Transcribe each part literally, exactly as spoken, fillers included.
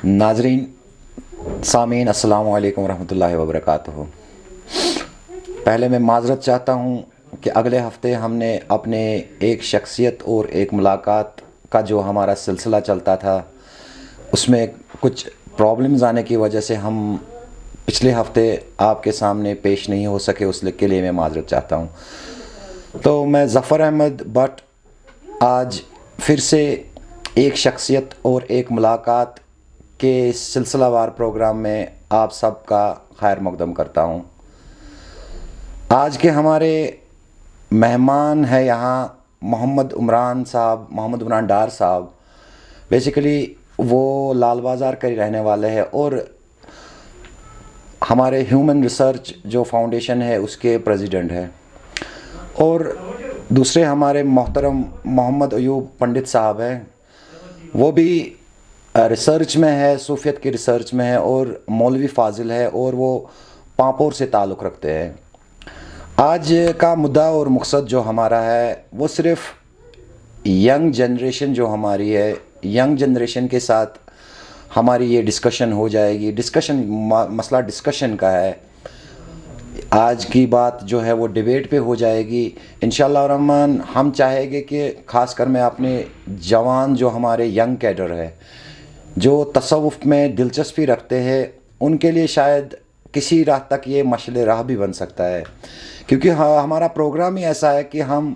ناظرین، سامعین، السلام علیکم ورحمۃ اللہ وبرکاتہ۔ پہلے میں معذرت چاہتا ہوں کہ اگلے ہفتے ہم نے اپنے ایک شخصیت اور ایک ملاقات کا جو ہمارا سلسلہ چلتا تھا، اس میں کچھ پرابلمز آنے کی وجہ سے ہم پچھلے ہفتے آپ کے سامنے پیش نہیں ہو سکے، اس کے لیے میں معذرت چاہتا ہوں۔ تو میں ظفر احمد بٹ آج پھر سے ایک شخصیت اور ایک ملاقات کے سلسلہ وار پروگرام میں آپ سب کا خیر مقدم کرتا ہوں۔ آج کے ہمارے مہمان ہیں یہاں محمد عمران صاحب، محمد عمران ڈار صاحب۔ بیسیکلی وہ لال بازار کے رہنے والے ہیں اور ہمارے ہیومن ریسرچ جو فاؤنڈیشن ہے، اس کے پریزیڈنٹ ہیں۔ اور دوسرے ہمارے محترم محمد ایوب پنڈت صاحب ہیں، وہ بھی ریسرچ میں ہے، صوفیت کی ریسرچ میں ہے، اور مولوی فاضل ہے اور وہ پامپور سے تعلق رکھتے ہیں۔ آج کا مدعا اور مقصد جو ہمارا ہے، وہ صرف ینگ جنریشن جو ہماری ہے، ینگ جنریشن کے ساتھ ہماری یہ ڈسکشن ہو جائے گی۔ ڈسکشن، مسئلہ ڈسکشن کا ہے۔ آج کی بات جو ہے، وہ ڈبیٹ پہ ہو جائے گی۔ انشاءاللہ الرحمن، ہم چاہیں گے کہ خاص کر میں اپنے جوان، جو ہمارے ینگ کیڈر ہے، جو تصوف میں دلچسپی رکھتے ہیں، ان کے لیے شاید کسی راہ تک یہ مشعل راہ بھی بن سکتا ہے، کیونکہ ہمارا پروگرام ہی ایسا ہے کہ ہم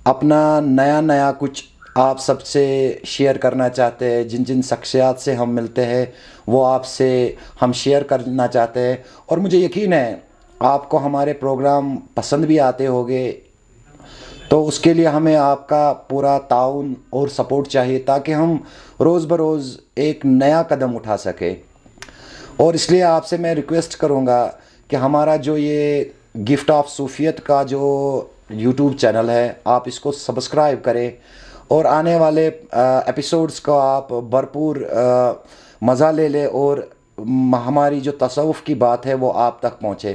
اپنا نیا نیا کچھ آپ سب سے شیئر کرنا چاہتے ہیں۔ جن جن شخصیات سے ہم ملتے ہیں، وہ آپ سے ہم شیئر کرنا چاہتے ہیں، اور مجھے یقین ہے آپ کو ہمارے پروگرام پسند بھی آتے ہوگے۔ تو اس کے لیے ہمیں آپ کا پورا تعاون اور سپورٹ چاہیے، تاکہ ہم روز بروز ایک نیا قدم اٹھا سکے۔ اور اس لیے آپ سے میں ریکویسٹ کروں گا کہ ہمارا جو یہ گفٹ آف صوفیت کا جو یوٹیوب چینل ہے، آپ اس کو سبسکرائب کریں اور آنے والے ایپیسوڈز کو آپ بھرپور مزہ لے لیں اور ہماری جو تصوف کی بات ہے، وہ آپ تک پہنچے۔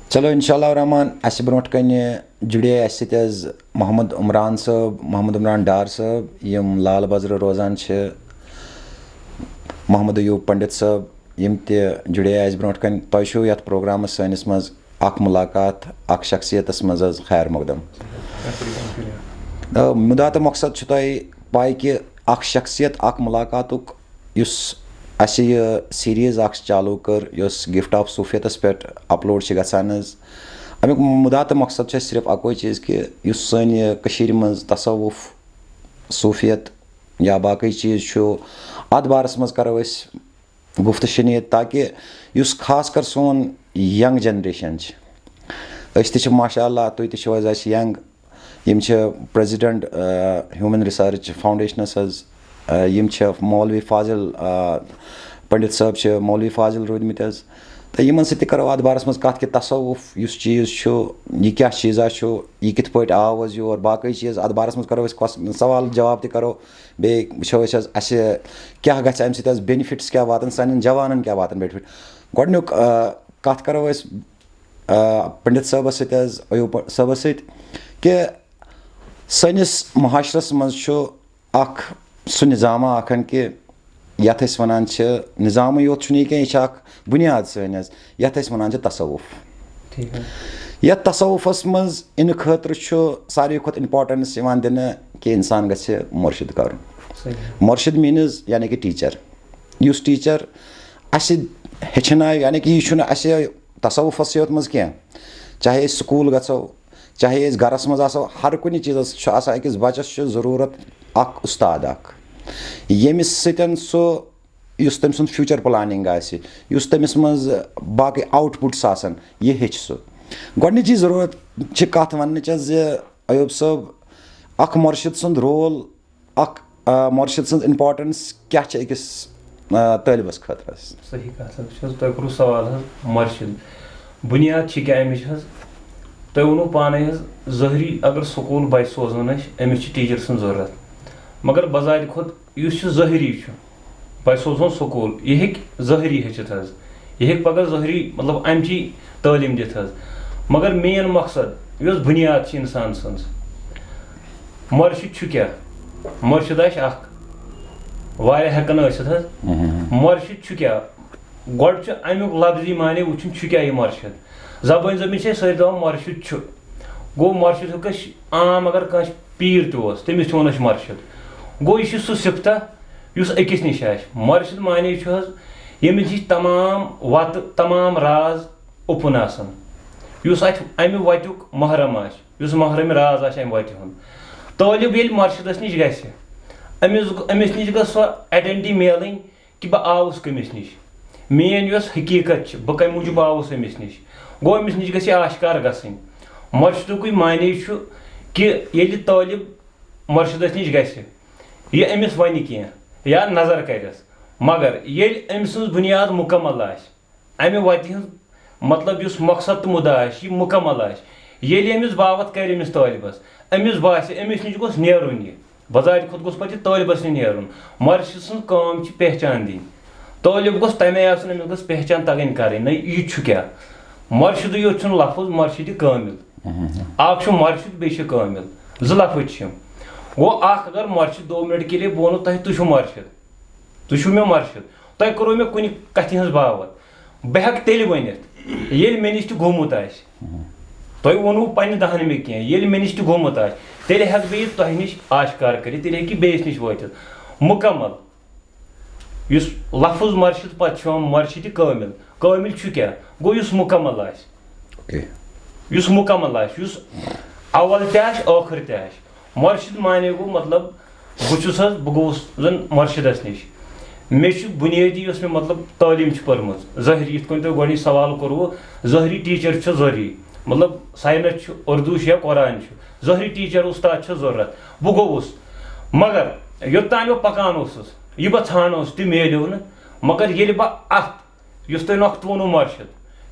چلو، انشاءاللہ الرحمن، اسہِ برونٛٹھ کنہِ جُڑے اسہِ سۭتۍ حظ محمد عمران صٲب، محمد عمران ڈار صٲب، یِم لال بازرٕ روزان چھِ۔ محمد ایوب پنڈت صٲب، یِم تہِ جُڑے اسہِ برونٛٹھ کنہِ۔ تۄہہِ چھُو یتھ پروگرامس سٲنِس منٛز اکھ ملاقات، اکھ شخصیتس منٛز حظ خیر مقدم۔ آ، مُدا تہٕ مقصد چھُ تۄہہِ پاے کہِ اکھ شخصیت، اکھ ملاقاتُک یُس اسہِ یہِ سیریز اکھ چالو کٔر، یۄس گفٹ آف صوفیتس پٮ۪ٹھ اپلوڈ چھِ گژھان حظ، امیُک مُدا تہٕ مقصد چھُ اسہِ صرف اکوے چیٖز کہِ یُس سٲنۍ یہِ کٔشیٖرِ منٛز تصوف، صوفیت یا باقٕے چیٖز چھُ، اتھ بارس منٛز کرو أسۍ گفتہٕ شنید، تاکہِ یُس خاص کر سون ینگ جنریشن چھِ، أسۍ تہِ چھِ ماشاء اللہ، تُہۍ تہِ چھِو حظ اسہِ ینگ۔ یِم چھِ پریزیڈنٹ، آ، ہیومن ریسرچ فاؤنڈیشنس حظ۔ آ، یِم چھِ مولوی فاضل، آ، پنڈت صٲب چھِ مولوی فاضل روٗدمٕتۍ حظ۔ تہٕ یِمن سۭتۍ تہِ کرو اتھ بارس منٛز کتھ کہِ تصوف یُس چیٖز چھُ، یہِ کیاہ چیٖزا چھُ، یہِ کِتھ پٲٹھۍ آو حظ یور، باقٕے چیٖز اتھ بارس منٛز کرو أسۍ کۄس-، سوال جواب تہِ کرو۔ بیٚیہِ وٕچھو أسۍ حظ، اسہِ کیاہ گژھِ امہِ سۭتۍ حظ، بینیفٹس کیاہ واتن، سانٮ۪ن جوانن کیاہ واتن بینیفٹ۔ گۄڈٕنیُک، آ، کتھ کرو أسۍ، آ، پنڈت صٲبس سۭتۍ حظ، ایوب صٲبس سۭتۍ، کہِ سٲنِس معاشرس منٛز چھُ اکھ سُہ نظامہ اکھ ہن کہِ یتھ أسۍ ونان چھِ، نظامٕے یوت چھُنہٕ یہِ کینٛہہ، یہِ چھِ اکھ بُنیاد سٲنۍ حظ، یتھ أسۍ ونان چھِ تصوف۔ ٹھیٖک حظ۔ یتھ تصوفس منٛز یِنہٕ خٲطرٕ چھُ ساروی کھۄتہٕ امپورٹنس یِوان دِنہٕ کہِ انسان گژھِ مرشد کرُن۔ صحیح۔ مرشد مینز یعنی کہِ ٹیچر۔ یُس ٹیچر اسہِ ہیٚچھنایہِ، یعنی کہِ یہِ چھُنہٕ اسہِ تصوفس یوت منٛز کینٛہہ، چاہے أسۍ سکوٗل گژھو، چاہے أسۍ گرس منٛز آسو، ہر کُنہِ چیٖزس چھُ آسان، أکِس بچس چھُ ضروٗرت اکھ استاد اکھ، ییٚمِس سۭتۍ سُہ، یُس تٔمۍ سُنٛد فیوٗچر پلاننگ آسہِ، یُس تٔمِس منٛز باقٕے آوُٹ پُٹس آسن، یہِ ہیٚچھِ سُہ۔ گۄڈٕنِچی ضروٗرت چھِ کتھ وننٕچ زِ ایوب صٲب، اکھ مرشد سُنٛد رول، اکھ، آ، مرشد سٕنٛز امپورٹنس کیٛاہ چھِ أکِس، آ، طٲلبس خٲطرٕ؟ صحیح کتھ حظ چھِ حظ، تۄہہِ کوٚروٕ سوال حظ، مرشد بُنیاد چھِ کیٛاہ امِچ حظ؟ تۄہہِ ووٚنوٕ پانے حظ، ظٲہری اگر سکوٗل بچہِ سوزان أسۍ، أمِس چھِ ٹیٖچر سٕنٛز ضروٗرت، مگر بذات خۄد یُس یہِ ظٲہری چھُ، بہٕ سوزہون سکوٗل، یہِ ہیٚکہِ ظٲہری ہیٚچھِتھ حظ، یہِ ہیٚکہِ پگاہ ظٲہری، مطلب، اَمچی تعلیٖم دِتھ حظ۔ مگر مین مقصد یۄس بُنیاد چھِ اِنسان سٕنٛز، مرشد چھُ کیٛاہ؟ مرشد آسہِ اکھ، واریاہ ہٮ۪کَن ٲسِتھ حظ۔ مُرشِد چھُ کیٛاہ؟ گۄڈٕ چھُ اَمیُک لفظی معنی وٕچھُن، چھُ کیٛاہ یہِ مُرشِد؟ زبٲنۍ زبٲنۍ چھِ أسۍ سٲری دَپان مُرشِد چھُ۔ گوٚو مُرشِد ہیوٚک اَسہِ عام اگر کٲنٛسہِ پیٖر تہِ اوس، تٔمِس تہِ ووٚن اَسہِ مُرشِد۔ گوٚو یہِ چھُ سُہ صِفتہ یُس أکِس نِش آسہِ۔ مُرشِد معنی چھُ حظ ییٚمِس نِش تمام وَتہٕ، تمام راز اوٚپُن آسَن، یُس اَتھ اَمہِ وَتیُک محرم آسہِ، یُس محرم راز آسہِ اَمہِ وَتہِ ہُنٛد۔ طٲلب ییٚلہِ مُرشِدَس نِش گژھِ، أمِس، أمِس نِش گٔژھ سۄ identity میلٕنۍ کہِ بہٕ آوُس کٔمِس نِش، میٛٲنۍ یۄس حقیٖقت چھِ، بہٕ کَمہِ موٗجوٗب آوُس أمِس نِش۔ گوٚو أمِس نِش گژھِ یہِ آشکار گژھٕنۍ۔ مُرشِدُکُے معنی چھُ کہِ ییٚلہِ طٲلب مُرشِدَس نِش گژھِ، یہِ أمِس وَنہِ کینٛہہ یا نظر کَرٮ۪س، مگر ییٚلہِ أمۍ سٕنٛز بُنیاد مُکمل آسہِ، اَمہِ وَتہِ ہٕنٛز مطلب یُس مقصد تہٕ مُدعا آسہِ، یہِ مُکمل آسہِ، ییٚلہِ أمِس باوَتھ کَرِ أمِس طٲلبَس، أمِس باسہِ أمِس نِش گوٚژھ نیرُن یہِ، بذاتِ خود گوٚژھ پَتہٕ یہِ طٲلبَس نِش نیرُن۔ مُرشِد سٕنٛز کٲم چھِ پہچان دِنۍ۔ طٲلب گوٚژھ تَمے آسُن، أمِس گٔژھ پہچان تَگٕنۍ کَرٕنۍ، نہ یہِ چھُ کیٛاہ۔ مُرشِدٕے یوت چھُنہٕ لفظ، مُرشِد کٲمِل۔ اَکھ چھُ مُرشِد، بیٚیہِ چھِ کٲمِل، زٕ لفظ چھِ یِم۔ گوٚو اَکھ اگر مُرشِد دو منٹ کے لیے بہٕ وَنو تۄہہِ، تُہۍ چھِو مُرشِد، تُہۍ چھِو مےٚ مُرشِد، تۄہہِ کوٚروٕ مےٚ کُنہِ کَتھِ ہٕنٛز باوَتھ، بہٕ ہٮ۪کہٕ تیٚلہِ ؤنِتھ، ییٚلہِ مےٚ نِش تہِ گوٚمُت آسہِ۔ تۄہہِ ووٚنوُ پنٛنہِ دَہنہٕ مےٚ کینٛہہ، ییٚلہِ مےٚ نِش تہِ گوٚمُت آسہِ، تیٚلہِ ہٮ۪کہٕ بہٕ یہِ تۄہہِ نِش آشکار کٔرِتھ، تیٚلہِ ہیٚکہِ یہِ بیٚیِس نِش وٲتِتھ۔ مُکمل۔ یُس لفظ مُرشِد پَتہٕ چھُ یِوان مُرشِدِ کٲمِل۔ کٲمِل چھُ کیٛاہ؟ گوٚو یُس مُکمل آسہِ۔ اوکے۔ یُس مُکمل آسہِ، یُس اول تہِ آسہِ، ٲخٕر تہِ آسہِ۔ مُرشِد معنی گوٚو مطلب، بہٕ چھُس حظ، بہٕ گوٚوُس زَن مُرشِدَس نِش۔ مےٚ چھُ بُنیٲدی یۄس مےٚ مطلب تعلیٖم چھِ پٔرمٕژ، ظٲہری، یِتھ کٔنۍ تۄہہِ گۄڈٕنِچ سوال کوٚروٕ، ظٲہری ٹیٖچَر چھُ ضروٗری۔ مطلب ساینَس چھُ، اُردو چھُ یا قرآن چھُ، ظٲہری ٹیٖچَر اُستاد چھُ ضروٗرت۔ بہٕ گوٚوُس، مگر یوٚتام بہٕ پَکان اوسُس، یہِ بہٕ ژھانٛڈان اوسُس، تہِ میلیو نہٕ۔ مگر ییٚلہِ بہٕ اَتھ یُس تۄہہِ نۄقطہٕ ووٚنوُ مُرشِد،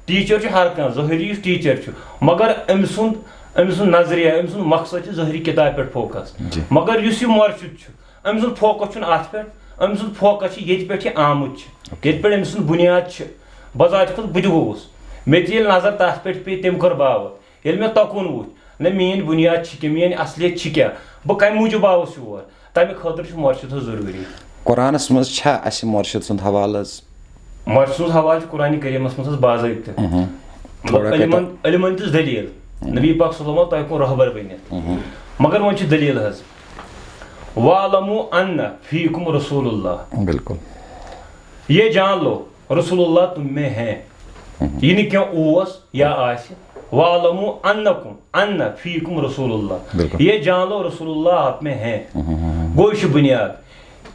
ٹیٖچَر چھُ ہر کانٛہہ، ظٲہری یُس ٹیٖچَر چھُ، مگر أمۍ سُنٛد، أمۍ سُنٛد نظریہ، أمۍ سُنٛد مقصد چھُ ظٲہری کِتابہِ پٮ۪ٹھ فوکَس۔ جی۔ مگر یُس یہِ مُرشِد چھُ، أمۍ سُنٛد فوکَس چھُنہٕ اَتھ پٮ۪ٹھ، أمۍ سُنٛد فوکَس چھُ ییٚتہِ پٮ۪ٹھ یہِ آمُت چھُ، ییٚتہِ پٮ۪ٹھ أمۍ سُنٛد بُنیاد چھِ۔ بذاتِ خود بہٕ تہِ گوٚوُس، مےٚ تہِ ییٚلہِ نظر تَتھ پٮ۪ٹھ پیٚیہِ، تٔمۍ کٔر باوَتھ۔ ییٚلہِ مےٚ تۄکُن وُچھ، نہ میٛٲنۍ بُنیاد چھِ کیٛاہ، میٛٲنۍ اصلیت چھِ کیٛاہ، بہٕ کَمہِ موٗجوٗب آوُس یور، تَمہِ خٲطرٕ چھُ مُرشِد حظ ضروٗری۔ قرآنَس منٛز چھا اَسہِ مُرشِد سُنٛد حوالہٕ حظ؟ مُرشِد سُنٛد حوالہٕ چھُ قرآنِ کریٖمَس منٛز حظ باضٲبطہٕ۔ مطلب تھوڑا علمَن، کٔرۍتو۔ علمَن دِژ دٔلیٖل۔ نبی پاک صلی اللہ علیہ وسلم تۄہہِ کُن رہبر بٔنِتھ۔ مگر وۄنۍ چھِ دٔلیٖل حظ۔ وَاعْلَمُوا أَنَّ فِيكُمْ رَسُولَ اللَّهِ۔ بِلکُل۔ یہ جان لو، رسول اللہ تم میں ہیں۔ یہ نہٕ کینٛہہ اوس یا آسہِ۔ وَاعْلَمُوا أَنَّكُمْ، أَنَّ فِيكُمْ رَسُولَ اللَّهِ۔ بِلکُل۔ یہ جان لو، رسول اللہ آپ میں ہیں۔ گوٚو یہِ چھُ بُنیاد۔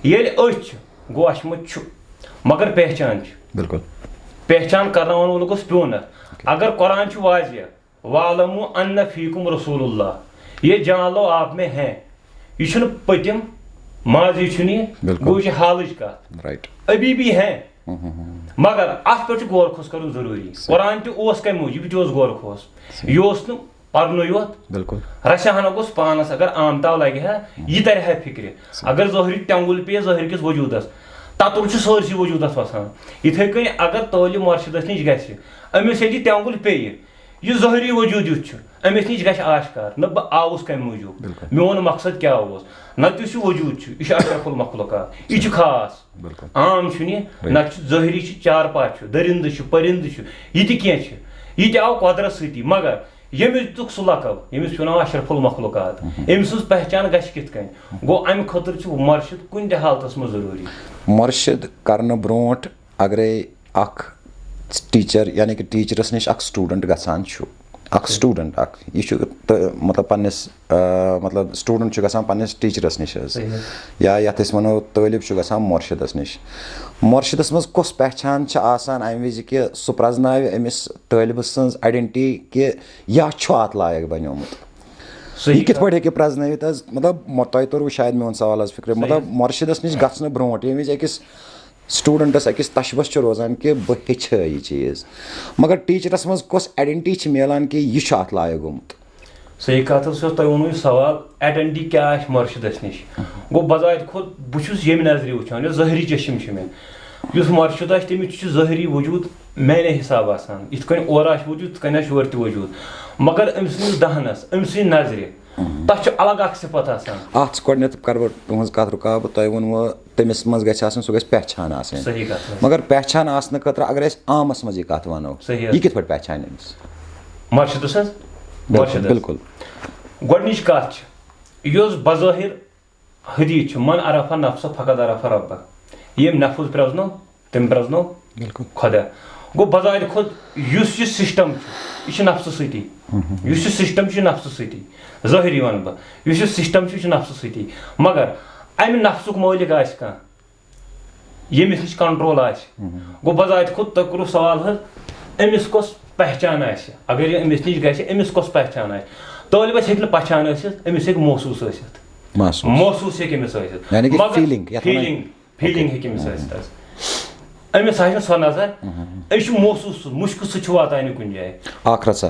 ییٚلہِ أتھۍ چھُ، گوٚو اَسہِ منٛز چھُ، مگر پہچان چھِ۔ بِلکُل۔ پہچان کرناوَن وول گوٚژھ پیوٚن اَتھ۔ اگر قرآن چھُ واضح، وَاعْلَمُوا أَنَّ فِيكُمْ رَسُولَ اللَّهِ۔ یہ جان لو آپ میں ہیں۔ یہِ چھُنہٕ پٔتِم، ماضی چھُنہٕ یہِ، بِلکُل۔ گوٚو یہِ چھِ حالٕچ کَتھ۔ رائٹ۔ ابھی بھی ہیں۔ مگر اَتھ پٮ۪ٹھ چھُ غور خوص کَرُن ضروٗری۔ صحیح۔ قرآن تہِ اوس کَمہِ موٗجوٗب؟ یہِ تہِ اوس غور خوص۔ صحیح۔ یہِ اوس نہٕ پَرنُے یوت۔ بِلکُل۔ رَژھِ ہنا گوٚژھ پانَس اگر آمتاو لَگہِ ہا، یہِ تَرِ ہا فِکرِ۔ صحیح۔ اگر ظٲہری تٮ۪نٛگُل پیٚیہِ، ظٲہرِ کِس وجوٗدَس، تَتُر چھُ سٲرسٕے وجوٗدَس وَسان۔ یِتھَے کٔنۍ اگر طٲلب مُرشِدَس نِش گژھِ، أمِس ییٚلہِ یہِ تٮ۪نٛگُل پیٚیہِ، یہِ ظٲہری وجوٗد یُتھ چھُ، أمِس نِش گژھِ آشکار، نہ بہٕ آوُس کَمہِ موٗجوٗب، بِلکُل۔ میون مقصد کیٛاہ اوس، نَتہٕ یُس یہِ وجوٗد چھُ، یہِ چھُ اشرف المخلوقات، یہِ چھُ خاص۔ بِلکُل۔ عام چھُنہٕ یہِ، رائٹ۔ نَتہٕ چھُ ظٲہری چھُ چارپاے چھُ، دٔرِندٕ چھُ، پٔرِندٕ چھُ، یہِ تہِ کینٛہہ چھُ، یہِ تہِ آو قۄدرت سۭتی، مگر ییٚمِس دیُتُکھ سُہ لقب، ییٚمِس چھُ ناو اشرف المخلوقات، أمۍ سٕنٛز پہچان گژھِ کِتھ کٔنۍ؟ گوٚو اَمہِ خٲطرٕ چھُ مُرشِد کُنہِ تہِ حالتَس منٛز ضروٗری۔ مُرشِد کرنہٕ برونٛٹھ اگرے اکھ ٹیٖچر، یعنی کہِ ٹیٖچرس نِش اکھ سٹوٗڈنٹ گژھان چھُ، اکھ سٹوٗڈنٹ اکھ، یہِ چھُ تہٕ مطلب پننِس، آ، مطلب سٹوٗڈنٹ چھُ گژھان پننِس ٹیٖچرس نِش حظ، صحیح۔ یا یتھ أسۍ ونو طٲلب چھُ گژھان مُرشِدس نِش۔ مُرشِدس منٛز کۄس پہچان چھِ آسان امہِ وِزِ کہِ سُہ پرزناوِ أمِس طٲلبہٕ سٕنٛز آیڈنٹی کہِ یا چھُ اتھ لایق بنیومُت؟ صحیح۔ یہِ کِتھ پٲٹھۍ ہیٚکہِ پرزنٲوِتھ حظ؟ مطلب مۄ-، تۄہہِ توٚروٕ شاید میون سوال حظ فِکرِ۔ صحیح۔ مطلب مُرشِدس نِش گژھنہٕ برونٛٹھ ییٚمہِ وِزِ أکِس سٹوٗڈنٹس أکِس تشوس چھُ روزان کہِ بہٕ ہیٚچھِ ہا یہِ چیٖز، مگر ٹیٖچرس منٛز کۄس آیڈنٹی چھِ میلان کہِ یہِ چھُ اتھ لایق گوٚمُت؟ صحیح کتھ حظ چھُ، تۄہہِ ووٚنوُ یہِ سوال، آیڈنٹی کیٛاہ آسہِ مُرشِدس نِش؟ گوٚو بذاتِ خود بہٕ چھُس ییٚمہِ نظرِ وٕچھان، یۄس ظٲہری چشم چھِ مےٚ، یُس مُرشِد آسہِ تٔمِس چھُ ظٲہری وجوٗد، میانہِ حساب آسان، یِتھ کٔنۍ اورٕ آسہِ وجوٗد، تِتھ کٔنۍ آسہِ یورٕ تہِ وجوٗد، مگر أمۍ سٕنٛدِس دہنس، أمۍ سٕنٛدِ نظرِ، تتھ چھُ الگ اکھ صفت آسان۔ اتھ چھُ گۄڈٕنٮ۪تھ کرٕ بہٕ تُہنٛز کتھ رُکاو بہٕ، تۄہہِ ووٚنوٕ تٔمِس منٛز گژھِ آسُن، سُہ گژھِ پہچان آسٕنۍ۔ صحیح کتھ حظ۔ مگر پہچان آسنہٕ خٲطرٕ اگر أسۍ عامس منٛز یہِ کتھ ونو، صحیح حظ۔ یہِ کِتھ پٲٹھۍ پہچانہِ أمِس؟ مرشدس حظ؟ بِلکُل، مرشدس۔ بِلکُل۔ گۄڈٕنِچ کتھ چھِ، یۄس بظٲہر حدیث چھِ، "من عرف نفسہ فقد عرف ربہ"، ییٚمۍ نفس پرٛزنو، تٔمۍ پرٛزنو بِلکُل۔ خۄدا۔ گوٚو بظاہر خود یُس یہِ سسٹم چھُ، یہِ چھُ نفسہٕ سۭتی۔ یُس یہِ سسٹم چھُ، یہِ چھُ نفسہٕ سۭتی۔ ظٲہری ونہٕ بہٕ، یُس یہِ سسٹم چھُ، یہِ چھُ نفسہٕ سۭتی۔ مگر امہِ نفسُک مٲلِک آسہِ کانٛہہ، ییٚمِس نِش کنٹرول آسہِ۔ گوٚو بظاہر خود تۄہہِ کوٚروٕ سوال حظ، أمِس کۄس پہچان آسہِ؟ اگر یہِ أمِس نِش گژھِ، أمِس کۄس پہچان آسہِ؟ طٲلبس ہیٚکہِ نہٕ پہچان ٲسِتھ، أمِس ہیٚکہِ محسوٗس ٲسِتھ۔ محسوٗس۔ محسوٗس ہیٚکہِ أمِس ٲسِتھ۔ یعنی کہِ مگر feeling، یتھ ونان feeling، feeling ہیٚکہِ أمِس ٲسِتھ حظ۔ أمِس آسہِ نہٕ سۄ نظر، أمِس چھُ محسوٗس، سُہ مُشکہٕ سۭتۍ چھُ واتان یہِ کُنہِ جایہِ۔ اکھ رژھا۔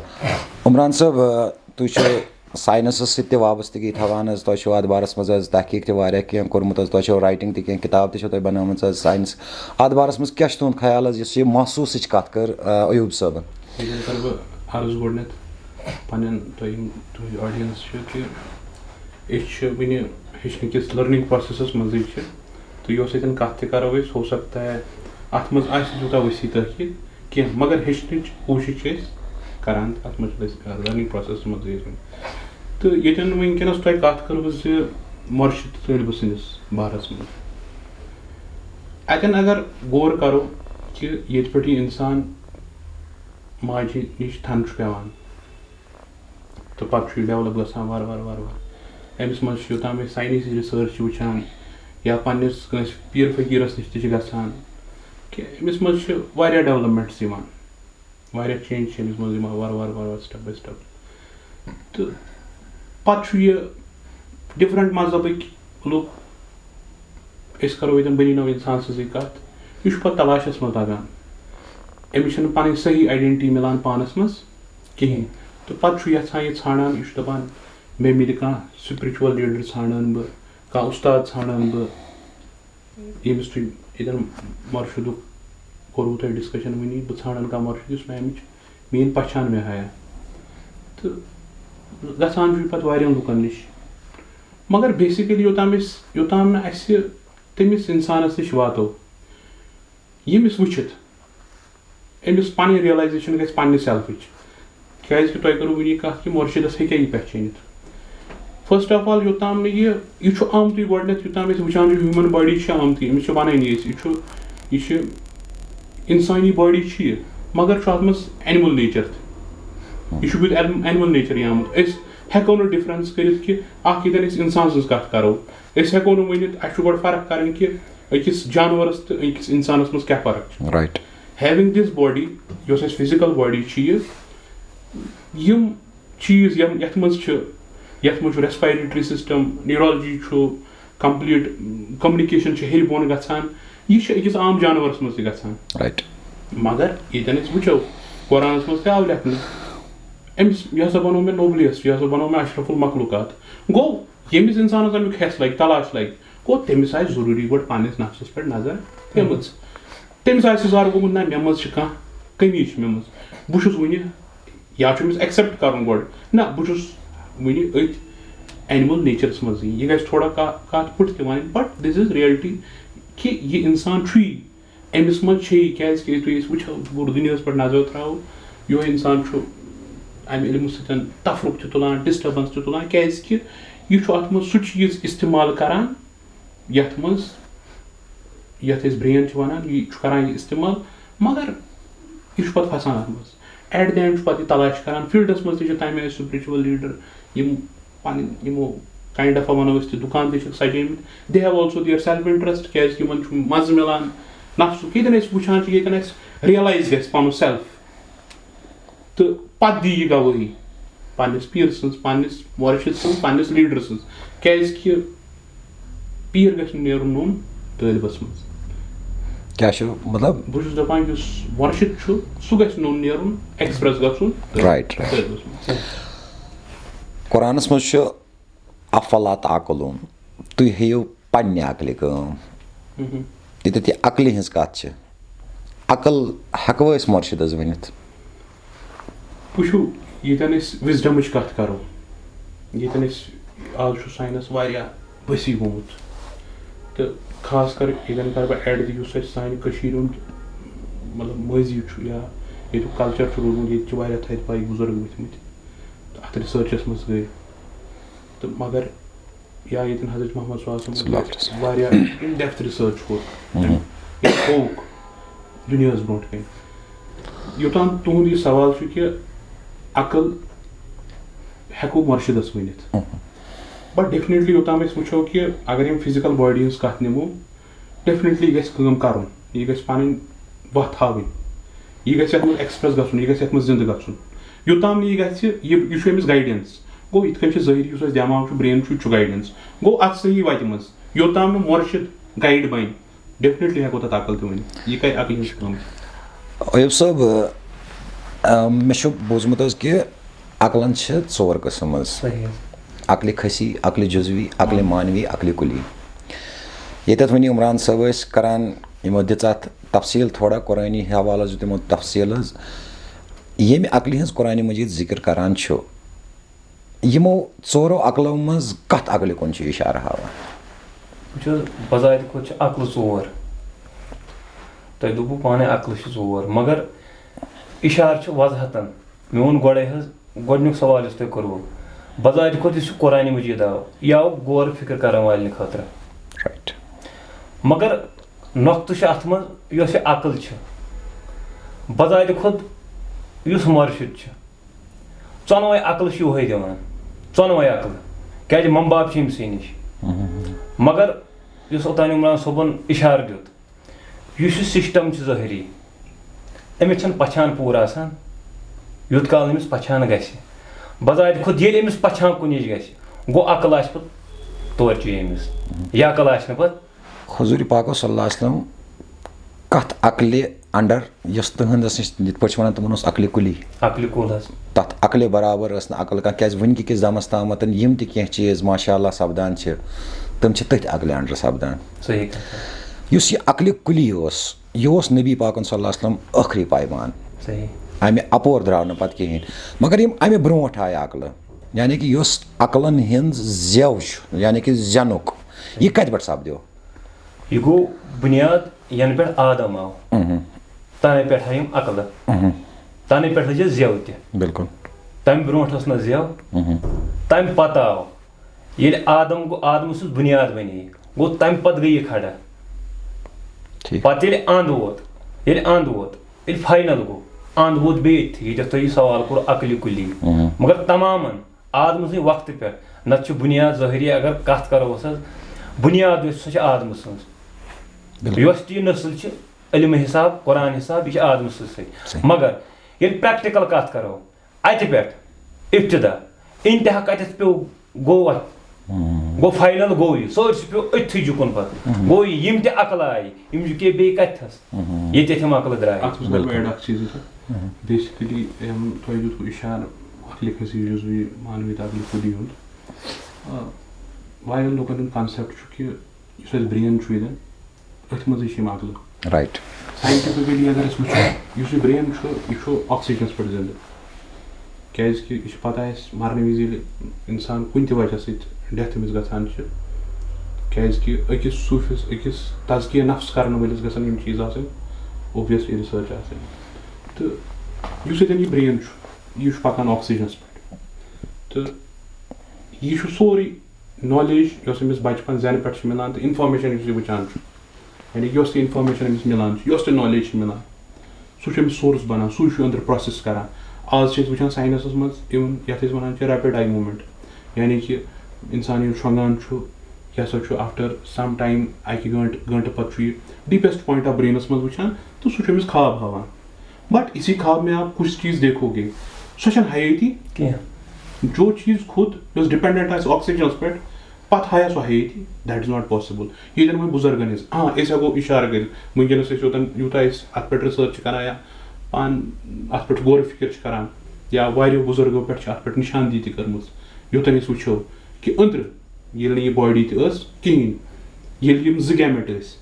عمران صٲب، آ، تُہۍ چھِو ساینسس سۭتۍ تہِ وابستگی تھاوان حظ، تۄہہِ چھُو اتھ بارس منٛز حظ تحقیق تہِ واریاہ کینٛہہ کوٚرمُت حظ، تۄہہِ چھو writing تہِ کینٛہہ، کتاب تہِ چھو تۄہہِ بنٲومٕژ حظ ساینس۔ اتھ بارس منٛز کیٛاہ چھُ تُہُنٛد خیال حظ، یُس یہِ محسوٗسٕچ کتھ کٔر، آ، ایوب صٲبن؟ ییٚتٮ۪ن کرٕ بہٕ عرض گۄڈٕنٮ۪تھ پننٮ۪ن تۄہہِ یِم تُہٕنٛدۍ audience چھِ کہِ أسۍ چھِ وٕنہِ ہیٚچھنہٕ کِس learning processس منٛزٕے چھِ، تہٕ یۄس ییٚتٮ۪ن کَتھ تہِ کَرو أسۍ، ہو سکتا ہے اَتھ منٛز آسہِ نہٕ تیوٗتاہ ؤسیع تحقیٖق کینٛہہ، مگر ہیٚچھنٕچ کوٗشِش چھِ أسۍ کَران، تہٕ اَتھ منٛز چھِ أسۍ learning processس منٛزٕے أسۍ وٕنہِ۔ تہٕ ییٚتٮ۪ن وٕنکیٚنَس تۄہہِ کَتھ کٔروٕ زِ مرشد طٲلبہٕ سٕنٛدِس بارَس منٛز، اَتٮ۪ن اگر غور کَرو کہِ ییٚتہِ پٮ۪ٹھ یہِ اِنسان ماجہِ نِش تھَنہٕ چھُ پٮ۪وان، تہٕ پَتہٕ چھُ یہِ develop گژھان وارٕ وارٕ وارٕ وارٕ۔ أمِس منٛز چھِ یوٚتام أسۍ science research چھِ وٕچھان یا پنٛنِس کٲنٛسہِ پیٖر فقیٖرَس نِش تہِ چھِ گژھان، کہِ أمِس منٛز چھِ واریاہ developments یِوان، واریاہ change چھِ أمِس منٛز یِوان وارٕ وارٕ وارٕ وارٕ step by step۔ تہٕ پَتہٕ چھُ یہِ different مذہبٕکۍ لُکھ، أسۍ کَرو ییٚتٮ۪ن بٔنی نوع اِنسان سٕنٛزٕے کَتھ، یہِ چھُ پَتہٕ تلاشَس منٛز لَگان، أمِس چھَنہٕ پَنٕنۍ صحیح identity مِلان پانَس منٛز کِہیٖنۍ، تہٕ پَتہٕ چھُ یَژھان یہِ ژھانٛڈان، یہِ چھُ دَپان مےٚ مِلہِ کانٛہہ spiritual leader ژھانٛڈَن بہٕ، کانٛہہ اُستاد ژھانٛڈَن بہٕ، ییٚمِس تُہۍ ییٚتٮ۪ن مرشدُک کوٚروٕ تۄہہِ discussion وٕنی، بہٕ ژھانٛڈَن کانٛہہ مرشد یُس مےٚ اَمِچ میٛٲنۍ پہچان مےٚ ہایا۔ تہٕ گژھان چھُ یہِ پَتہٕ واریاہَن لُکَن نِش، مگر basically یوٚتام أسۍ یوٚتام نہٕ اَسہِ تٔمِس اِنسانَس نِش واتو، ییٚمِس وٕچھِتھ أمِس پَنٕنۍ realization گژھِ پنٛنہِ selfٕچ۔ کیٛازِکہِ تۄہہِ کٔروٕ وٕنی کَتھ کہِ مُرشِدَس ہیٚکیٛاہ یہِ پہچٲنِتھ؟ First of all، یوٚتام نہٕ یہِ یہِ چھُ آمتُے گۄڈٕنٮ۪تھ، یوٚتام أسۍ وٕچھان چھِ human body چھِ آمتٕے، أمِس چھِ وَنٲنی أسۍ، یہِ چھُ یہِ چھِ اِنسٲنی body چھِ یہِ، مگر چھُ اَتھ منٛز animal nature تہِ۔ یہِ چھُ بُتھ animal nature یہِ آمُت۔ أسۍ ہٮ۪کو نہٕ difference کٔرِتھ کہِ اَکھ ییٚتٮ۪ن أسۍ اِنسان سٕنٛز کَتھ کَرو، أسۍ ہٮ۪کو نہٕ ؤنِتھ، اَسہِ چھُ گۄڈٕ فرق کَرٕنۍ کہِ أکِس جانوَرَس تہٕ أکِس اِنسانَس منٛز کیٛاہ فرق چھِ۔ Right۔ Having this body، یۄس اَسہِ physical body چھِ یہِ، یِم چیٖز یِم یَتھ منٛز چھِ، یَتھ منٛز چھُ respiratory system، neurology چھُ، complete communication چھِ ہیٚرِ بۄن گژھان، یہِ چھِ أکِس عام جانوَرَس منٛز تہِ گژھان۔ Right۔ مگر ییٚتٮ۪ن أسۍ وٕچھو، قرآنَس منٛز تہِ آو لیکھنہٕ، أمِس، یہِ ہسا بَنوو مےٚ noblest، یہِ ہسا بَنوو مےٚ اشرف المخلوقات۔ گوٚو، ییٚمِس اِنسانَس اَمیُک ہٮ۪س لَگہِ، تلاش لَگہِ، گوٚو، تٔمِس آسہِ ضروٗری گۄڈٕ پنٛنِس نفسَس پٮ۪ٹھ نظر پیمٕژ۔ تٔمِس آسہِ اظہار گوٚمُت، نہ، مےٚ منٛز چھِ کانٛہہ کمی چھِ مےٚ منٛز، بہٕ چھُس وٕنہِ، یا چھُ أمِس accept کَرُن گۄڈٕ، نہ، بہٕ چھُس وٕنہِ أتھۍ animal natureس منٛزٕے۔ یہِ گژھِ تھوڑا کا-، کَتھ پُٹ تہِ وَنٕنۍ، but this is reality کہِ یہِ اِنسان چھُے، أمِس منٛز چھے، کیٛازِکہِ یُتھُے أسۍ وٕچھو، پوٗرٕ دُنیاہَس پٮ۪ٹھ نظر ترٛاوو، یِہوٚے اِنسان چھُ اَمہِ علمہٕ سۭتۍ تفرُق تہِ تُلان، disturbance تہِ تُلان، کیٛازِکہِ یہِ چھُ اَتھ منٛز سُہ چیٖز استعمال کَران، یَتھ منٛز، یَتھ أسۍ brain چھِ وَنان، یہِ چھُ کَران یہِ استعمال، مگر یہِ چھُ پَتہٕ پھَسان اَتھ منٛز۔ At the end چھُ پَتہٕ یہِ تلاش کَران، fieldس منٛز تہِ چھِ تَمہِ آیہِ spiritual leader، یِم پَنٕنۍ یِمو kind of وَنو أسۍ تہِ دُکان تہِ چھِکھ سَجٲومٕتۍ۔ They have also their self interest، کیٛازِکہِ یِمَن چھُ مَزٕ مِلان نفسُک۔ ییٚتٮ۪ن أسۍ وٕچھان چھِ، ییٚتٮ۪ن اَسہِ realize گژھِ پَنُن self، تہٕ پَتہٕ دی یہِ گوٲہی پنٛنِس پیٖر سٕنٛز، پنٛنِس مُرشِد سٕنٛز، پنٛنِس leader سٕنٛز، کیٛازِکہِ پیٖر گژھِ نہٕ نیرُن نوٚن طٲلبَس منٛز۔ کیٛاہ چھُ مطلب؟ بہٕ چھُس دَپان، یُس مُرشِد چھُ، سُہ گژھِ نوٚن نیرُن، express گژھُن Right، right۔ طٲلبَس منٛز۔ قرآنَس منٛز چھُ "افلا تعقلون"، تُہۍ ہیٚیِو پننہِ عقلہِ کٲم۔ مہم۔ ییٚتٮ۪تھ یہِ عقلہِ ہٕنٛز کتھ چھِ، عقل ہٮ۪کوا أسۍ مرشدس ؤنِتھ؟ وٕچھِو، ییٚتٮ۪ن أسۍ وِزڈمٕچ کَتھ کَرو، ییٚتٮ۪ن أسۍ، آز چھُ ساینَس واریاہ وسیع گوٚمُت، تہٕ خاص کر ییٚتٮ۪ن کَرٕ بہٕ ایڈ تہِ، یُس اَسہِ سانہِ کٔشیٖرِ ہُنٛد مطلب مٲضی چھُ یا ییٚتیُک کلچر چھُ روٗدمُت، ییٚتہِ چھِ واریاہ تھدِ پایہِ بُزرگ ؤتھمٕتۍ تہٕ اَتھ ریسرچس منٛز گٔے، تہٕ مگر یا ییٚتٮ۪ن حضرت محمد صلی اللہ علیہ وسلم واریاہ ان ڈیپتھ ریسرچ کوٚر، أمۍ تھووُکھ دُنیاہَس برونٛٹھ کَنہِ۔ یوٚتام تُہُنٛد یہِ سوال چھُ کہِ عقل ہٮ۪کو مُرشِدَس ؤنِتھ، بٹ ڈیفنیٹلی یوٚتام أسۍ وٕچھو کہِ اگر یِم فزیکل باڈی ہٕنٛز کَتھ نِمو، ڈیفنیٹلی گژھِ کٲم کَرُن، یہِ گژھِ پَنٕنۍ وَتھ ہاوٕنۍ، یہِ گژھِ یَتھ منٛز ایکسپریس گژھُن، یہِ گژھِ یَتھ منٛز زِندٕ گژھُن۔ یوٚتام نہٕ یہِ گژھِ، یہِ یہِ چھُ أمِس گایڈنس۔ گوٚو یِتھ کٔنۍ چھُ ظٲہری یُس اَسہِ دٮ۪ماغ چھُ، برین چھُ، یہِ چھُ گایڈنس۔ گوٚو اَتھ صحیح وَتہِ منٛز یوٚتام نہٕ مُرشِد گایڈ بَنہِ، ڈیفنیٹلی ہٮ۪کو تَتھ عقل تہِ ؤنِتھ۔ یہِ کَرِ عقلہِ ہٕنٛز کٲم۔ ایوب صٲب، آ، مےٚ چھُ بوٗزمُت حظ کہِ عقلن چھِ ژور قٕسم حظ۔ صحیح حظ۔ عقلِ کھسی، عقلِ جزوی، عقلِ معنوی، عقلِ کلی۔ ییٚتٮ۪تھ وۄنۍ عمران صٲب ٲسۍ کران، یِمو دِژ اتھ تفصیٖل تھوڑا، قرآنی حوالہٕ حظ دیُت یِمو تفصیٖل حظ۔ ییٚمہِ عقلہِ ہٕنٛز قرآنِ مجیٖد ذِکر کران چھُ، یِمو ژورو عقلو منٛز کتھ عقلہِ کُن چھُ اشارٕ ہاوان؟ وٕچھ حظ، بذاتِ خۄد چھِ عقلہٕ ژور۔ تۄہہِ دوٚپوُ پانَے عقلہٕ چھِ ژور، مگر اِشارٕ چھُ وضاحتن۔ مےٚ ووٚن گۄڈَے حظ، گۄڈٕنیُک سوال یُس تۄہہِ کوٚروُ، بذاتِ خۄد یُس یہِ قرآنِ مجیٖد آو، یہِ آو غور فِکر کرن والٮ۪ن خٲطرٕ۔ رائٹ۔ مگر نۄقطہٕ چھُ اَتھ منٛز، یۄس یہِ عقل چھِ، بذاتِ خۄد یُس مرشد چھُ، ژۄنوَے عقلہٕ چھِ یِہوٚے دِوان، ژۄنوَے عقلہٕ، کیٛازِ منبع چھِ أمۍ سٕے نِش۔ مگر یُس اوٚتام عمران صٲبُن اِشارٕ دیُت، یُس یہِ سِسٹَم چھُ ظٲہری، أمِس چھَنہٕ پَژھان پوٗرٕ آسان، یوٗت کال أمِس پَژھان گژھِ۔ بذاتِ خۄد ییٚلہِ أمِس پَژھان کُنِچ گژھِ، گوٚو عقل آسہِ پَتہٕ توڑچی أمِس، یہِ عقل آسہِ نہٕ پَتہٕ۔ حضور پاک صلی اللہ علیہ وسلم کتھ عقلہِ انڈر، یۄس تُہنٛدس نِش یِتھ پٲٹھۍ چھِ ونان، تِمن اوس عقلِ کُلی۔ عقلِ کُل حظ۔ تتھ عقلہِ برابر ٲس نہٕ عقل کانٛہہ، کیازِ وٕنہِ کِس دمس تامتھ یِم تہِ کینٛہہ چیٖز ماشاء اللہ سپدان چھِ، تِم چھِ تٔتھۍ عقلہِ انڈر سپدان۔ صحیح کتھ۔ یُس یہِ عقلِ کُلی اوس، یہِ اوس نبی پاکن صلی اللہ علیہ وسلم ٲخری پیمان۔ صحیح۔ امہِ اپور درٛاو نہٕ پتہٕ کِہیٖنۍ۔ مگر یِم امہِ برونٛٹھ آیہِ عقلہٕ، یعنی کہِ یُس عقلن ہٕنٛز زٮ۪و چھُ، یعنی کہِ زٮ۪نُک، یہِ کتہِ پٮ۪ٹھ سپدیو؟ یہِ گوٚو بُنیاد، ینہٕ پٮ۪ٹھ آدم آو، مہم، تنہٕ پٮ۪ٹھ آیہِ یِم عقلہٕ، مہم، تنہٕ پٮ۪ٹھ لٔج یہِ زٮ۪و تہِ۔ بِلکُل۔ تمہِ برونٛٹھ ٲس نہٕ زٮ۪و، مہم، تمہِ پتہٕ آو، ییٚلہِ آدم گوٚو، آدمہٕ سٕنٛز بُنیاد بنے، گوٚو تمہِ پتہٕ گٔے یہِ کھڑا۔ ٹھیٖک۔ پتہٕ ییٚلہِ اند ووت، ییٚلہِ اند ووت، ییٚلہِ فاینل گوٚو، اند ووت بیٚیہِ أتھی، ییٚتٮ۪تھ تۄہہِ یہِ سوال کوٚر عقلِ کُلی۔ مہم۔ مگر تمامن آدمہٕ سٕنٛدِ وقتہٕ پٮ۪ٹھ، نتہٕ چھُ بُنیاد ظٲہری، اگر کتھ کرو أسۍ حظ، بُنیاد یۄس، سۄ چھِ آدمہٕ سٕنٛز۔ بِلکُل۔ یۄس تہِ یہِ نسل چھِ، علم حساب، قرآن حساب، یہِ چھِ آدمہٕ سٕنٛز سۭتۍ۔ صحیح۔ مگر ییٚلہِ پریکٹیکل کتھ کرو، اتہِ پٮ۪ٹھ ابتدا، انتہا کتٮ۪تھ پیوٚو، گوٚو اتھ، مہم۔ گوٚو فاینل گوٚو یہِ، سٲرسٕے پیوٚو أتھی جُکُن پتہٕ۔ مہم۔ گوٚو یہِ، یِم تہِ عقلہٕ آیہِ، یِم جُکے بیٚیہِ کتہِ تھس؟ مہم۔ ییٚتٮ۪تھ یِم عقلہٕ درایہِ۔ اتھ منٛز کرٕ بہٕ بِلکُل۔ ایڈ اکھ چیٖز یِتھ۔ بیسکلی یِم تۄہہِ دیُتوُ اِشارٕ عقلِ کھسی، جزوی، معنوی تہٕ عقلِ کُلی ہُنٛد۔ آ، واریاہن لُکن ہُنٛد کانسیپٹ چھُ کہِ یُس اَسہِ برین چھُ ییٚتٮ۪ن، أتھۍ منٛزٕے چھِ یِم عقلہٕ۔ رائٹ۔ ساینٹیفکلی اگر أسۍ وٕچھو، یُس یہِ برین چھُ، یہِ چھُ آکسیجنس پٮ۪ٹھ زِندٕ۔ کیازِ کہِ یہِ چھِ پتہ اَسہِ، مرنہٕ وِزِ ییٚلہِ انسان کُنہِ تہِ وجہ سۭتۍ ڈیتھ أمِس گژھان چھِ، کیازِ کہِ أکِس صوٗفِس، أکِس تزکیہ نفس کرن وٲلِس گژھن یِم چیٖز آسٕنۍ اوبویسلی ریسرچ آسٕنۍ۔ تہٕ یُس ییٚتٮ۪ن یہِ برین چھُ، یہِ چھُ پکان آکسیجنس پٮ۪ٹھ۔ تہٕ یہِ چھُ سورُے نالیج، یۄس أمِس بچپن زٮ۪نہٕ پٮ۪ٹھ چھِ مِلان، تہٕ انفارمیشن یُس یہِ وٕچھان چھُ، یعنی یۄس تہِ انفارمیشن أمِس مِلان چھِ، یۄس تہِ نالیج چھِ مِلان، سُہ چھُ أمِس سورس بنان، سُے چھُ أنٛدرٕ پروسیس کران۔ آز چھِ أسۍ وٕچھان ساینسس منٛز، اِوٕن یتھ أسۍ ونان چھِ ریپڈ آی موٗمینٹ، یعنی کہِ انسان ییٚلہِ شۄنٛگان چھُ، یہِ ہسا چھُ آفٹر سم ٹایم، اکہِ گٲنٛٹہٕ، گٲنٛٹہٕ پتہٕ چھُ یہِ ڈیپسٹ پوینٹ آف برینس منٛز وٕچھان، تہٕ سُہ چھُ أمِس خواب ہاوان۔ بٹ اسی خواب میں آپ کچھ چیز دیکھو گے، سۄ چھنہٕ حیٲتی۔ کینٛہہ۔ جو چیز خود یۄس ڈپینڈنٹ آسہِ آکسیجنس پٮ۪ٹھ، پتہٕ ہایا سۄ حیٲتی، that is not possible۔ ییٚتٮ۪ن وۄنۍ بُزرگن ہٕنٛز، آ، أسۍ ہٮ۪کو اِشارٕ کٔرِتھ، وٕنکیٚنس أسۍ یوٚتن، یوٗتاہ أسۍ اتھ پٮ۪ٹھ ریسرچ چھِ کران یا پانہٕ اتھ پٮ۪ٹھ غور فکر چھِ کران یا واریاہو بُزرگو پٮ۪ٹھ چھِ اتھ پٮ۪ٹھ نشاندہی تہِ کٔرمٕژ، یوٚتن أسۍ وٕچھو کہِ أنٛدرٕ ییٚلہِ نہٕ یہِ باڈی تہِ ٲس کِہیٖنۍ، ییٚلہِ یِم زٕ گیمٹ ٲسۍ،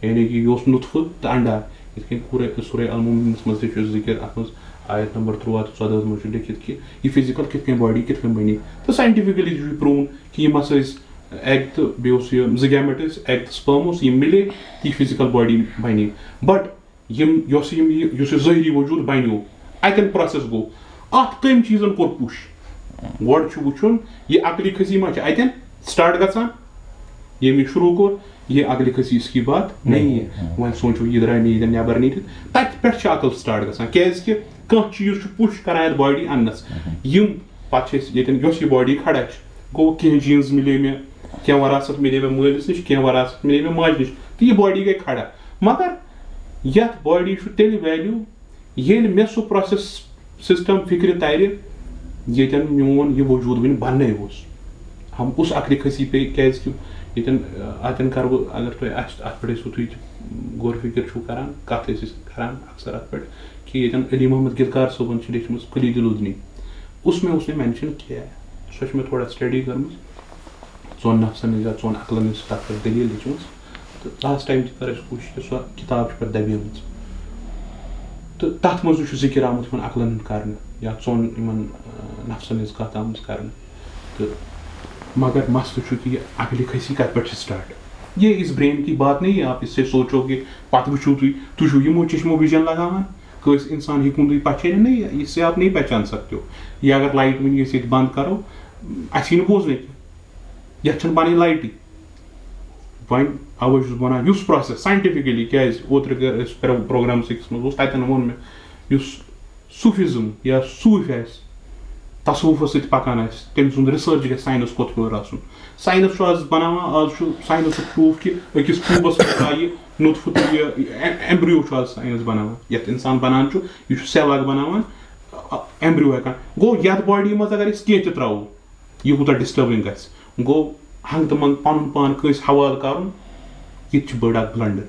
یعنی کہِ یہِ اوس نُطفہٕ تہٕ انڈا، یِتھ کٔنۍ پوٗرٕ سورہ المومنس منٛز تہِ چھُ ذِکِر، اَتھ منٛز آیت نمبر تُرٛواہ تہٕ ژۄداہ منٛز چھُ لیٚکھِتھ کہِ یہِ فِزِکل کِتھ کٔنۍ باڈی کِتھ کٔنۍ بَنہِ۔ تہٕ ساینٹِفِکٔلی چھُ یہِ پرٛوٗن کہِ یِم ہسا ٲسۍ ایگ تہٕ بیٚیہِ اوس یہِ زٕ گیمٹ ٲسۍ، ایگ تہٕ سپرم اوس، یِم مِلے تہٕ یہِ فِزِکل باڈی بَنے۔ بٹ یِم یۄس یِم یہِ یُس یہِ ظٲہری وجوٗد بَنیو، اَتٮ۪ن پروسیس گوٚو، اَتھ کٔمۍ چیٖزن کوٚر پُش؟ گۄڈٕ چھُ وٕچھُن، یہِ عقلی کھٔسی ما چھِ اَتٮ۪ن سٹارٹ گژھان؟ ییٚمہِ شروع کوٚر، یہ اگلی کھسی اس کی بات نہیں ہے۔ وۄنۍ سوٗنٛچِو، یہِ درٛاے مےٚ ییٚتٮ۪ن نٮ۪بر نیٖرِتھ۔ تَتہِ پٮ۪ٹھ چھِ عقل سٹارٹ گژھان، کیٛازِ کہِ کانٛہہ چیٖز چھُ پُش کران یَتھ باڈی اَننَس۔ یِم پَتہٕ چھِ أسۍ ییٚتٮ۪ن، یۄس یہِ باڈی کھڑا چھِ، گوٚو کینٛہہ جینز مِلے مےٚ، کینٛہہ وراثت مِلے مےٚ مٲلِس نِش، کینٛہہ وراثت مِلے مےٚ ماجہِ نِش، تہٕ یہِ باڈی گٔے کھڑا۔ مگر یَتھ باڈی چھُ تیٚلہِ ویلیو، ییٚلہِ مےٚ سُہ پروسیس سسٹم فکرِ ترِ، ییٚتٮ۪ن میون یہِ وجوٗد وٕنہِ بننے اوس۔ ہم اس عقلِ کھسی پے، کیازِ کہِ ییٚتٮ۪ن، اتٮ۪ن کرٕ بہٕ، اگر تُہۍ اَسہِ اتھ پٮ۪ٹھ ٲسِو تُہۍ تہِ غور فکر چھِو کران، کتھ ٲسۍ أسۍ کران اکثر اتھ پٮ۪ٹھ، کہِ ییٚتٮ۪ن علی محمد گلکار صٲبن چھِ لیچھمٕژ کلیدِ لدنی، اس مےٚ اوس نہٕ مینشن کینٛہہ، سۄ چھِ مےٚ تھوڑا سٹڈی کٔرمٕژ۔ ژۄن نفسن ہٕنٛز یا ژۄن عقلن ہٕنٛز چھِ تتھ پٮ۪ٹھ دٔلیٖل لیٖچھمٕژ۔ تہٕ last time تہِ کٔر اَسہِ کوٗشِش کہِ سۄ کِتاب چھِ پَتہٕ دَبیمٕژ۔ تہٕ تَتھ منٛز تہِ چھُ ذِکِر آمُت یِمَن عقلن ہُنٛد کرنہٕ یا ژۄن یِمَن، آ، نفسن ہٕنٛز کَتھ آمٕژ کرنہٕ۔ تہٕ مگر مسلہٕ چھُ کہِ یہِ عقلِ کھسی کَتہِ پٮ۪ٹھ چھِ start؟ یہ اس brain کی بات نہیں ہے، آپ اس سے سوچو کہ پتہٕ وٕچھِو تُہۍ، تُہۍ چھِو یِمو چشمو vision لگاوان، کٲنٛسہِ انسان ہیٚکہِ نہٕ تُہۍ پہچٲنِتھ، نہیں، اسے آپ نہیں پہچان سکتے ہو۔ یا اگر light وٕنہِ أسۍ ییٚتہِ بنٛد کرو، اَسہِ یی نہٕ بوزنٕے کینٛہہ۔ یَتھ چھَنہٕ بَنٕنۍ لایٹٕے۔ وۄنۍ اَوَے چھُس بہٕ وَنان، یُس پروسیس ساینٹِفِکٔلی، کیٛازِ اوترٕ کٔر اَسہِ پرو-، پروگرام سِکِس منٛز اوس، تَتٮ۪ن ووٚن مےٚ، یُس صوٗفِزم یا صوٗفۍ آسہِ، تصوفَس سۭتۍ پَکان آسہِ، تٔمۍ سُنٛد ریسرچ گژھِ ساینس کوٚت ہیوٚر آسُن۔ ساینس چھُ آز بَناوان، آز چھُ ساینسُک پروٗف کہِ أکِس ٹیوٗبَس منٛز آیہِ نُطفہٕ تہٕ یہِ اے-، ایمبریو چھُ آز ساینس بَناوان، یَتھ اِنسان بَنان چھُ، یہِ چھُ سیل اکھ بَناوان، ایمبریو ہٮ۪کان۔ گوٚو، یَتھ باڈی منٛز اگر أسۍ کینٛہہ تہِ ترٛاوو، یہِ کوٗتاہ ڈسٹربنگ گژھِ۔ گوٚو، ہنٛگ تہٕ منٛگ پنُن پان کٲنٛسہِ حوالہٕ کرُن، یہِ تہِ چھِ بٔڑ اکھ بلنڈر۔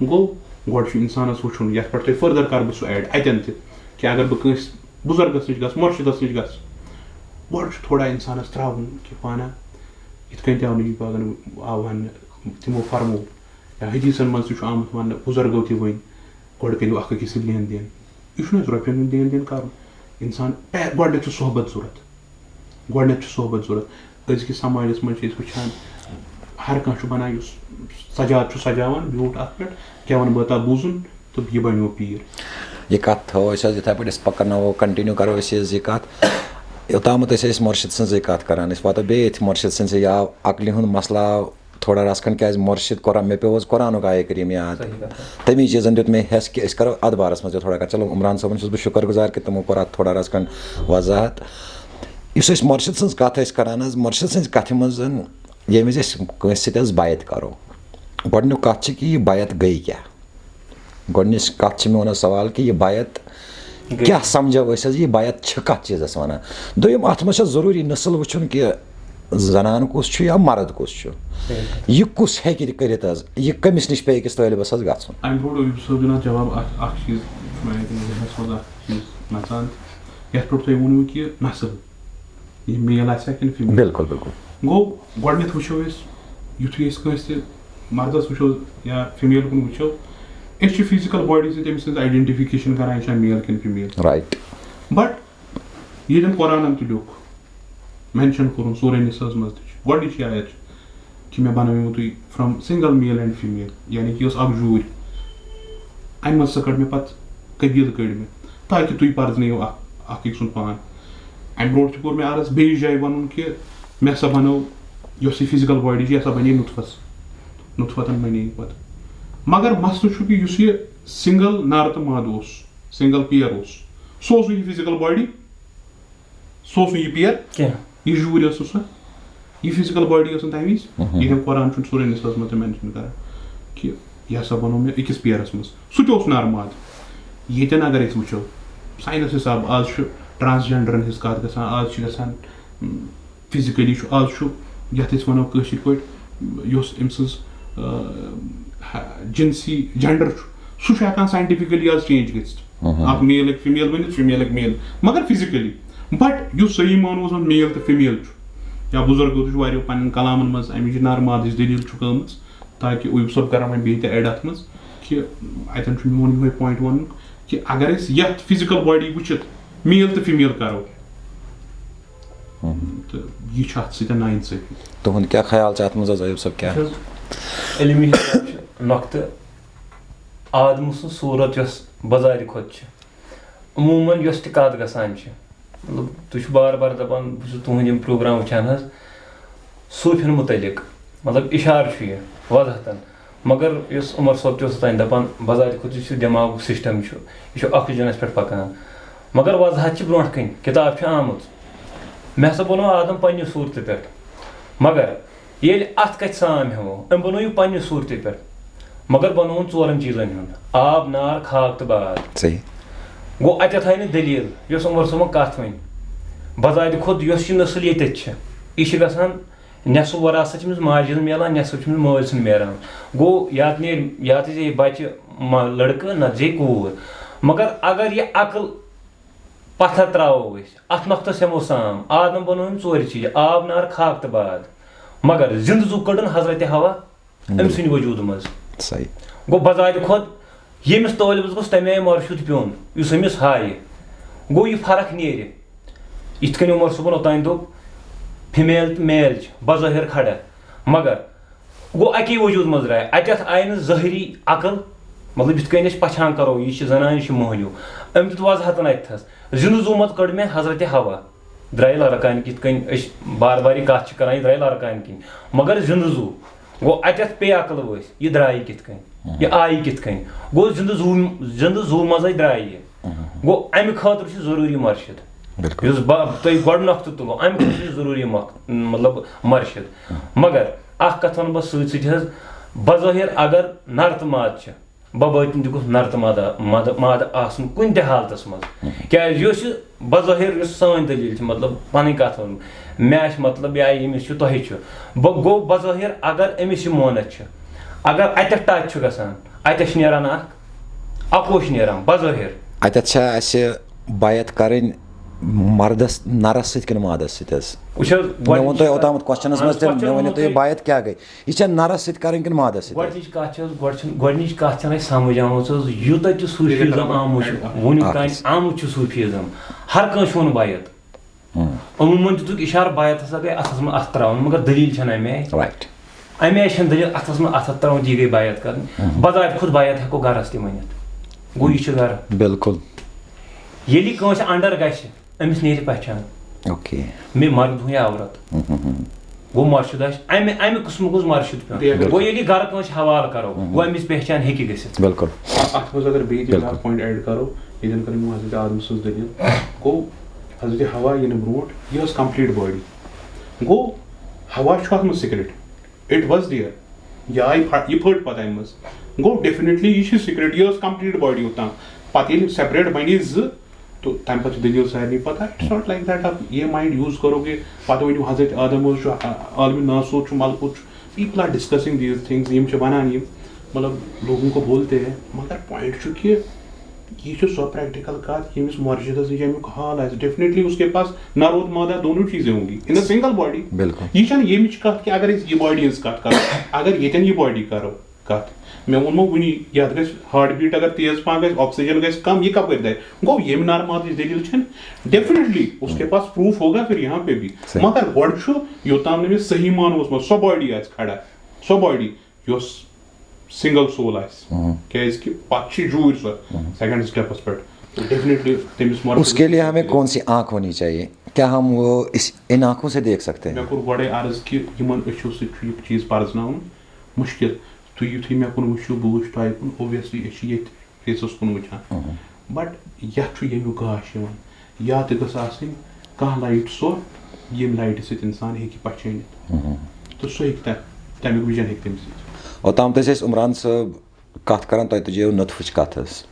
گوٚو، گۄڈٕ چھُ انسانس وٕچھُن، یتھ پٮ۪ٹھ تۄہہِ further کرٕ بہٕ سُہ add اتٮ۪ن تہِ، کہِ اگر بہٕ کٲنٛسہِ بُزرگس نِش گژھٕ، مرشدس نِش گژھٕ، گۄڈٕ چھُ تھوڑا انسانس ترٛاوُن کہِ پانہ یِتھ کٔنۍ تہِ آو نبی پاکن آو وننہٕ، تِمو فرموو، یا حدیثن منٛز تہِ چھُ آمُت وننہٕ، بُزرگو تہِ ؤنۍ، گۄڈٕ کٔرِو اکھ أکِس سۭتۍ لین دین۔ یہِ چھُنہٕ اَسہِ رۄپیَن ہُنٛد دین دین کَرُن۔ اِنسان پے-، گۄڈٕنٮ۪تھ چھُ صحبت ضوٚرَتھ۔ گۄڈٕنٮ۪تھ چھُ صحبت ضوٚرَتھ۔ أزکِس سماجَس منٛز چھِ أسۍ وٕچھان، ہر کانٛہہ چھُ بَنان، یُس سجاد چھُ سجاوان بیوٗٹھ اَتھ پٮ۪ٹھ، گٮ۪وَن بٲتھا بوٗزُن تہٕ یہِ بَنیو پیٖر۔ یہِ کَتھ تھاوو أسۍ حظ یِتھَے پٲٹھۍ، أسۍ پَکناوو، continue کَرو أسۍ یہِ، یہِ کَتھ۔ یوٚتامَتھ أسۍ ٲسۍ مُرشِد سٕنٛزٕے کَتھ کَران، أسۍ واتو بیٚیہِ أتھۍ مُرشِد سٕنٛزٕے، یہِ آو عقلہِ ہُنٛد مسلہٕ آو تھوڑا رژھ کھنٛڈ، کیٛازِ مُرشِد قرآن، مےٚ پیوٚو حظ قرآنُک آیہِ کریٖم یاد۔ صحیح کَتھ۔ تَمی چیٖزَن دیُت مےٚ حٮ۪س کہِ أسۍ کَرو اَتھ بارَس منٛز تہِ تھوڑا کَتھ۔ چلو، عمران صٲبَن چھُس بہٕ شُکر گُزار کہِ تِمو کوٚر اَتھ تھوڑا رژھ کھنٛڈ وضاحت۔ یُس أسۍ مُرشِد سٕنٛز کَتھ ٲسۍ کَران حظ، مُرشِد سٕنٛزِ کَتھِ منٛز زَن ییٚمہِ وِزِ أسۍ کٲنٛسہِ سۭتۍ حظ بیعت کَرو، گۄڈٕنیُک کَتھ چھِ کہِ یہِ بیعت گٔے کیٛاہ؟ گۄڈٕنِچ کَتھ چھِ میون حظ سوال کہِ یہِ بیعت گٔے۔ کیٛاہ سَمجھو أسۍ حظ، یہِ بیعت چھِ کَتھ چیٖزَس وَنان؟ دوٚیِم، اَتھ منٛز چھا ضروٗری نسل وٕچھُن کہِ زنان کُس چھُ یا مرد کُس چھُ؟ صحیح۔ یہِ کُس ہیٚکہِ کٔرِتھ حظ؟ یہِ کٔمِس نِش پیٚیہِ أکِس طٲلبَس حظ گژھُن؟ اَمہِ برونٛٹھ اوس صٲب دِوان جواب اَتھ، اَکھ چیٖز چھُ مےٚ اَتہِ ذہنَس منٛز اَکھ چیٖز نَژان، یَتھ پٮ۪ٹھ تۄہہِ ووٚنوُ کہِ نسل، یہِ male آسہِ ہا کِنہٕ female؟ بِلکُل، بِلکُل۔ گوٚو، گۄڈٕنٮ۪تھ وٕچھو أسۍ، یُتھُے أسۍ کٲنٛسہِ تہِ مردس وٕچھو یا female کُن وٕچھو، أسۍ چھِ physical body سۭتۍ أمۍ سٕنٛز identification کران، یہِ چھا male کِنہٕ female۔ Right۔ But ییٚلٮ۪ن قرآنن تہِ لیوٚکھ، mention کوٚرُن سورہ نساء ہس منٛز تہِ چھُ، گۄڈٕنِچی آیت چھِ کہِ مےٚ بنٲوِو تُہۍ from single male and female، یعنی کہِ یۄس اکھ جوٗرۍ، اَمہِ منٛز سا کٔڑ مےٚ پتہٕ قبیٖلہٕ کٔڑۍ مےٚ، تاکہِ تُہۍ پرزنٲیِو اکھ، اکھ أکۍ سُنٛد پان۔ اَمہِ برونٛٹھ تہِ کوٚر مےٚ عرض بیٚیِس جایہِ وَنُن کہِ مےٚ ہسا بنٲو یۄس یہِ physical body چھِ، یہِ ہسا بنے نُطفس، نُطفتن بنے یہِ پتہٕ۔ مگر مسلہٕ چھُ کہِ یُس یہِ single نر تہٕ ماد اوس، single pair اوس، سُہ اوس نہٕ یہِ physical body، سُہ اوس نہٕ یہِ pair کینٛہہ۔ یہِ جوٗرۍ ٲس نہٕ سۄ، یہِ physical body ٲس نہٕ تَمہِ وِزِ۔ مہم۔ ییٚتٮ۪ن قرآن چھُ سورہ نساء ہس منٛز تہِ mention کران کہِ یہِ ہسا بنوو مےٚ أکِس پیرس منٛز، سُہ تہِ اوس نر ماد۔ ییٚتٮ۪ن اگر أسۍ وٕچھو، science حساب آز چھُ transgenderن ہٕنٛز کتھ گژھان، آز چھِ گژھان، م، physically چھُ، آز چھُ یتھ أسۍ ونو کٲشِر پٲٹھۍ، یۄس أمۍ سٕنٛز، آ، ہا، جنسی gender چھُ، سُہ چھُ ہٮ۪کان scientifically آز change گٔژھِتھ۔ مہم۔ اکھ male ہیٚکہِ female بٔنِتھ، female ہیٚکہِ male، مگر physically۔ But یُس صحیح معنوَس منٛز male تہٕ female چھُ، یا بُزرگو تہِ چھُ واریاہو پنٕنٮ۪ن کلامن منٛز اَمِچ نر مادٕچ دٔلیٖل چھُکھ آمٕژ، تاکہِ اوٗبۍ صٲب کرن وۄنۍ بیٚیہِ تہِ add اتھ منٛز کہِ اَتٮ۪ن چھُ میون یِہوٚے point وَنُن کہِ اگر أسۍ یَتھ physical body وٕچھِتھ male تہٕ female کَرو، تہٕ یہِ چھُ اَتھ سۭتۍ نااِنصٲفی۔ تُہُنٛد کیٛاہ خیال چھُ اَتھ منٛز حظ، ایوب صٲب؟ کیٛاہ؟ وٕچھ حظ، علمی حساب چھُ نۄقطہٕ آدمہٕ سٕنٛز صوٗرت یۄس بظاہرِ کھۄتہٕ چھِ، عموٗماً یۄس تہِ کَتھ گژھان چھِ، مطلب، تُہۍ چھِو بار بار دَپان، بہٕ چھُس تُہُنٛد یِم پروگرام وٕچھان حظ، صوٗفیَن مُتعلِق، مطلب، اِشارٕ چھُ یہِ وضاحتاً۔ مگر یُس عمر صٲب تہِ اوس اوٚتانۍ دَپان، بظاہرِ کھۄتہٕ یُس یہِ دٮ۪ماغُک سِسٹَم چھُ، یہِ چھُ آکسیجنَس پٮ۪ٹھ پَکان۔ مگر وضاحت چھِ برونٛٹھ کَنہِ، کِتاب چھِ آمٕژ۔ مےٚ ہسا بنوو آدم پننہِ صوٗرتہِ پٮ۪ٹھ۔ مگر ییٚلہِ اَتھ کَتھِ سام ہٮ۪مو، أمۍ بنوو یہِ پننہِ صوٗرتہِ پٮ۪ٹھ۔ مگر بنووُن ژورَن چیٖزَن ہُنٛد، آب، نار، خاک تہٕ باد۔ صحیح۔ گوٚو، اَتٮ۪تھ آیہِ نہٕ دٔلیٖل، یۄس عمر صٲبَن کَتھ ؤنۍ۔ بظاہرِ خۄد یۄس یہِ نسل ییٚتٮ۪تھ چھِ، یہِ چھِ گژھان نٮ۪صٕف وراثت چھِ أمِس ماجہِ ہٕنٛز میلان، نٮ۪صٕف چھِ أمِس مٲلۍ سٕنٛز میلان۔ گوٚو، یَتھ نیرِ، یَتھ زِ بَچہِ ما-، لٔڑکہٕ، نَتہٕ زِ کوٗر۔ مگر اگر یہِ عقل پتھر تراوو أسۍ، اتھ نۄقطس ہٮ۪مو سام۔ آدم بنوو یِم ژورِ چیٖز، آب، نار، خاک تہٕ باد۔ مگر زِندٕ زُو کٔڑٕن حضرت حوا أمۍ سٕنٛدِ وجوٗدٕ منٛز۔ صحیح۔ گوٚو، بظاہرِ خۄد ییٚمِس طٲلبس گوٚژھ تَمہِ آیہِ مرشد پیوٚن یُس أمِس ہایہِ۔ گوٚو، یہِ فرق نیرِ۔ یِتھ کٔنۍ عمر صٲبن اوٚتانۍ دوٚپ، female تہٕ male چھِ بظٲہِر کھڑا، مگر گوٚو، اَکی وجوٗد منٛز درٛاے۔ اَتٮ۪تھ آیہِ نہٕ ظٲہری عقل، مطلب، یِتھ کٔنۍ أسۍ پَژھان کَرو، یہِ چھِ زَنان، یہِ چھِ مۄہنیو۔ أمۍ دیُت وضاحتن اَتھَس، زِندٕ زُومَت کٔڑ مےٚ حضرت حوا، درٛاے لَرٕ کانہِ کِتھ کٔنۍ أسۍ بار بار یہِ کَتھ چھِ کَران، یہِ درٛاے لَرٕ کانہِ کِنۍ۔ مگر زِندٕ زُو، گوٚو، اَتٮ۪تھ پیٚیہِ عقل وٲسۍ، یہِ درٛایہِ کِتھ کٔنۍ، یہِ آیہِ کِتھ کٔنۍ؟ گوٚو، زِندٕ زُو، زِندٕ زُو منٛزَے درٛایہِ یہِ۔ گوٚو، اَمہِ خٲطرٕ چھُ ضروٗری مرشد۔ بِلکُل۔ یُس با-، تۄہہِ گۄڈٕ نۄقطہٕ تُلو، اَمہِ خٲطرٕ چھُ ضروٗری مۄخ-، مطلب، مرشد۔ مگر اَکھ کَتھ وَنہٕ بہٕ سۭتۍ سۭتۍ حظ، بظٲہِر اگر نَر تہٕ مادٕ چھِ، بَبٲتِن تہِ گوٚژھ نَر تہٕ مادٕ، مادٕ، مادٕ آسُن کُنہِ تہِ حالتَس منٛز۔ کیٛازِ یُس یہِ بظٲہِر یُس سٲنۍ دٔلیٖل چھِ، مطلب، پَنٕنۍ کَتھ وَنہٕ، مےٚ آسہِ مطلب یا ییٚمِس چھُ، تۄہہِ چھُ، بہٕ گوٚو بظٲہِر اگر أمِس یہِ مونَتھ چھُ، اگر اَتٮ۪تھ touch چھُ گژھان، اَتٮ۪تھ چھِ نیران اَکھ اَپُز چھِ نیران بظٲہِر۔ اَتٮ۪تھ چھا اَسہِ بیعت کَرٕنۍ مردس، نرس سۭتۍ کِنہٕ مادس سۭتۍ حظ؟ وٕچھ حظ، مےٚ گۄڈٕنِچ ووٚن تۄہہِ اوٚتامَتھ question-س منٛز تہِ، مےٚ ؤنِو تُہۍ، یہِ بیعت کیٛاہ گٔے؟ یہِ چھا نرس سۭتۍ کَرٕنۍ کِنہٕ مادس سۭتۍ حظ؟ گۄڈٕنِچ کَتھ چھِ حظ، گۄڈٕ چھِنہٕ، گۄڈٕنِچ کَتھ چھَنہٕ اَسہِ سَمٕجھ آمٕژ حظ، یوٗتاہ تہِ صوٗفیزم آمُت چھُ، وٕنیُک تام آمُت چھُ صوٗفیزم، ہر کٲنٛسہِ ووٚن بیعت۔ عموٗماً دِتُکھ اِشارٕ بیعت ہسا گٔے اَتھَس منٛز اَتھٕ ترٛاوُن، مگر دٔلیٖل چھَنہٕ اَمہِ آیہِ۔ Right۔ اَمہِ آیہِ چھَنہٕ دٔلیٖل اَتھَس منٛز اَتھٕ ترٛاوُن، یہِ گٔے بیعت کَرٕنۍ۔ بظاہر خود بیعت ہٮ۪کو گَرَس تہِ ؤنِتھ۔ گوٚو، یہِ چھُ گَرٕ۔ بِلکُل۔ ییٚلہِ یہِ کٲنٛسہِ under گژھِ، أمِس نیرِ پہچان۔ Okay۔ مےٚ مرد ہوں یا عورت۔ گوٚو مرشد آسہِ، اَمہِ، اَمہِ قٕسمُک گوٚژھ مرشد پیوٚن۔ گوٚو ییٚلہِ یہِ گرٕ کٲنٛسہِ حوالہٕ کرو، گوٚو أمِس پہچان ہیٚکہِ گٔژھِتھ۔ بِلکُل۔ اَتھ منٛز اگر بیٚیہِ تہِ بِلکُل۔ بیٛاکھ point add کرو، ییٚتٮ۪ن کٔر مےٚ حضرت آدم سٕنٛز دٔلیٖل۔ گوٚو حضرت حوا یِنہٕ برونٛٹھ یہِ ٲس complete body۔ گوٚو حوا چھُ اَتھ منٛز secret۔ It was there۔ یہِ آیہِ پھَ-، یہِ پھٔٹ پَتہٕ اَمہِ منٛز۔ گوٚو definitely یہِ چھِ secret، یہِ ٲس complete body اوٚتام۔ پَتہٕ ییٚلہِ separate بَنے زٕ، تہٕ تَمہِ پَتہٕ چھِ دٔلیٖل سارنٕے پَتہ۔ It's not like that آپ یہ mind use کرو کہ پَتہٕ ؤنِو حضرت آدم حظ چھُ، آ، عالمِ ناسوت چھُ، ملکوت چھُ۔ People are discussing these things، یِم چھِ وَنان یِم، مطلب، لوگوں کو بولتے ہیں، مگر point چھُ کہ یہِ چھُ سۄ practical کَتھ ییٚمِس مرشدَس نِش اَمیُک حال آسہِ۔ Definitely اس کے پاس نر اور مادہ دونوں چیزیں ہوں گی in a single body۔ بِلکُل۔ یہِ چھَنہٕ ییٚمِچ کَتھ کہ اگر أسۍ یہِ body ہٕنٛز کَتھ کَرو، اگر ییٚتٮ۪ن یہِ body کَرو کَتھ، مےٚ ووٚنمو وٕنی، یَتھ گژھِ heart beat اگر تیز پَہَن گژھِ، oxygen گژھِ کَم، یہِ کَپٲرۍ دَرِ؟ گوٚو ییٚمہِ نر مادٕچ دٔلیٖل چھَنہٕ، definitely اس کے پاس proof ہوگا پھر یہاں پہ بھی۔ صحیح۔ مگر گۄڈٕ چھُ یوٚتام نہٕ مےٚ صحیح مانوس منٛز سۄ body آسہِ کھڑا، سۄ body یۄس single soul آسہِ، کیٛازِ کہِ پَتہٕ چھِ جوٗرۍ سۄ second stepس پٮ۪ٹھ۔ Definitely تٔمِس مرشد اس کے لیے ہمیں کون سی آنکھ ہونی چاہیے؟ کیا ہم وہ اس، ان آنکھوں سے دیکھ سکتے ہیں؟ مےٚ کوٚر گۄڈَے عرض کہِ یِمَن أچھو سۭتۍ چھُ یہِ چیٖز پَرزٕناوُن مُشکِل۔ تُہۍ یُتھُے مےٚ کُن وٕچھِو، بہٕ وٕچھٕ تۄہہِ کُن، obviously أسۍ چھِ ییٚتھۍ faceس کُن وٕچھان۔ But یَتھ چھُ ییٚمیُک گاش یِوان۔ یا تہِ گٔژھ آسٕنۍ کانٛہہ light سۄ، ییٚمہِ lightہِ سۭتۍ اِنسان ہیٚکہِ پَہچٲنِتھ۔ تہٕ سُہ ہیٚکہِ تَ-، تَمیُک vision ہیٚکہِ تٔمِس یِتھ۔ اوٚتام تہِ ٲسۍ أسۍ عمران صٲب کَتھ کَران، تۄہہِ تُجیو نُطفٕچ کَتھ حظ۔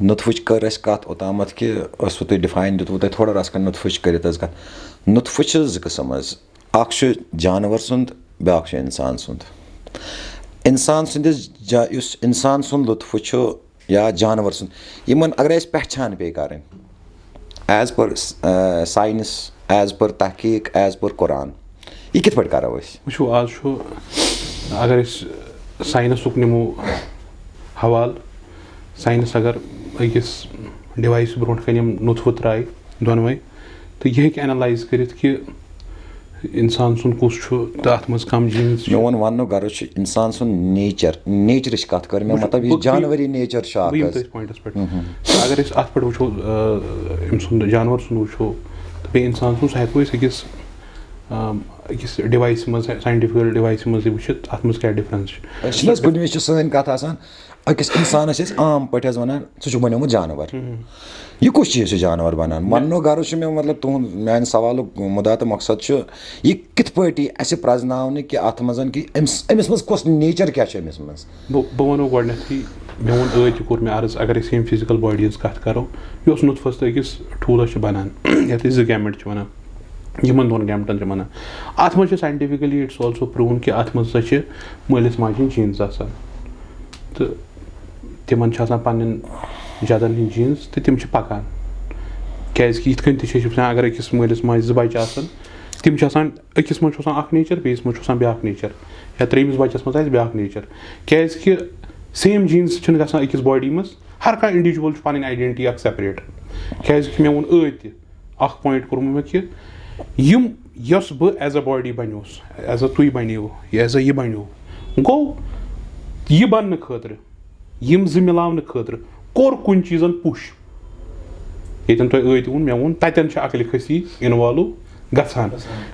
نُطفٕچ کٔر اَسہِ کَتھ اوٚتامَتھ کہِ ٲسوٕ تۄہہِ define دیُتوٕ تۄہہِ تھوڑا رَژھ کھنٛڈ نُطفٕچ کٔرِتھ حظ کَتھ۔ نُطفہٕ چھِ زٕ قٕسٕم حظ۔ اَکھ چھُ جانوَر سُنٛد، بیٛاکھ چھُ اِنسان سُنٛد۔ اِنسان سٕنٛدِس جا-، یُس اِنسان سُنٛد لُطفہٕ چھُ یا جانوَر سُنٛد، یِمَن اگر اَسہِ پہچان پیٚیہِ کَرٕنۍ as per، آ، science، as per تحقیٖق، as per قرآن، یہِ کِتھ پٲٹھۍ کَرو أسۍ؟ وٕچھِو، آز چھُ، اگر أسۍ ساینسُک نِمو حوالہٕ، ساینس اگر أکِس ڈیوایسہٕ برونٛٹھ کنہِ یِم نُطفہٕ ترٛایہِ دۄنوَے، تہٕ یہِ ہیٚکہِ اینالایز کٔرِتھ کہِ انسان سُنٛد کُس چھُ تہٕ اتھ منٛز کم جینز چھِ۔ میون وننُک غرض چھُ انسان سُنٛد نیچر، نیچرٕچ کتھ کٔر مےٚ، وٕچھ، مطلب یہِ بہٕ، بہٕ، جانوری نیچر چھُ بہٕ اکھ یِمہٕ حظ۔ تٔتھۍ پوینٹس پٮ۪ٹھ۔ اگر أسۍ اتھ پٮ۪ٹھ وٕچھو، آ، أمۍ سُنٛد، جانور سُنٛد وٕچھو تہٕ بیٚیہِ انسان سُنٛد، سُہ ہٮ۪کو أسۍ أکِس، آ، أکِس ڈیوایسہِ منٛز، ساینٹیفکل ڈیوایسہِ منٛز تہِ وٕچھِتھ، اتھ منٛز کیٛاہ ڈفرنس چھِ۔ أسۍ چھِنہٕ حظ کُنہِ وِزِ چھِ سٲنۍ کتھ آسان، أکِس انسانس چھِ أسۍ عام پٲٹھۍ حظ ونان، ژٕ چھُکھ بنیومُت جانور۔ یہِ کُس چیٖز چھُ جانور بنان؟ وننُک غرض چھُ مےٚ، مطلب، تُہُنٛد، میانہِ سوالُک مُدا تہٕ مقصد چھُ، یہِ کِتھ پٲٹھۍ یی اسہِ پرزناونہٕ کہِ اتھ منٛز کہِ أمِس، أمِس منٛز کۄس نیچر کیٛاہ چھِ أمِس منٛز؟ بہٕ بہٕ وَنو گۄڈٕنٮ۪تھٕے، مےٚ ووٚن ٲدۍ تہِ کوٚر مےٚ عرض، اگر أسۍ ییٚمہِ فِزِکَل باڈی ہِنٛز کَتھ کَرو، یۄس نُطفَس تہٕ أکِس ٹھوٗلَس چھِ بَنان، یَتھ أسۍ زٕ گیمٹ چھِ وَنان، یِمَن دۄن گیمٹَن چھِ وَنان۔ اَتھ منٛز چھِ ساینٹیفکلی اِٹس آلسو پروٗن کہِ اَتھ منٛز ہسا چھِ مٲلِس ماجہِ ہِنٛدۍ جینز آسان، تہٕ تِمَن چھِ آسان پَنٕنٮ۪ن جَدَن ہِنٛدۍ جینز تہٕ تِم چھِ پَکان۔ کیٛازِکہِ یِتھ کٔنۍ تہِ چھِ أسۍ وٕچھان، اگر أکِس مٲلِس ماجہِ زٕ بَچہِ آسان، تِم چھِ آسان، أکِس منٛز چھُ آسان اَکھ نیچر، بیٚیِس منٛز چھُ آسان بیٛاکھ نیچر، یا ترٛیٚیِمِس بَچَس منٛز آسہِ بیٛاکھ نیچر۔ کیٛازِکہِ سیم جینز چھِنہٕ گژھان أکِس باڈی منٛز۔ ہر کانٛہہ انڈیویجول چھُ پَنٕنۍ آیڈینٹی اکھ سیپریٹ۔ کیٛازِکہِ مےٚ ووٚن ٲدۍ تہِ، اکھ پوینٹ کوٚرمُت مےٚ کہِ یِم، یۄس بہٕ ایز اے باڈی بَنیوس، ایز اے تُہۍ بَنیو، یا ایز اے یہِ بَنیو، گوٚو یہِ بَننہٕ خٲطرٕ، یِم زٕ مِلاونہٕ خٲطرٕ کوٚر کُنہِ چیٖزَن پُش۔ ییٚتٮ۪ن تۄہہِ ٲدۍ ووٚن، مےٚ ووٚن، تَتٮ۪ن چھِ عقلِ کھٔسی انوالو گژھان۔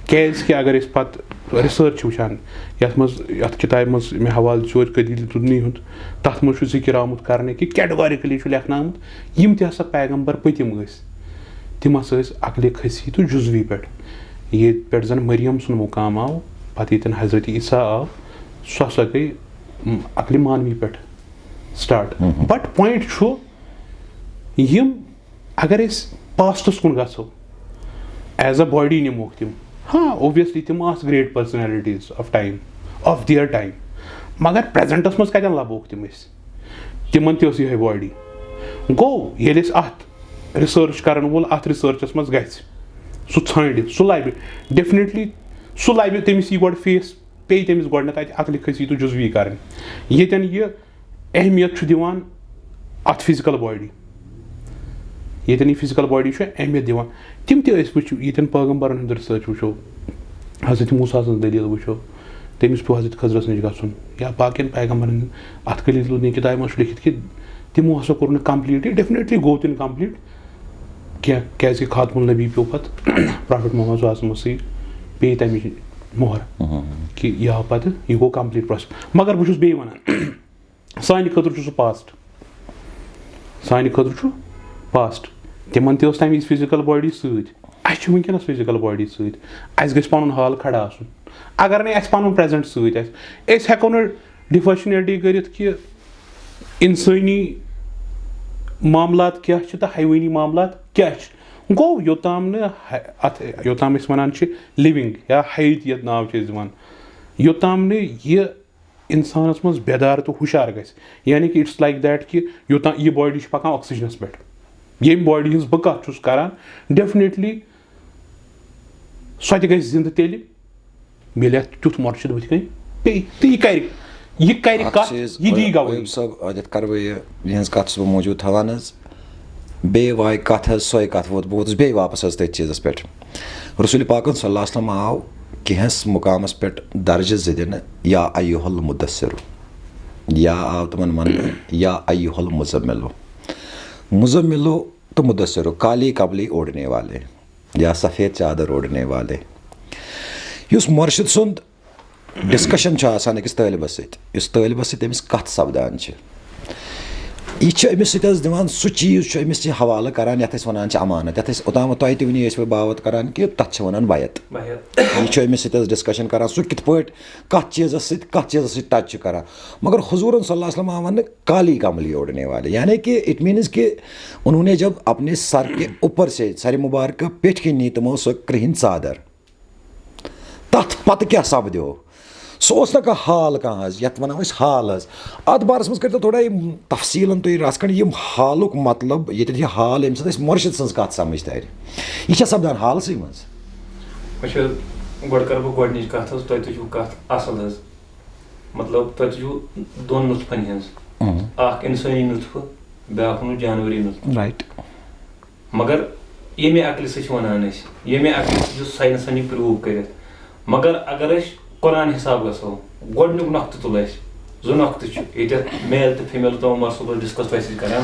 کیٛازِکہِ اگر أسۍ پَتہٕ رِسٲرٕچ چھِ وٕچھان، یَتھ منٛز، یَتھ کِتابہِ منٛز مےٚ حوالہٕ چھُ قدیٖل دُنی ہُنٛد، تَتھ منٛز چھُ ذِکِر آمُت کَرنہٕ کہِ کیٹگورِکٔلی چھُ لیکھنہٕ آمُت، یِم تہِ ہسا پیغمبر پٔتِم ٲسۍ، تِم ہسا ٲسۍ عقلِ کھٔسی تہٕ جُزوی پٮ۪ٹھ۔ ییٚتہِ پٮ۪ٹھ زَن مریم سُنٛد مُقام آو، پَتہٕ ییٚتٮ۪ن حضرت عیسیٰ آو، سُہ ہسا گٔے، م، عقلِ مانوی پٮ۪ٹھ سٹارٹ۔ بٹ پوینٹ چھُ، یِم اگر أسۍ پاسٹس کُن گژھو، ایز اے باڈی نِموکھ تِم، ہاں، اوبویسلی تِم آسہٕ great personalities of time, of their time، مگر پریزنٹس منٛز کتٮ۪ن لبوکھ تِم أسۍ؟ تِمن تہِ ٲس یِہے باڈی۔ گوٚو، ییٚلہِ أسۍ اتھ رِسٲرٕچ کرن وول اتھ رِسٲرچس منٛز گژھِ، سُہ ژھانڈِ، سُہ لبہِ، ڈیفنیٹلی سُہ لبہِ، تٔمِس یی گۄڈٕ فیس، پیٚیہِ تٔمِس گۄڈٕنٮ۪تھ اتہِ عقلِ کھٔسی تہٕ جُزوی کرٕنۍ۔ ییٚتٮ۪ن یہِ اہمیت چھُ دِوان اتھ فزیکل باڈی، ییٚتٮ۪ن یہِ فزیکل باڈی چھُ اہمیت دِوان۔ تِم تہِ أسۍ وٕچھو، ییٚتٮ۪ن پیغمبرن ہُنٛد رِسٲرٕچ وٕچھو، حضرت موسیٰ سٕنٛز دٔلیٖل وٕچھو، تٔمِس پیوٚو حضرت خضرس نِش گژھُن، یا باقین پیغمبرن ہُنٛد۔ اتھ کٔلیٖز لوٗدنی کِتابہِ منٛز چھُ لیکھِتھ کہِ تِمو ہسا کوٚر نہٕ کمپلیٖٹ، یہِ ڈیفنیٹلی گوٚو تہِ نہٕ کمپلیٖٹ کینٛہہ، کیازِ کہِ خاتم النبی پیوٚو پتہٕ پرافٹ محمد صلی اللہ علیہ وسلمس سۭتۍ، پیٚیہِ تمِچ مۄہر کہِ یہِ آو پتہٕ، یہِ گوٚو کمپلیٖٹ پروسیس۔ مگر بہٕ چھُس بیٚیہِ ونان، سانہِ خٲطرٕ چھُ سُہ پاسٹ، سانہِ خٲطرٕ چھُ پاسٹ۔ تِمن تہِ ٲس تمہِ وِزِ فزیکل باڈی سۭتۍ، اسہِ چھِ وٕنکیٚنس فزیکل باڈی سۭتۍ۔ اسہِ گژھِ پنُن حال کھڑا آسُن۔ اگر نہٕ اسہِ پنُن پریزنٹ سۭتۍ آسہِ، أسۍ ہٮ۪کو نہٕ ڈِفرنشیٹ کٔرِتھ کہِ انسٲنی معاملات کیٛاہ چھِ تہٕ حیوٲنی معاملات کیٛاہ چھِ۔ گوٚو، یوٚتام نہٕ ح-، اتھ، یوٚتام أسۍ ونان چھِ لِونگ یا حیٲتیت ناو چھِ أسۍ دِوان، یوٚتام نہٕ یہِ انسانس منٛز بیدار تہٕ ہُشار گژھِ، یعنی کہِ اٹس لایک دیٹ کہِ یوٚتام یہِ باڈی چھِ پکان آکسیجنس پٮ۪ٹھ، ییٚمہِ باڈی ہٕنٛز بہٕ کتھ چھُس کران، ڈیفنیٹلی سۄ تہِ گژھِ زندٕ تیٚلہِ، ییٚلہِ اتھ تیُتھ مرشد بٕتھِ کنہِ پیٚیہِ تہٕ یہِ کرِ، یہِ کرِ اکھ کتھ، چیٖز، یہِ دی گوٲہی۔ عیوب صٲب، اتٮ۪تھ کرٕ بہٕ یہِ، یِہنٛز کتھ چھُس بہٕ موٗجوٗد تھاوان حظ۔ بیٚیہِ وایہِ کتھ حظ، سۄے کتھ ووت، بہٕ ووتُس بیٚیہِ واپس حظ تٔتھۍ چیٖزس پٮ۪ٹھ۔ رسول پاکن صلی اللہ علیہ وسلم آو کینٛہس مقامس پٮ۪ٹھ درجہٕ زٕ دِنہٕ، یا ایُہا المدثر، یا آو تِمن وننہٕ، یا ایُہا المزمل۔ مزملو تو مدثرو، کالی کملی اوڑھنے والے یا سفید چادر اوڑھنے والے۔ یُس مرشد سُنٛد ڈسکشن چھُ آسان أکِس طٲلبس سۭتۍ، یُس طٲلبس سۭتۍ أمِس کتھ سپدان چھِ، یہِ چھُ أمِس سۭتۍ حظ دِوان، سُہ چیٖز چھُ أمِس یہِ حوالہٕ کران یتھ أسۍ ونان چھِ امانت، یتھ أسۍ اوٚتام تۄہہِ تہِ وُنی ٲسوٕ باوت کران کہِ تتھ چھِ ونان بیعت۔ بیعت۔ یہِ چھُ أمِس سۭتۍ حظ ڈسکشن کران، سُہ کِتھ پٲٹھۍ، کتھ چیٖزس سۭتۍ، کتھ چیٖزس سۭتۍ ٹچ چھُ کران۔ مگر حضوٗرن صلی اللہ علیہ وسلم آو وننہٕ کالی کملی اوڑھنے والے، یعنی کہ اٹ مینز کہ انہوں نے جب اپنے سر کے اوپر سے، سر مبارک پیٹھ کنی تِمو سۄ کرٛہِنۍ ژادر، تتھ پتہٕ کیٛاہ سپدیو؟ سُہ اوس نہ کانٛہہ حال کانٛہہ حظ، یتھ ونو أسۍ حال حظ۔ اتھ بارس منٛز کٔرۍتو تھوڑا یہِ تفصیٖلن تُہۍ رژھ کھنٛڈ، یِم حالُک مطلب، ییٚتٮ۪تھ یہِ حال، ییٚمہِ سۭتۍ أسۍ مرشد سٕنٛز کتھ سمجھ ترِ، یہِ چھا سپدان حالسٕے منٛز؟ وٕچھ حظ، گۄڈٕ کرٕ بہٕ گۄڈٕنِچ کتھ حظ، تۄہہِ تُجوٕ کتھ اصل حظ۔ مطلب، تۄہہِ چھُو دۄن نُطفن ہٕنٛز، اہم۔ اکھ انسٲنی نُطفہٕ، بیٛاکھ ووٚنوٕ جانوری نُطفہٕ۔ رائٹ۔ مگر ییٚمہِ عقلہِ سۭتۍ چھِ وَنان أسۍ، ییٚمہِ عقلہِ سۭتۍ یُس ساینسن یہِ پروو کٔرِتھ۔ مگر اگر أسۍ قرآن حساب گژھو، گۄڈٕنیُک نۄقطہٕ تُلو أسۍ، زٕ نۄقطہٕ چھِ ییٚتٮ۪تھ، میل تہٕ فیمیل، تِمو مَرسو ڈسکس تۄہہِ سۭتۍ کران۔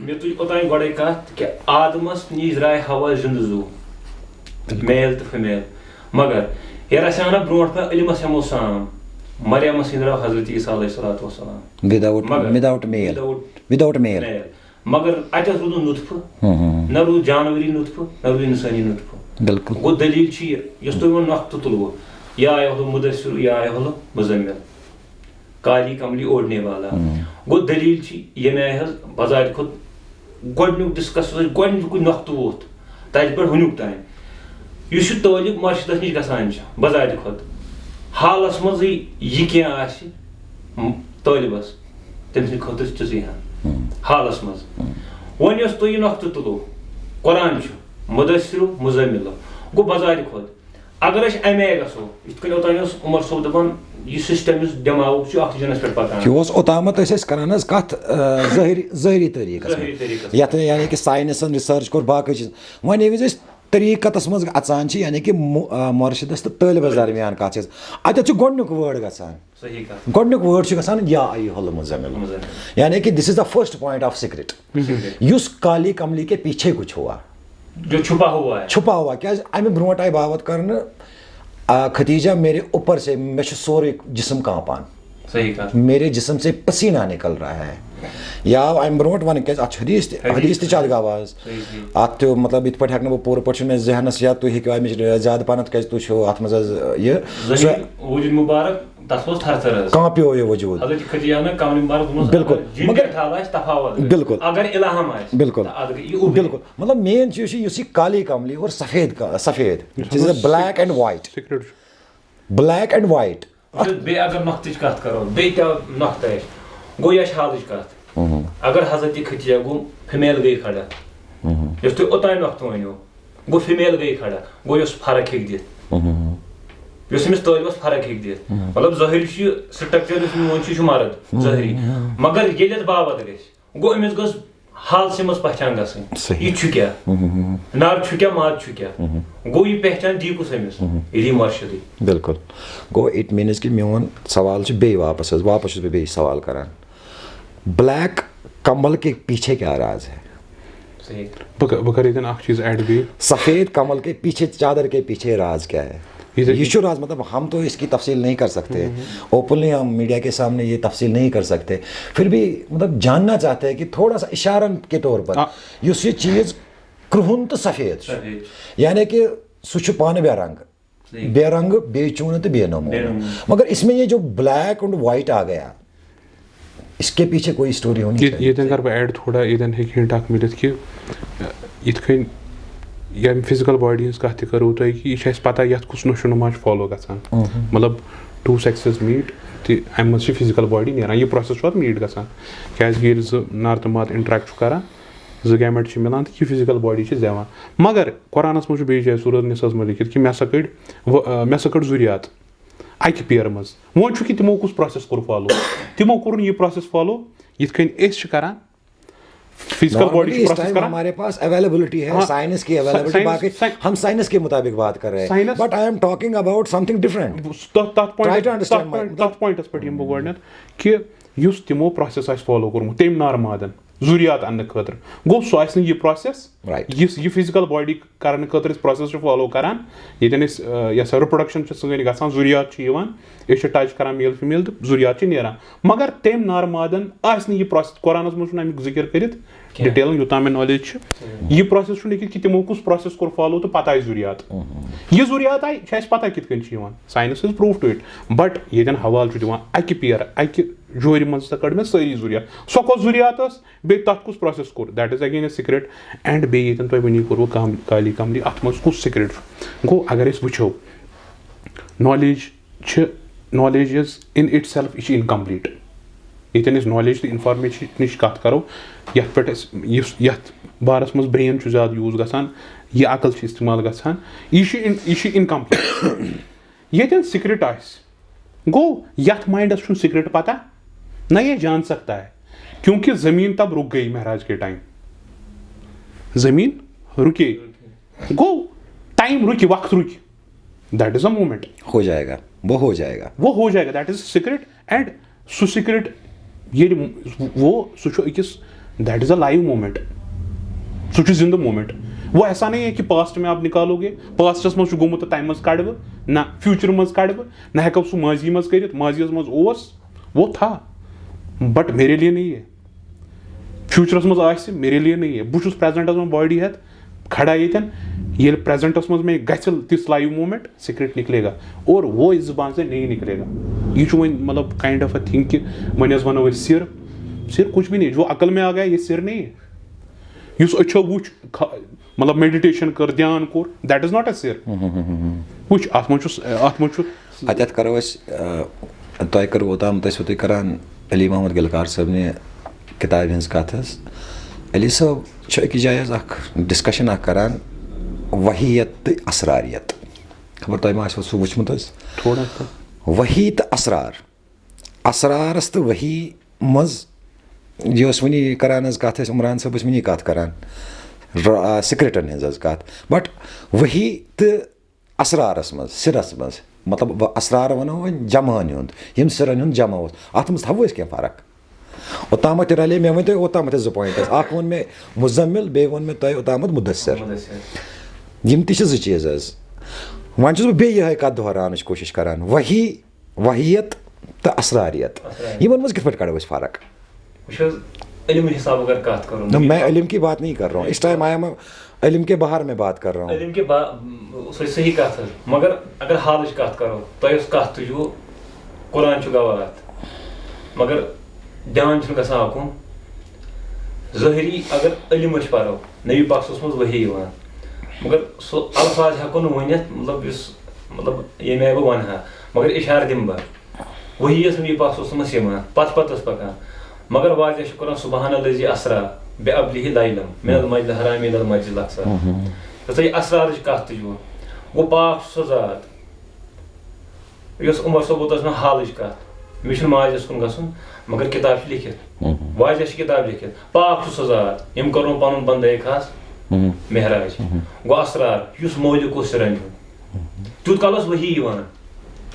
مےٚ تُج اوٚتام گۄڈَے کَتھ کہِ آدمس نِش درٛاے حوا زِندٕ زُو، میل تہٕ فیمیل۔ مگر یہِ رَژھِ ہنا برونٛٹھ کانٛہہ علمس ہٮ۪مو سام، مریمس سۭتۍ درٛاو حضرت عیسیٰ علیہ الصلوۃ والسلام۔ Without مگر without male۔ Without without male۔ Male۔ مگر اَتہِ حظ روٗد نہٕ نُطفہٕ، ہم، ہم، ہم۔ نہ روٗد جانوری نُطفہٕ، نہ روٗد اِنسٲنی نُطفہٕ۔ بِلکُل۔ گوٚو دٔلیٖل چھِ یہِ، یۄس تۄہہِ وۄنۍ نۄقطہٕ تُلوٕ، یا ایہل مُدثِر، یا ایہل مُزَمِّل، کالی کملی اوڑھنے والا۔ ہم۔ گوٚو دٔلیٖل چھِ ییٚمہِ آیہِ حظ بظاہر خود گۄڈٕنیُک ڈسکس یُس اَسہِ گۄڈٕنیُکُے نۄقطہٕ ووٚتھ، تَتہِ پٮ۪ٹھ ہُنیُک تام۔ یُس یہِ طٲلب مرشدس نِش گژھان چھُ، بظاہر خود حالس منٛزٕے یہِ کینٛہہ آسہِ، م-، طٲلبس، تٔمۍ سٕنٛدِ خٲطرٕ چھُ تِژٕے ہن ہم۔ حالس منٛز۔ ہم۔ وۄنۍ یۄس تُہۍ یہِ نۄقطہٕ تُلو، قرآن چھُ، مُدثِرُ، مُزَمِّلُ۔ گوٚو بظاہر خود اگر أسۍ اَمہِ آیہِ گژھو، یِتھ کٔنۍ اوٚتام اوس عمر صٲب دَپان، یہِ سسٹم یُس دٮ۪ماغُک چھُ، اکھ چھُ جنس پٮ۪ٹھ پکان۔ یہِ اوس اوٚتامَتھ أسۍ ٲسۍ کران حظ کتھ، آ، ظٲہری، ظٲہری طریٖقس منٛز۔ ظٲہری طریٖقس یتھ یعنی کہِ ساینسن ریسرچ کوٚر، باقٕے چیٖز۔ وۄنۍ ییٚمہِ وِزِ أسۍ طریٖقتس منٛز اژان چھِ، یعنی کہِ مُ-، آ، مرشدس تہٕ طٲلبس درمیان کتھ چھِ۔ اتٮ۪تھ چھُ گۄڈٕنیُک word گژھان۔ صحیح کتھ۔ گۄڈٕنیُک word چھُ گژھان یا ایہا المزمل۔ مزمل۔ یعنی کہ this is the first point of secret۔ Secret۔ یُس کالی کملی کے پیچھے کچھ ہوا۔ جو چھپا ہوا ہے۔ چھپا ہوا، کیازِ امہِ برونٛٹھ آیہِ باوت کرنہٕ، آ، ختیجہ، میرے اوپر سے، مےٚ چھُ سورُے جسم کانپان۔ صحیح کتھ۔ میرے جسم سے پسینہ نکل رہا ہے۔ یا امہِ برونٛٹھ ونہٕ، کیازِ اتھ چھُ حدیث تہِ، حدیث۔ حدیث تہِ چھُ اتھ گواہس۔ صحیح، صحیح۔ اتھ تہِ، مطلب، یِتھ پٲٹھۍ ہیٚکہٕ نہٕ بہٕ پوٗرٕ پٲٹھۍ چھُنہٕ مےٚ ذہنس یاد، تُہۍ ہیٚکِو امِچ زیادٕ پہنتھ، کیازِ تُہۍ چھِو اتھ منٛز حظ یہِ۔ ظٲہری وجود مبارک، تتھ اوس تھر تھر حظ۔ کانپیو یہِ وجود۔ حضرت ختیجہ ہن کملی مبارک دوٚپمس، بِلکُل۔ اگر جن مگر تہِ ٹھالہٕ آسہِ، تفاوت گژھِ۔ بِلکُل۔ اگر الہام آسہِ، بِلکُل۔ تہٕ اتھ گٔے یہِ اُبے۔ بِلکُل۔ مطلب، مین چیٖز چھُ یُس یہِ کالی کملی اور سفید کا-، سفید، یُس which is ہسا a black and white۔ Secret چھُ۔ Black and white۔ وٕچھ حظ، بیٚیہِ اگر نۄقطٕچ کتھ کرو، بیٚیہِ تہِ نۄقطہٕ آسہِ، گوٚو یہِ چھِ حالٕچ کتھ۔ مہم۔ اگر حضرت ختیجہ گوٚو، فیمیل گٔے کھڑا۔ مہم۔ یۄس تُہۍ اوٚتام نۄقطہٕ ؤنِو، گوٚو فیمیل گٔے کھڑا، گوٚو یۄس فرق ہیٚکہِ دِتھ۔ مہم۔ یۄس أمِس طٲلبس فرق ہیٚکہِ دِتھ۔ مہم۔ مطلب، ظٲہری چھُ یہِ structure یُس میون چھُ، یہِ چھُ مرد، مہم۔ ظٲہری۔ مگر ییٚلہِ اتھ باوت گژھِ، گوٚو أمِس گٔژھ حالسٕے منٛز پہچان گژھٕنۍ۔ صحیح۔ یہِ چھُ کیٛاہ؟ مہم۔ نر چھُ کیٛاہ، ماد چھُ کیٛاہ؟ مہم۔ گوٚو یہِ پہچان دی کُس أمِس؟ مہم۔ یہِ دی مرشدٕے۔ بِلکُل۔ گوٚو it means کہ میون سوال چھُ بیٚیہِ واپس حظ، واپس چھُس بہٕ بیٚیہِ سوال کران۔ Black کمل کے پیچھے کیا راز ہے؟ صحیح۔ بہٕ کَ-، بہٕ کَرٕ ییٚتٮ۪ن اَکھ چیٖز add بیٚیہِ۔ سفید کمل کے پیچھے، چادر کے پیچھے راز کیا ہے؟ یہِ تہِ یہِ چھُ راز، مطلب، ہم تو اس کی تفصیل نہیں کر سکتے۔ ہم۔ Openly ہم میڈیا کے سامنے یہ تفصیل نہیں کر سکتے۔ پھر بھی، مطلب، جاننا چاہتے ہیں کہ تھوڑا سا اشارن کے طور پر آ۔ یُس یہِ چیٖز کرٛہُن تہٕ سفید چھُ۔ سفید۔ یعنی کہ سُہ چھُ پانہٕ بے رنگ۔ صحیح۔ بے رنگ، بے چون تہٕ بے نمو۔ بے نمو۔ مگر اس میں یہ جو black and white آ گیا، اس کے پیچھے کوئی story ہونی یہ، چاہیے۔ ییٚتٮ۪ن کَرٕ بہٕ add تھوڑا، ییٚتٮ۪ن ہیٚکہِ hint اَکھ مِلِتھ کہِ، یِتھ کٔنۍ ییٚمہِ physical body ہٕنٛز کَتھ تہِ کَرو تۄہہِ کہِ یہِ چھِ اَسہِ پَتہ یَتھ کُس نشو نما چھُ follow گژھان۔ مہم۔ مطلب، two sexes meet تہٕ اَمہِ منٛز چھِ physical body نیران۔ یہِ process چھُ اَتھ meet گژھان۔ کیٛازِکہِ ییٚلہِ زٕ نر تہٕ ماد interact چھُ کَران، زٕ gamete چھِ مِلان تہٕ یہِ physical body چھِ زٮ۪وان۔ مگر قرآنَس منٛز چھُ بیٚیہِ جایہِ سورہ النساء منٛز لیٚکھِتھ کہِ مےٚ ہسا کٔڑۍ و-، آ، مےٚ ہسا کٔڑ ذُریات اَکہِ پیرٕ منٛز۔ وۄنۍ چھُ کہِ تِمو کُس process کوٚر follow؟ تِمو کوٚرُن یہِ process follow یِتھ کٔنۍ أسۍ چھِ کران۔ Physical body چھِ اس process time کران۔ ہمارے پاس availability ہے، ہاں، science کی availability، science، باقی sci-، ہم science کے مطابق بات کر رہے ہیں۔ Science۔ But I am talking about something different۔ تَتھ، تَتھ point، Try to understand تَتھ my، point، تَتھ pointس پٮ۪ٹھ یِمہٕ بہٕ گۄڈٕنٮ۪تھ کہِ یُس تِمو process آسہِ follow کوٚرمُت تٔمۍ نارٕ مادن ذُریات اَننہٕ خٲطرٕ، گوٚو سُہ آسہِ نہٕ یہِ process، Right۔ یُس یہِ physical body کرنہٕ خٲطرٕ أسۍ process چھِ follow کران، ییٚتٮ۪ن أسۍ، آ، یۄس سا reproduction چھِ سٲنۍ گژھان، ذُریات چھِ یِوان، أسۍ چھِ touch کران male female تہٕ ذُریات چھِ نیران۔ مگر تٔمۍ نارٕ مادن آسہِ نہٕ یہِ process، قرآنس منٛز چھُنہٕ اَمیُک ذِکِر کٔرِتھ کینٛہہ۔ Detail، یوٗتاہ مےٚ knowledge چھِ۔ صحیح۔ یہِ process چھُنہٕ لیٚکھِتھ کہِ تِمو کُس process کوٚر follow تہٕ پتہٕ آیہِ ذُریات۔ مہم۔ یہِ ذُریات آیہِ، چھِ اَسہِ پتہ کِتھ کٔنۍ چھِ یِوان۔ Science has proved to it۔ But ییٚتٮ۪ن حوالہٕ چھُ دِوان اَکہِ پیرٕ، اَکہِ جورِ منٛز ہسا کٔڑ مےٚ سٲری ذُریات۔ سۄ کۄس ذُریات ٲس؟ بیٚیہِ تَتھ کُس process کوٚر؟ That is again a secret۔ And بیٚیہِ ییٚتٮ۪ن تۄہہِ وٕنی کوٚروٕ کام-، کالی کملی، اَتھ منٛز کُس secret چھُ؟ گوٚو، اگر أسۍ وٕچھو، knowledge چھِ، knowledge is in itself، یہِ چھِ incomplete۔ ییٚتٮ۪ن أسۍ knowledge تہٕ information نِش کَتھ کَرو، یَتھ پٮ۪ٹھ أسۍ، یُس، یَتھ بارَس منٛز brain چھُ زیادٕ use گژھان، یہِ عقل چھِ استعمال گژھان، یہِ چھِ in-، یہِ چھِ incomplete۔ ییٚتٮ۪ن secret آسہِ، گوٚو، یتھ مائنڈس چھُنہٕ سیکرٹ پتہ، نہ یہ جان سکتا ہے، کیونکہ زمین تب رک گئی معراج کے ٹائم۔ زمین رکے۔ گوٚو، ٹائم رکہِ، وقت رکہِ۔ That is a moment۔ ہو جائے گا، وہ ہو جائے گا۔ وہ ہو جائے گا، that is secret۔ And سُہ سیکرٹ ییٚلہِ وہ سُہ چھُ أکِس، that is a live moment۔ سُہ چھُ زندٕ مومنٹ۔ وہ ایسا نہیں ہے کہ پاسٹ میں آپ نکالو گے، پاسٹس منٛز چھُ گوٚمُت تہٕ تَمہِ منٛز کڑٕ بہٕ، نہ فیوچر منٛز کڑٕ بہٕ، نہ ہٮ۪کو سُہ ماضی منٛز کٔرِتھ، ماضیس منٛز اوس، وہ تھا، بٹ میرے لیے نہیں ہے۔ فیوچرس منٛز آسہِ، میرے لیے نہیں ہے۔ بہٕ چھُس پریزنٹس منٛز باڈی ہٮ۪تھ کھڑا ییٚتٮ۪ن۔ ییٚلہِ پریزنٹس منٛز مےٚ گژھِ تِژھ لایو مومنٹ، سیکرٹ نکلے گا، اور وہ اس زبان سے نہیں نکلے گا۔ یہ چھُ وۄنۍ مطلب کائنڈ آف اے تھنگ کہ وۄنۍ حظ ونو أسۍ سر۔ سر کچھ بھی نہیں، جو عقل میں آ گیا یہ سر نہیں ہے۔ یُس أچھو وُچھ، کھا- مطلب میڈیٹیشن کٔر، دھیان کوٚر، that is not a سر۔ وٕچھ، اتھ منٛز چھُس اتھ منٛز چھُ اتٮ۪تھ کرو أسۍ، آ، تۄہہِ کٔروٕ اوٚتام، تۄہہِ ٲسوٕ تُہۍ کران علی محمد گلکار صٲبنہِ کِتابہِ ہٕنٛز کتھ حظ۔ علی صٲب چھُ أکِس جایہِ حظ اکھ ڈسکشن اکھ کران، وحیت تہٕ اسراریت۔ خبر تۄہہِ ما آسیو سُہ وٕچھمُت حظ؟ تھوڑا سا۔ وحی تہٕ اسرار، اسرارس تہٕ وحی منٛز، یہِ اوس وٕنی کران حظ کتھ، أسۍ عمران صٲب ٲسۍ وٕنی کتھ کران، سیکرٹن ہٕنٛز حظ کتھ، بٹ وحی تہٕ اسرارس منٛز، سرس منٛز، مطلب، وۄنۍ اسرار ونو وۄنۍ جمعن ہُنٛد، یِم سرن ہُنٛد جمع اوس، اتھ منٛز تھاوو أسۍ کینٛہہ فرق؟ اوٚتامتھ تہِ رلے مےٚ، ؤنۍ تۄہہِ اوٚتامتھ زٕ پوینٹ ٲسۍ۔ اکھ ووٚن مےٚ مزمل، بیٚیہِ ووٚن مےٚ تۄہہِ اوٚتامتھ مدثر۔ یِم تہِ چھِ زٕ چیٖز حظ۔ وۄنۍ چھُس بہٕ بیٚیہِ یِہے کتھ دۄہراونٕچ کوٗشِش کران، وحی، وحیت تہٕ اسراریت، یِمن منٛز کِتھ پٲٹھۍ کڑو أسۍ فرق؟ وٕچھ حظ، علم حساب اگر کتھ کرو، نہ، میں علم کی بات نہیں کر رہا ہوں، اس ٹائم آئی ایم علم کے باہر میں بات کر رہا ہوں۔ علم کے با سۄ چھِ صحیح کتھ حظ، مگر اگر حالٕچ کتھ کرو، تۄہہِ ٲس کتھ تُجوٕ، قرآن چھُ گواہ اتھ، مگر دھیان چھُنہٕ گژھان اکُن۔ ظٲہری اگر علم أسۍ پرو، نبی پاک صٲبس منٛز وحی یِوان، مگر سُہ الفاظ ہٮ۪کو نہٕ ؤنِتھ، مطلب یُس، مطلب ییٚمہِ آیہِ بہٕ ونہٕ ہا، مگر اشارٕ دِمہٕ بہٕ۔ وحی ٲس نبی پاک صلی اللہ علیہ وسلمس یِوان، پتہٕ پتہٕ ٲس پکان۔ مگر واضح چھُ قرآن، سبحان الذی اسرا بعبدہ لیلا من المسجد الحرام الی المسجد الاقصی۔ یۄس یہِ اسرارٕچ کتھ تہِ چھُ، گوٚو پاک چھُ سۄ ذات۔ یۄس عمر صٲب، اوترٕ ٲس مےٚ حالٕچ کتھ، مےٚ چھُنہٕ ماجہِ ہُنٛد گژھُن، مگر کتاب چھِ لیکھِتھ، واضح چھِ کتاب لیکھِتھ، پاک چھُ سۄ ذات، ییٚمۍ کوٚرُن پنُن بندے خاص معراج۔ گوٚو اسرار، یُس مولہِ کُس سِرن ہُنٛد۔ تیوٗت کال ٲس وحی یِوان،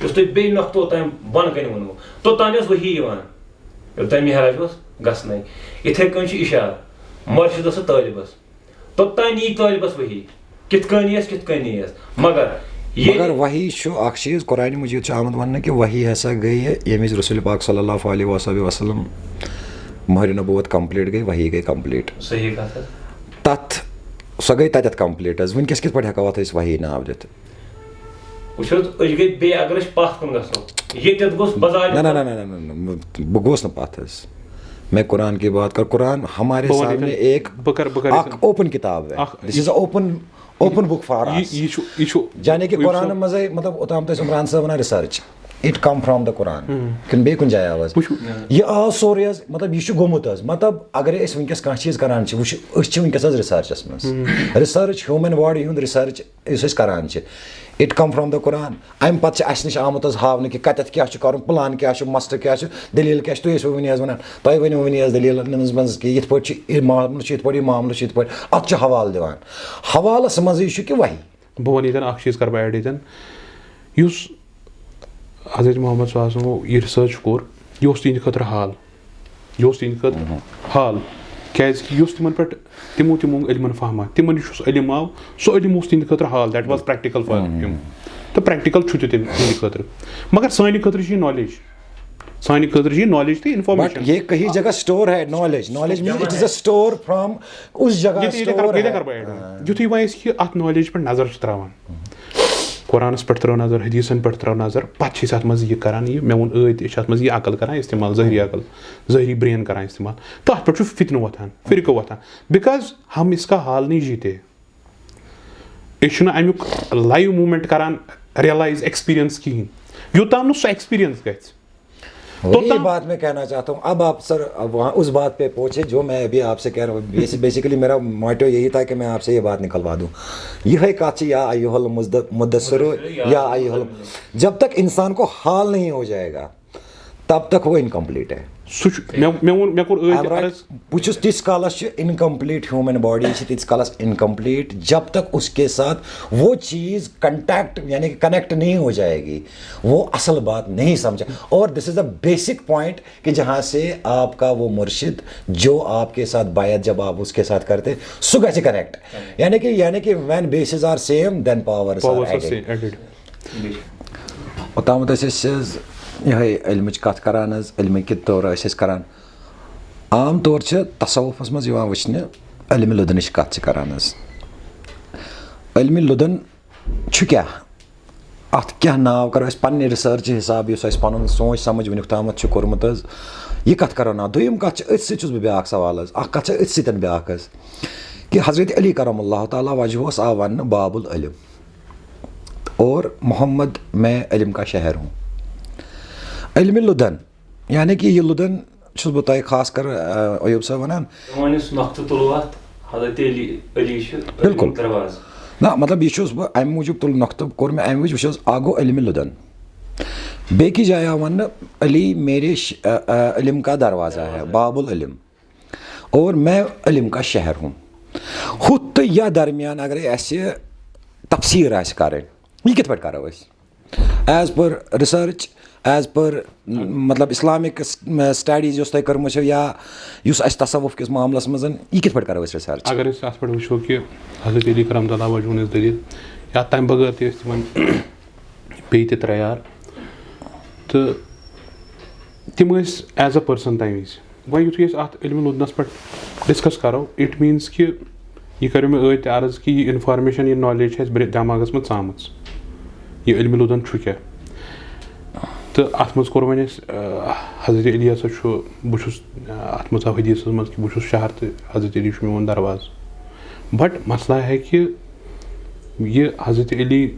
یُس تۄہہِ بیٚیہِ نۄقطہٕ اوٚتام بۄنہٕ کنہِ ووٚنوُ، توٚتام ٲس وحی یِوان، یوٚتام معراج اوس گژھنَے۔ یِتھَے کٔنۍ چھُ اِشارٕ، مرشدس تہٕ طٲلبس، توٚتام یی طٲلبس وحی، کِتھ کٔنۍ یِیَس، کِتھ کٔنۍ نہٕ یِیَس۔ مگر ییٚلہِ مگر وحی چھُ اکھ چیٖز، قرآن مجید چھُ آمُت وننہٕ کہِ وحی ہسا گٔیہِ ییٚمہِ وِزِ رسول پاک صلی اللہ علیہ وصحبہ وسلم مہر نبوت کمپلیٹ گٔے، وحی گٔے کمپلیٹ۔ صحیح کتھ حظ۔ تتھ سۄ گٔے تتٮ۪تھ کمپلیٹ حظ۔ وٕنکیٚس کِتھ پٲٹھۍ ہٮ۪کو اتھ أسۍ وحی ناو دِتھ؟ وٕچھ حظ، أسۍ گٔے بیٚیہِ، اگر أسۍ پتھ کُن گژھو، ییٚتٮ۪تھ گوٚژھ بظاہر نہ نہ نہ نہ نہ نہ، بہٕ گوس نہٕ پتھ حظ۔ میں قرآن کی بات کر، قرآن ہمارے بہٕ وَنہٕ سامنے ییٚتٮ۪ن، ایک بہٕ کَرٕ، بہٕ کَرٕ اکھ ییٚتٮ۪ن۔ اوپن کتاب ہے۔ اکھ This is a open open book for us۔ یہِ یہِ چھُ یہِ چھُ یعنی کہ یہِ چھُ قرآن منٛزے، مطلب، اوٚتام تۄہہِ عمران صٲبن research, it come from the Quran، کِنہٕ بیٚیہِ کُنہِ جایہِ آو حظ؟ وٕچھِو۔ یہِ آو سورُے حظ، مطلب، یہِ چھُ گوٚمُت حظ۔ مطلب، اگرے أسۍ وٕنکیٚس کانٛہہ چیٖز کران چھِ، وٕچھِو، أسۍ چھِ وٕنکیٚس حظ رِسرچس منٛز۔ رِسرچ، ہیوٗمن باڈی ہُنٛد رِسرچ یُس أسۍ کران چھِ، it come from the Quran۔ اَمہِ پتہٕ چھِ اَسہِ نِش آمُت حظ ہاونہٕ کہِ کَتٮ۪تھ کیٛاہ چھُ کَرُن، پٕلان کیٛاہ چھُ، مسلہٕ کیٛاہ چھُ، دٔلیٖل کیٛاہ چھِ۔ تُہۍ ٲسِو وٕنی حظ وَنان، تۄہہِ ؤنِو وٕنی حظ دٔلیٖلَن منٛز کہِ یِتھ پٲٹھۍ چھُ یہِ معاملہٕ چھُ، یِتھ پٲٹھۍ یہِ معاملہٕ چھُ، یِتھ پٲٹھۍ۔ اَتھ چھُ حوالہٕ دِوان۔ حوالَس منٛزٕے چھُ کہِ وحی۔ بہٕ وَنہٕ ییٚتٮ۪ن اَکھ چیٖز کَرٕ بہٕ ایڈ ییٚتٮ۪ن، یُس حضرت محمد صلی اللہ علیہ وسلمو یہِ رِسٲرٕچ کوٚر، یہِ اوس تِہِنٛدِ خٲطرٕ حال۔ یہِ اوس تِہِنٛدِ خٲطرٕ حال، کیٛازِکہِ یُس تِمَن پٮ۪ٹھ تِمو تِمو علمَن فہما، تِمَن یُس یُس علم آو، سُہ علم اوس تِہِنٛدِ خٲطرٕ حال، that was practical for him۔ تہٕ پرٛیکٹِکَل چھُ تہِ تِم تِہِنٛدِ خٲطرٕ۔ مگر سانہِ خٲطرٕ چھِ یہِ نالیج، سانہِ خٲطرٕ چھِ یہِ نالیج تہٕ بٹ انفارمیشن۔ یہ کہیں جگہ اسٹور ہے، knowledge, knowledge means it is a store from اس جگہ۔ ییٚتہِ ییٚتہِ کَرٕ ییٚتہِ کَرٕ بہٕ ایڈ۔ یُتھُے وۄنۍ أسۍ کہِ اَتھ نالیج پٮ۪ٹھ نظر چھِ ترٛاوان، قرآنَس پٮ۪ٹھ ترٛٲو نظر، حدیٖثَن پٮ۪ٹھ ترٛٲو نظر، پَتہٕ چھِ أسۍ اَتھ منٛز یہِ کَران، یہِ مےٚ ووٚن ٲدۍ تہِ، أسۍ چھِ اَتھ منٛز یہِ عقل کَران استعمال، ظٲہری عقل، ظٲہری برین کَران استعمال، تہٕ اَتھ پٮ۪ٹھ چھُ فتنہٕ وۄتھان، فرقہٕ وۄتھان، because ہم اس کا حال نہیں جیتے۔ أسۍ چھِنہٕ اَمیُک لایِو موٗمٮ۪نٛٹ کَران ریلایز، ایکسپیرینس کِہیٖنۍ۔ یوٚتام نہٕ سُہ ایکسپیرینس گژھِ، وہی بات میں کہنا چاہتا ہوں۔ اب آپ سر، اب وہاں اس بات پہ پہنچے جو میں ابھی آپ سے کہہ رہا ہوں۔ بیسیکلی میرا موٹو یہی تھا کہ میں آپ سے یہ بات نکلوا دوں۔ یہ کتھ چھِ یا ایھا المدثر یا ایھا الم-، جب تک انسان کو حال نہیں ہو جائے گا، تب تک وہ انکمپلیٹ ہے۔ سُہ چھُ مےٚ مےٚ ووٚن مےٚ کوٚر أتھۍ عمران، عرض۔ بہٕ چھُس تیٖتِس کالس چھِ انکمپلیٹ، ہیومن باڈی چھِ تیٖتِس کالس انکمپلیٹ، جب تک اس کے ساتھ وہ چیز کنٹیکٹ یعنی کہ کنیکٹ نہیں ہو جائے گی، وہ اصل بات نہیں سمجھا۔ اور دس از دا بیسک پوائنٹ کہ جہاں سے آپ کا وہ مرشد جو آپ کے ساتھ بیعت جب آپ اس کے ساتھ کرتے، سُہ گژھِ کنیکٹ۔ یعنی کہ یعنی کہ when bases are same, then powers are Powers are added۔ same, added۔ اوٚتامَتھ ٲسۍ أسۍ حظ یِہوٚے علمٕچ کَتھ کَران حظ، علمٕکہِ طور ٲسۍ أسۍ کَران۔ عام طور چھِ تصوفَس منٛز یِوان وٕچھنہٕ علمِ لُدنٕچ کَتھ چھِ کَران حظ۔ علمِ لُدن چھُ کیٛاہ؟ اَتھ کیٛاہ ناو کَرو أسۍ پنٛنہِ رِسٲرچہِ حِساب، یُس اَسہِ پَنُن سونٛچ سَمٕجھ وٕنیُک تامَتھ چھُ کوٚرمُت حظ؟ یہِ کَتھ کَرو ناو؟ دوٚیِم کَتھ چھِ، أتھۍ سۭتۍ چھُس بہٕ بیٛاکھ سوال حظ، اَکھ کَتھ چھِ أتھۍ سۭتۍ بیٛاکھ حظ، کہِ حضرت علی کرم اللہ تعالیٰ وجہوس آو وَننہٕ باب العلم۔ اور محمد میں علم کا شہر ہوں۔ علمِ لُدن، یعنی کہ یہِ لُدن چھُس بہٕ تۄہہِ خاص کر، آ، ایوب صٲب وَنان۔ وۄنۍ یُس نۄقطہٕ تُلو اَتھ، حضرت علی علی چھُ بِلکُل۔ دروازٕ۔ نہ، مطلب، یہِ چھُس بہٕ اَمہِ موٗجوٗب تُل، نۄقطہٕ کوٚر مےٚ اَمہِ وِزِ، وٕچھ حظ، اَکھ گوٚو علمِ لُدن۔ بیٚیہِ کِس جایہِ آو وَننہٕ، علی میرے ش-، آ، آ، علم کا دروازہ ہے، باب العلم۔ اور میں علم کا شہر ہوں۔ ہُتھ تہٕ یَتھ درمیان اگرے اَسہِ تفسیٖر آسہِ کَرٕنۍ، یہِ کِتھ پٲٹھۍ کَرو أسۍ؟ As per research, as per مطلب Islamic studies یۄس تۄہہِ کٔرمٕژ چھو یا یُس اَسہِ تصوف کِس معاملَس منٛز، یہِ کِتھ پٲٹھۍ کَرو أسۍ research؟ اگر أسۍ اَتھ پٮ۪ٹھ وٕچھو کہِ حضرت علی کرم اللہ وجہُن ٲسۍ دٔلیٖل، یا تَمہِ بغٲر تہِ ٲسۍ تِمَن بیٚیہِ تہِ ترٛےٚ یار، تہٕ تِم ٲسۍ as a person تَمہِ وِزِ۔ وۄنۍ یُتھُے أسۍ اَتھ علمِ لُدنَس پٮ۪ٹھ ڈِسکَس کَرو، it means کہِ یہِ کَریو مےٚ ٲدۍ تہِ عرض کہِ یہِ اِنفارمیشَن، یہِ نالیج چھِ اَسہِ برٛ-، دٮ۪ماغَس منٛز ژامٕژ، یہِ علمِ لُدن چھُ کیٛاہ۔ تہٕ اَتھ منٛز کوٚر وۄنۍ اَسہِ، آ، حضرت علی ہسا چھُ، بہٕ چھُس، آ، اَتھ منٛز آو حدیٖثَس منٛز کہِ بہٕ چھُس شہر تہٕ حضرت علی چھُ میون دروازٕ۔ But مسئلہ ہے کہِ یہِ حضرت علی،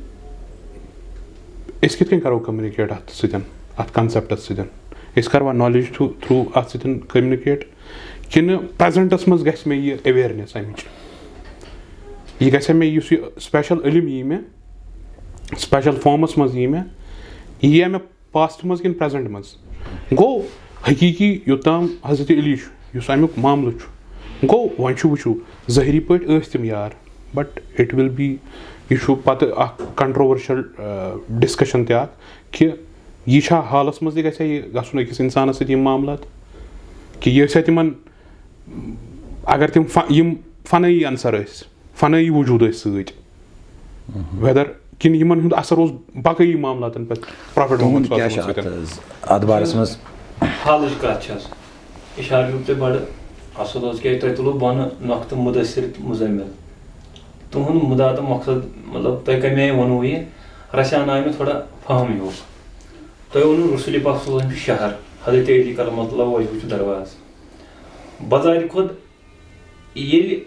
أسۍ کِتھ کٔنۍ کَرو communicate اَتھ سۭتۍ، اَتھ concept سۭتۍ؟ أسۍ کَروا نالیج تھرٛوٗ تھرٛوٗ اَتھ سۭتۍ communicate، کِنہٕ پرٛزَنٹَس منٛز گژھِ مےٚ یہِ awareness اَمِچ؟ یہِ گژھِ مےٚ، یُس یہِ special علم یی مےٚ، special form منٛز یی مےٚ، یہِ یی مےٚ past منٛز کِنہٕ present منٛز؟ گوٚو حقیٖقی یوٚتام حضرت علی چھُ، یُس اَمیُک معاملہٕ چھُ، گوٚو وۄنۍ چھُ وٕچھِو، ظٲہری پٲٹھۍ ٲسۍ تِم یار، but it will be، یہِ چھُ پَتہٕ اَکھ controversial، آ، discussion تہِ اَکھ کہِ یہِ چھا حالَس منٛز تہِ گژھِ ہا یہِ گژھُن أکِس اِنسانَس سۭتۍ یِم معاملات، کہِ یہِ ٲسۍ ہا تِمَن، اگر تِم فَ-، یِم فنٲیی عنصر ٲسۍ، فنٲیی وجوٗد ٲسۍ سۭتۍ، whether کِنہٕ یِمَن ہُنٛد اثر اوس باقٕے معاملاتَن پٮ۪ٹھ، پرافٹ محمد تُہُنٛد کیٛاہ چھُ صٲبَس اَتھ سۭتۍ۔ حظ اَتھ بارَس منٛز؟ حالٕچ کَتھ چھِ حظ، اِشارٕ دیُت تۄہہِ بَڑٕ اَصٕل حظ، کیٛازِ تۄہہِ تُلوُ بۄنہٕ نۄقطہٕ مُدثر تہٕ مُزمِل۔ تُہُنٛد مُدا تہٕ مقصد، مطلب، تۄہہِ کَمہِ آیہِ ووٚنوُ یہِ، رَژھِ ہنا آیہِ مےٚ تھوڑا فہم ہیوٗ۔ تۄہہِ ووٚنوُ رسول پاک صلی اللہ علیہ وسلم چھُ شہر، حضرت علی کرم اللہ وجہہ چھُ دروازٕ۔ بذات خود ییٚلہِ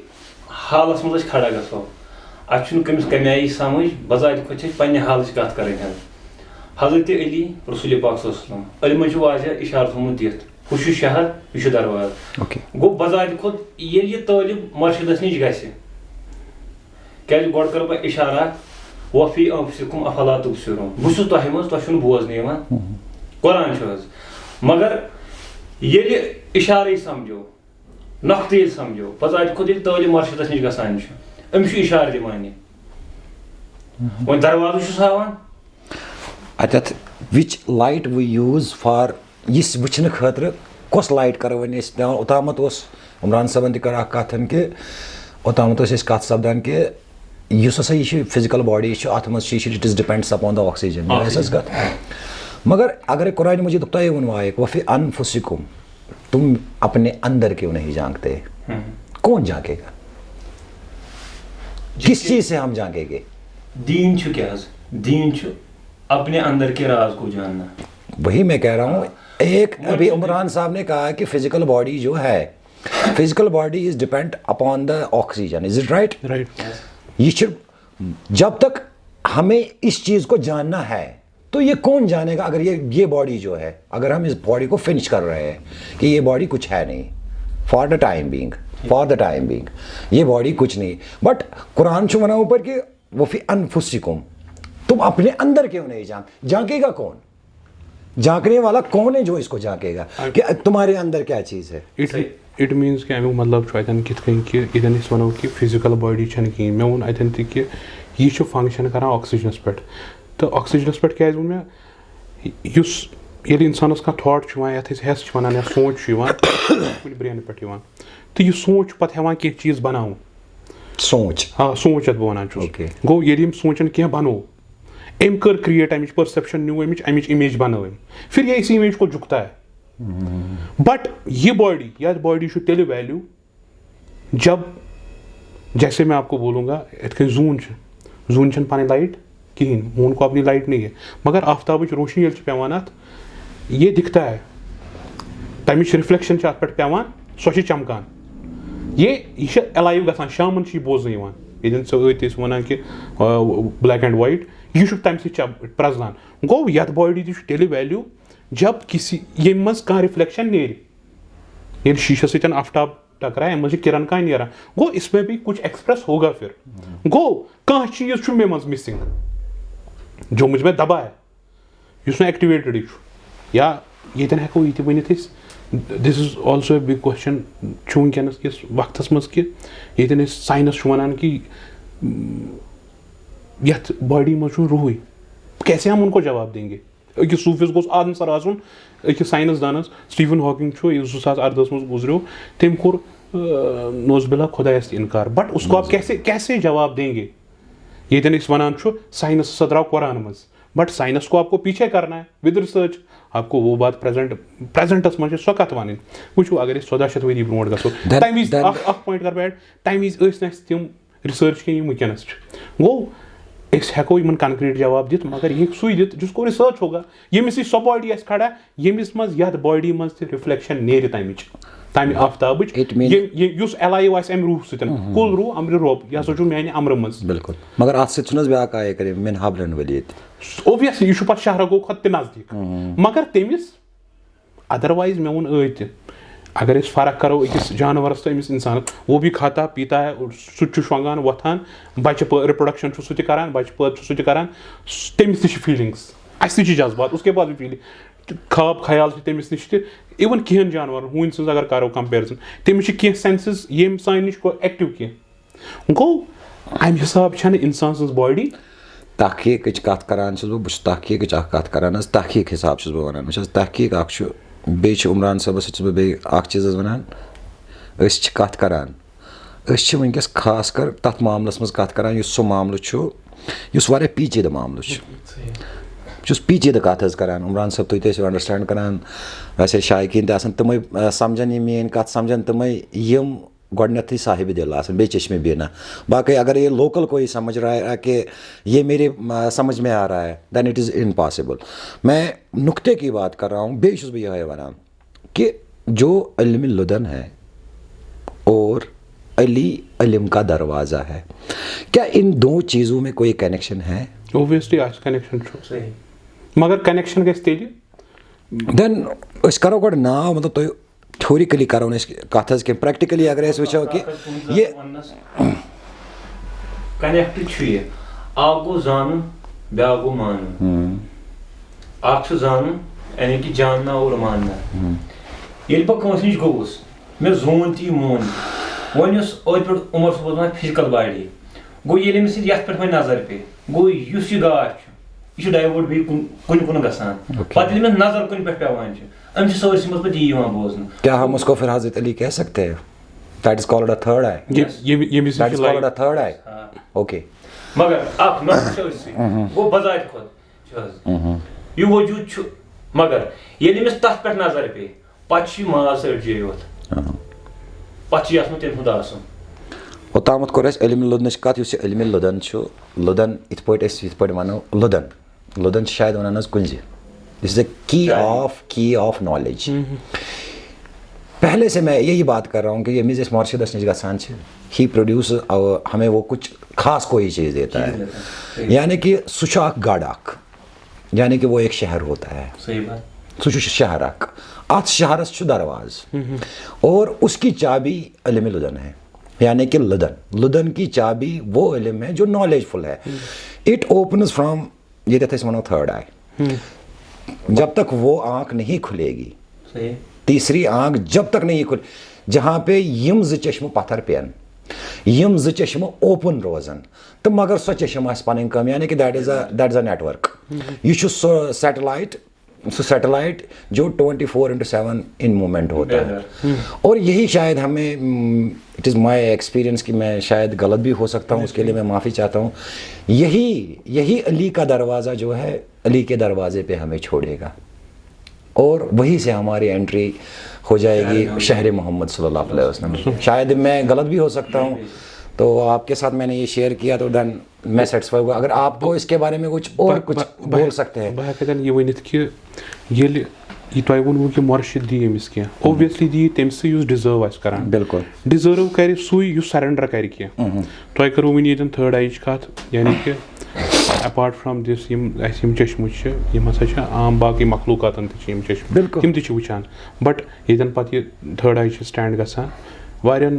حالَس منٛز أسۍ کھڑا گژھو، اَسہِ چھُنہٕ کٔمِس کَمہِ آیہِ سَمٕجھ، بذات خود چھِ أسۍ پنٛنہِ حالٕچ کَتھ کَرٕنۍ حظ۔ حضرت علی، رسول پاک صلی اللہ علیہ وسلم، علمَن چھُ واضح اِشارٕ تھوٚومُت دِتھ، ہُہ چھُ شہر، یہِ چھُ دروازٕ۔ اوکے۔ گوٚو بذات خود ییٚلہِ یہِ طٲلب مرشدَس نِش گژھِ، کیٛازِ گۄڈٕ کَرٕ بہٕ اِشارٕ اَکھ، وفی انفسکم افلا تبصرون، بہٕ چھُس تۄہہِ منٛز، تۄہہِ چھُنہٕ بوزنہٕ یِوان۔ قرآن چھُ حظ، مگر ییٚلہِ اِشارَے سَمجھو، نۄقطہٕ ییٚلہِ سَمجھو، بذات خود ییٚلہِ طٲلب مرشدَس نِش گژھان چھُ، أمِس چھُ اِشارٕ دِوان یہِ۔ وۄنۍ دروازٕ چھُس ہاوان۔ اَتٮ۪تھ which light we use for یہِ وٕچھنہٕ خٲطرٕ کۄس light کَرو وۄنۍ أسۍ استعمال؟ اوٚتامَتھ اوس عمران صٲبَن تہِ کٔر اَکھ کَتھ کہِ اوٚتامَتھ ٲسۍ أسۍ کَتھ سَپدان کہِ یُس ہسا یہِ چھِ physical body چھُ، اَتھ منٛز چھِ، یہِ چھِ، it is depends upon the oxygen۔ یہِ ٲس اَسہِ کَتھ۔ مگر اگر قرآن مجیدُک تۄہے ووٚنوُ آیہِ، وفی انفسکم، تم اپنے اندر کیوں نہیں جھانکتے؟ کون جھانکے گا؟ کس چیز سے ہم جھانکیں گے؟ دیٖن چھُ کیٛاہ حظ؟ دیٖن چھُ اپنے اندر کے راز کو جاننا۔ وہی میں کہہ رہا ہوں، ایک ابھی عمران صاحب نے کہا کہ فزیکل باڈی جو ہے، physical body is depend upon the oxygen, is it right? Right. یہ چھ، جب تک ہمیں اس چیز کو جاننا ہے، تو یہ کون جانے گا اگر یہ یہ باڈی جو ہے، اگر ہم اس باڈی کو فنش کر رہے ہیں کہ یہ باڈی کچھ ہے نہیں، for the time being, for the time being یہ باڈی کچھ نہیں. بٹ قرآن چھو مناؤ اوپر کہ وہ فی انفسکم، تم اپنے اندر کیوں نہیں جھانک جھانکے گا کون؟ جھانکنے والا کون ہے جو اس کو جھانکے گا کہ تمہارے اندر کیا چیز ہے؟ اٹ اٹ مینز کہ اَمیُک مطلب چھُ اَتٮ۪ن کِتھ کٔنۍ کہِ ییٚتٮ۪ن أسۍ وَنو کہِ فِزِکَل باڈی چھَنہٕ کِہیٖنۍ. مےٚ ووٚن اَتٮ۪ن تہِ کہِ یہِ چھُ فنٛگشَن کَران آکسیجنَس پٮ۪ٹھ. تہٕ آکسیجنَس پٮ۪ٹھ کیٛازِ ووٚن مےٚ؟ یُس ییٚلہِ اِنسانَس کانٛہہ تھاٹ چھُ یِوان، یَتھ أسۍ ہٮ۪س چھِ وَنان یا سونٛچ چھُ یِوان، کُنہِ برٛینہٕ پٮ۪ٹھ یِوان، تہٕ یہِ سونٛچ چھُ پَتہٕ ہٮ۪وان کینٛہہ چیٖز بَناوُن. سونٛچ. آ، سونٛچ یَتھ بہٕ وَنان چھُس. Okay. گوٚو، ییٚلہِ أمۍ سونٛچَن کینٛہہ بَنوو، أمۍ کٔر کِرٛییٹ اَمِچ پٔرسٮ۪پشَن، نیوٗ اَمِچ اَمِچ اِمیج بَنٲو أمۍ، پھر یہِ اِسی اِمیج کو جُکتا ہے. بٹ یہ باڈی، یتھ باڈی چھُ تیٚلہِ ویلیو، جب، جیسے میں آپ کو بولوں گا، یِتھ کٔنۍ زوٗن چھِ، زوٗن چھَنہٕ پَنٕنۍ لایٹ کِہیٖنۍ، موٗن کو اپنی لائٹ نہیں ہے، مگر آفتابٕچ روشنی ییٚلہِ چھِ پٮ۪وان اَتھ، یہ دِکھتا ہے، تَمِچ رِفلیکشن چھِ اَتھ پٮ۪ٹھ پٮ۪وان، سۄ چھِ چمکان. یہ، یہِ چھِ الایو گژھان، شامَن چھِ یہِ بوزنہٕ یِوان، ییٚتٮ۪ن ژٕ ٲدۍ تہِ ٲسۍ وَنان کہِ بلیک اینڈ وایٹ، یہِ چھُ تَمہِ سۭتۍ چم-، پرٛزلان. گوٚو، یتھ باڈی تہِ چھُ تیٚلہِ ویلیو، جب کسی، ییٚمہِ منٛز کانٛہہ رِفلیکشن نیرِ. ییٚلہِ شیٖشس سۭتۍ آفتاب ٹکراے، اَمہِ منٛز چھِ کِرن کانٛہہ نیران. گوٚو، اس میں بھی کچھ ایکسپریس ہوگا پھر. گوٚو، کانٛہہ چیٖز چھُ مےٚ منٛز مسنگ، جو مجھ میں دبا ہے، یُس نہٕ ایکٹیویٹڈٕے چھُ. یا ییٚتٮ۪ن ہٮ۪کو یہِ تہِ ؤنِتھ أسۍ، this is also a big question، چھُ وٕنکیٚنس کِس وقتس منٛز کہِ ییٚتٮ۪ن أسۍ ساینس چھُ وَنان کہِ، م، یَتھ باڈی منٛز چھُنہٕ روحٕے، کیسے ہم ان کو جواب دیں گے؟ أکِس صوٗفِس گوٚژھ آنسر آسُن، أکِس ساینس دانس، سٹیفن ہاکنگ چھُ، یُس زٕ ساس اردہس منٛز گُزریو، تٔمۍ کوٚر، آ، نعوذ باللہ، خۄدایس تہِ انکار. بٹ اس کو آپ کیسے، کیسے جواب دیں گے؟ ییٚتٮ۪ن أسۍ وَنان چھُ، ساینس ہسا درٛاو قرآن منٛز، بٹ ساینس کو آپ کو پیچھے کرنا ہے with research. آپ کو وہ بات پریزنٹ، پریزنٹس منٛز چھِ سۄ کتھ وَنٕنۍ. وٕچھِو، اگر أسۍ ژۄداہ شیٚتھ ؤری برونٛٹھ گژھو، Then- تَمہِ وِزِ then- اکھ، اکھ پوینٹ کرٕ بہٕ ایڈ، تَمہِ وِزِ ٲسۍ نہٕ اَسہِ تِم ریسرچ کینٛہہ یِم وٕنکیٚنَس چھِ. گوٚو، أسۍ ہٮ۪کو یِمَن کنکریٖٹ جواب دِتھ، مگر یہِ ہیٚکہِ سُے دِتھ جس کو ریسرچ ہوگا، ییٚمِس یہِ سۄ باڈی آسہِ کھڑا، ییٚمِس منٛز یَتھ باڈی منٛز تہِ رِفلیکشن نیرِ تَمِچ، تَمہِ آفتابٕچ، It means- ییٚمۍ، ییٚمۍ، یُس الایو آسہِ اَمہِ روح سۭتۍ. کُل روح، امرِ رۄب، یہِ ہسا چھُ میانہِ امرٕ منٛز. بِلکُل. مگر اَتھ سۭتۍ چھُنہٕ حظ بیٛاکھ آیہِ کٔرِتھ، من حبلن ولید؟ اوبویسلی، یہِ چھُ پَتہٕ شاہ رگو کھۄتہٕ تہِ نزدیٖک. مگر تٔمِس، ادروایز، مےٚ ووٚن ٲدۍ تہِ، اگر أسۍ فرق کرو أکِس جانورس تہٕ أمِس انسانس، وہ بھی کھاتا پیتا ہے، اور سُہ تہِ چھُ شۄنٛگان، وۄتھان، بچہِ پٲ-، ریپروڈکشن چھُ سُہ تہِ کران، بچہِ پٲدٕ چھُ سُہ تہِ کران، س-، تٔمِس تہِ چھِ فیلنگس، اسہِ تہِ چھِ جذبات، اس کے پاس بھی فیلنگ، خواب خیال چھِ تٔمِس نِش تہِ، اِون کینٛہہ جانور، ہوٗنۍ سٕنٛز اگر کرو کمپیرزن، تٔمِس چھِ کینٛہہ سینسز ییٚمۍ سانہِ نِش کو ایکٹیو کینٛہہ. گوٚو، امہِ حساب چھنہٕ انسان سٕنٛز باڈی. تحقیٖقٕچ کتھ کران چھُس بہٕ، بہٕ چھُس تحقیٖقٕچ اکھ کتھ کران حظ، تحقیٖق حساب چھُس بہٕ ونان. وٕچھ حظ، تحقیٖق اکھ چھُ، بیٚیہِ چھُ عمران صٲبس سۭتۍ چھُس بہٕ بیٚیہِ اکھ چیٖز حظ ونان. أسۍ چھِ کتھ کران، أسۍ چھِ وٕنکیٚس خاص کر تتھ معاملس منٛز کتھ کران، یُس سُہ معاملہٕ چھُ، یُس واریاہ پیچیدٕ معاملہٕ چھُ. بہٕ چھُس پیچیدٕ کتھ حظ کران، عمران صٲب، تُہۍ تہِ ٲسِو انڈرسٹینڈ کران، ویسے شایقیٖن تہِ آسان، تِمے، آ، سمجھن یہِ میٲنۍ کتھ، سمجھن تِمے، یِم گۄڈٕنیتھٕے صاحب دل آسان، بیٚیہِ چشمِ بینا. باقٕے اگر یہ لوکل کوئی سمجھ رہا ہے کہ یہ میرے، آ، سمجھ میں آ رہا ہے، then it is impossible. میں نقطے کی بات کر رہا ہوں، بیٚیہِ چھُس بہٕ یِہوٚے وَنان کہ جو علم لدن ہے اور علی علم کا دروازہ ہے، کیا ان دو چیزوں میں کوئی کنیکشن ہے؟ اوبویسلی آسہِ، کنیکشن چھُ. صحیح. مگر کنیکشن گژھِ تیٚلہِ. دین أسۍ کرو گۄڈٕ ناو، مطلب، تُہۍ تھیوریکلی کرو نہٕ أسۍ کتھ حظ کینٛہہ، پریکٹیکلی اگر أسۍ وٕچھو کہِ یہِ کنیکٹ چھُ یہِ، اکھ گوٚو زانُن، بیاکھ گوٚو مانُن. اکھ چھُ زانُن، یعنی کہِ جاننا اور ماننا. ییٚلہِ بہٕ کٲنٛسہِ نِش گوٚوُس، مےٚ زون تہِ یہِ مون تہِ. وۄنۍ یُس أتھۍ پٮ۪ٹھ عمر صٲب اوس وَنان فِزِکَل باڈی، گوٚو ییٚلہِ أمِس یَتھ پٮ۪ٹھ وۄنۍ نظر پیٚیہِ، گوٚو یُس یہِ گاش چھُ، یہِ چھُ ڈایوٲٹ بیٚیہِ کُن، کُنہِ کُن گژھان. پَتہٕ ییٚلہِ أمِس نظر کُنہِ پٮ۪ٹھ پٮ۪وان چھِ، أمِس چھِ سٲرسٕے منٛز پَتہٕ یی یِوان بوزنہٕ. کیا ہم اس کو پھر حضرت علی کہہ سکتے ہیں؟ That is called a third eye. یہِ، ییٚمہِ، ییٚمہِ سۭتۍ That چھِ is life. Called a third eye. آ. Okay. مگر اکھ نقطہٕ چھُ أتھۍ سۭتۍ. گوٚو بظاہر خۄد چھُ حظ. یہِ وجوٗد چھُ، مگر ییٚلہِ أمِس تَتھ پٮ۪ٹھ نظر پیٚیہِ، پَتہٕ چھُ یہِ ماز ژٔٹجے یوت. پَتہٕ چھُ یہِ اَتھ منٛز تٔمۍ سُنٛد آسُن. اوٚتامَتھ کوٚر اَسہِ علمِ لدنٕچ کَتھ، یُس یہِ علمِ لدن چھُ، لدن یِتھ پٲٹھۍ أسۍ یِتھ پٲٹھۍ وَنو لدن، لدن چھِ شاید وَنان حظ کُنزِ. This is the key of، key of knowledge. پہلے سے میں یہی بات کر رہا ہوں کہ ییٚمہِ وِزِ أسۍ مرشدس نِش گژھان چھِ، he produces our، ہمیں وہ کچھ خاص کوئی چیز دیتا ہے. یعنی کہ سُہ چھُ اکھ گڑھ اکھ. یعنی کہ وہ ایک شہر ہوتا ہے۔ صحیح بات۔ سُہ چھُ شہر اکھ۔ اتھ شہرس چھُ دروازٕ، اور اس کی چابی علم لدن ہے، یعنی کہ لدن، لدن کی چابی وہ علم ہے جو نالج فل ہے۔ It opens from، ییٚتٮ۪تھ أسۍ ونو تھرڈ آئی۔ جب تک وہ آنکھ نہیں کھلے گی، صحیح۔ تیسری آنکھ جب تک نہیں کھل، جہاں پہ یِم زٕ چشمہٕ پتھر پٮ۪ن، یِم زٕ چشمہٕ اوپن روزن، تہٕ مگر سۄ چشم آسہِ پنٕنۍ کٲم، یعنی کہ that is a, that is a network۔ یہِ چھُ سُہ سیٹلائٹ، سُہ سیٹلائٹ جو twenty four into seven in movement ہوتا ہے۔ اور یہی شاید ہمیں، اٹ از مائی ایکسپیرینس کہ میں شاید غلط بھی ہو سکتا ہوں، اس کے لیے میں معافی چاہتا ہوں۔ یہی یہی علی کا دروازہ جو ہے، علی کے دروازے پہ ہمیں چھوڑے گا، اور وہیں سے ہماری انٹری ہو جائے گی شہر محمد صلی اللہ علیہ وسلم۔ شاید میں غلط بھی ہو سکتا ہوں، تو آپ کے ساتھ میں نے یہ شیئر کیا، تو دین میں سیٹسفائی ہوا۔ اگر آپ کو اس کے بارے میں کچھ اور کچھ بول سکتے ہیں۔ بہٕ ہٮ۪کہٕ تَتٮ۪ن یہِ ؤنِتھ کہِ ییٚلہِ یہِ تۄہہِ ووٚنوُ کہِ مۄرشِد دی أمِس کینٛہہ، اوبویسلی دی تٔمۍ سٕے یُس ڈِزٲرو آسہِ کران۔ بِلکُل۔ ڈِزٲرو کرِ سُے یُس سرینڈر کرِ کینٛہہ۔ تۄہہِ کٔرٕو وٕنہِ ییٚتٮ۪ن تھٲرڈ آیِچ کتھ، یعنی کہِ اپارٹ فرام دِس یِم اَسہِ یِم چشمہٕ چھِ، یِم ہسا چھِ عام باقٕے مخلوقاتن تہِ چھِ یِم چشمہٕ۔ بِلکُل۔ تِم تہِ چھِ وٕچھان۔ بٹ ییٚتٮ۪ن پتہٕ یہِ تھٲرڈ آیۍ چھِ سٹینڈ گژھان، واریاہن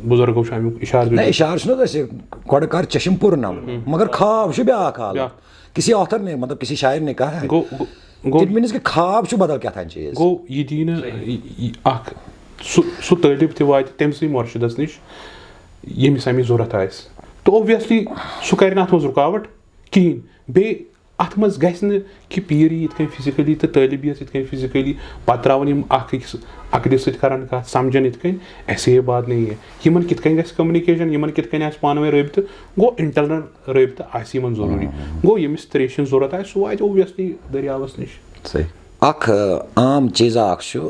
بُزرگو چھُ امیُک اشارٕ نہ، دیُتمُت۔ اشارٕ چھُنہٕ حظ اَسہِ گۄڈٕ کر چشم پُر نم، مگر خواب چھُ بیٛاکھ حال۔ بیٛاکھ۔ کسی آتھر نے، مطلب کسی شاعر نے کہا ہے۔ گوٚو گوٚو- گوٚو اٹ مینز کہ خواب چھُ بدل کیٛاہ تام چیٖز۔ گوٚو یہِ دی نہٕ یہِ- یہِ اکھ سُہ سُہ طٲلب تہِ واتہِ تٔمۍ سٕے مۄرشِدس نِش ییٚمِس اَمِچ ضوٚرتھ آسہِ، تہٕ اوبویسلی سُہ کرِ نہٕ اتھ منٛز رُکاوٹ کِہینۍ۔ بیٚیہِ اتھ منٛز گژھِ نہٕ کہِ پیٖر یی یِتھ کٔنۍ فزیکلی تہٕ طٲلب یِیَس یِتھ کٔنۍ فزیکلی، پتہٕ تراون یِم اکھ أکِس اکھ أکِس سۭتۍ کران کتھ، سمجھان یِتھ کٔنۍ ایسے یہ بات نہیں ہے۔ یِمن کِتھ کٔنۍ گژھِ کمیونِکیشن، یِمن کِتھ کٔنۍ آسہِ پانہٕ ؤنۍ رٲبطہٕ، گوٚو انٹرنل رٲبطہٕ آسہِ یِمن ضروٗری۔ گوٚو ییٚمِس تریشہِ ہٕنٛز ضوٚرتھ آسہِ، سُہ واتہِ اوبویسلی دٔریاوس نِش۔ صحیح۔ اکھ، آ، عام چیٖزا اکھ چھُ،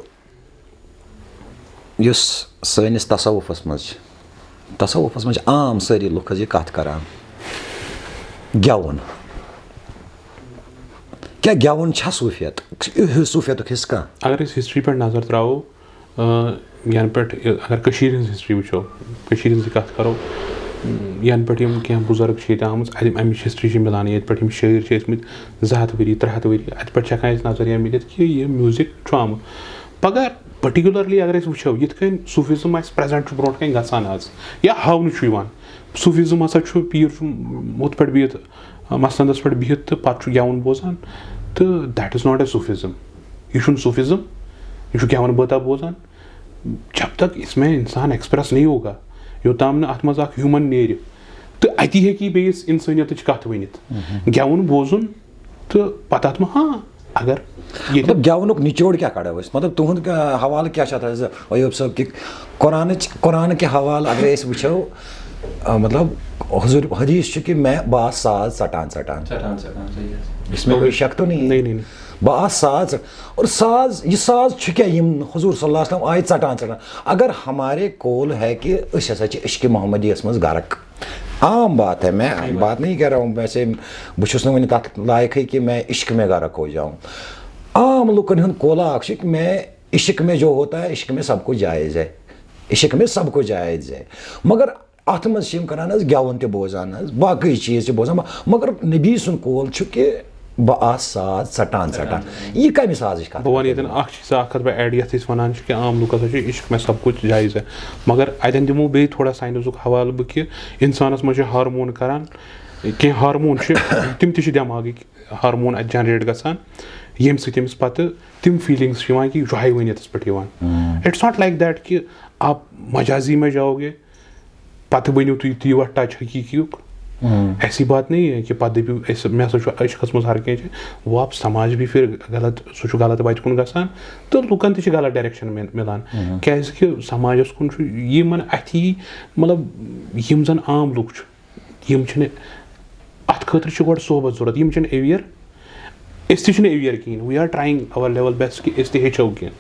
یُس سٲنِس تصوفس منٛز چھِ، تصوفس منٛز چھِ عام سٲری لُکھ حظ یہِ کتھ کران، گٮ۪وُن۔ کیٛاہ گٮ۪وُن چھا صوٗفیت؟ صوٗفیتُک حصہٕ کانٛہہ؟ اگر أسۍ ہسٹری پٮ۪ٹھ نظر تراوو، آ، ینہٕ پٮ۪ٹھ اگر کٔشیٖرِ ہٕنٛز ہسٹری وٕچھو، کٔشیٖرِ ہٕنٛز کتھ کرو، ینہٕ پٮ۪ٹھ یِم کینٛہہ بُزرگ چھِ ییٚتہِ آمٕژ، اتہِ امِچ ہسٹری چھِ مِلان، ییٚتہِ پٮ۪ٹھ یِم شٲعر چھِ ٲسۍ مٕتۍ زٕ ہتھ ؤری، ترٛےٚ ہتھ ؤری، اتہِ پٮ۪ٹھ چھِ ہٮ۪کان أسۍ نظریہ مِلِتھ کہِ یہِ میوٗزک چھُ آمُت۔ مگر پٔٹِکیوٗلرلی اگر أسۍ وٕچھو، یِتھ کٔنۍ صوٗفِزم اَسہِ پرٛزَنٛٹ چھُ برونٛٹھ کَنہِ گژھان آز یا ہاونہٕ چھُ یِوان، صوٗفِزم ہسا چھُ پیٖر چھُ ہُتھ پٲٹھۍ بِہِتھ، مسندس پٮ۪ٹھ بِہِتھ تہٕ پَتہٕ چھُ گٮ۪وُن بوزان، تہٕ that is not a Sufism۔ یہِ چھُنہٕ صوٗفِزم، یہِ چھُ گٮ۪وَن بٲتھا بوزان۔ جب تک اس میں انسان ایکسپریس نہیں ہوگا، یوٚتام نہٕ اَتھ منٛز اکھ ہیوٗمن نیرِ تہٕ اَتی ہیٚکہِ یہِ بیٚیِس اِنسٲنیتٕچ کَتھ ؤنِتھ۔ گٮ۪وُن بوزُن تہٕ پَتہٕ اَتھ منٛز، ہاں، اگر ییٚتہِ مطلب گٮ۪ونُک نچوڑ کیٛاہ کڑو أسۍ؟ مطلب تُہُنٛد کیٛاہ حوالہٕ کیٛاہ چھُ اَتھ حظ؟ ایوب صٲب کہِ قرآنٕچ، قرآن کہِ حوالہٕ اگر أسۍ وٕچھو، آ، مطلب حضور حدیث چھُ کہ میں بہٕ آسہٕ ساز ژٹان ژٹان۔ ژٹان ژٹان، صحیح حظ۔ اس میں کوئی شک تو نہیں ہے؟ نہیں، نہیں، نہیں۔ بہٕ آسہٕ ساز، اور ساز، یہِ ساز چھُ کیٛاہ؟ یِم حضور صلی اللہ علیہ وسلم آیہِ ژٹان ژٹان۔ اگر ہمارے قول ہے کہ أسۍ ہسا چھِ عشق محمدیس منٛز غرق، عام بات ہے، میں بات نہیں کر رہا ہوں ویسے، بہٕ چھُس نہٕ وٕنہِ تَتھ لایقٕے کہ میں عشق میں غرق ہو جاؤں۔ عام لُکن ہُنٛد قولہ اکھ چھُ کہ میں عشق میں جو ہوتا ہے، عشق میں سب کچھ جائز ہے، عشق میں سب کچھ جائز ہے۔ مگر اتھ منٛز چھِ یِم کران حظ گٮ۪وُن تہِ بوزان حظ، باقٕے چیٖز تہِ بوزان، مگر نبی سُنٛد قول چھُ کہِ بہٕ آسہٕ ساز ژٹان ژٹان۔ یہِ کمہِ سازٕچ کتھ؟ بہٕ وَنہٕ ییٚتٮ۪ن اکھ چیٖز اکھ کتھ بہٕ ایڈ، یتھ أسۍ وَنان چھِ کہِ عام لُکھ ہسا چھِ عشق میں سب کچھ جائز ہے، مگر اتٮ۪ن دِمو بیٚیہِ تھوڑا ساینسُک حوالہٕ بہٕ کہِ انسانس منٛز چھِ ہارمون کران، کینٛہہ ہارمون چھِ تِم تہِ چھِ دٮ۪ماغٕکۍ ہارمون اتہِ جنریٹ گژھان، ییٚمہِ سۭتۍ أمِس پتہٕ تِم فیٖلِنٛگٕس چھِ یِوان کہِ یہِ چھُ ہاے ؤنِتھ پٮ۪ٹھ یِوان۔ اٹس ناٹ لایک دیٹ کہِ آپ مجازی میں جاؤ گے، پتہٕ بٔنِو تُہۍ تُہۍ یور ٹچ حقیٖقیُک۔ ایسی بات نہیں ہے کہ پتہٕ دٔپِو أسۍ، مےٚ ہسا چھُ عشقس منٛز ہر کینٛہہ چھِ، وہ آپ سماج بھی پھر غلط، سُہ چھُ غلط وتہِ کُن گژھان تہٕ لُکن تہِ چھِ غلط ڈایریکشن مِ-، مِلان۔ کیازِ کہِ سماجس کُن چھُ یِمن اتھی، مطلب، یِم زن عام لُکھ چھِ، یِم چھِنہٕ، اتھ خٲطرٕ چھِ گۄڈٕ صحبت ضروٗرت، یِم چھِنہٕ اویئر۔ أسۍ تہِ چھِنہٕ اویئر کِہیٖنۍ، we are trying our level best کہ أسۍ تہِ ہیٚچھو کینٛہہ،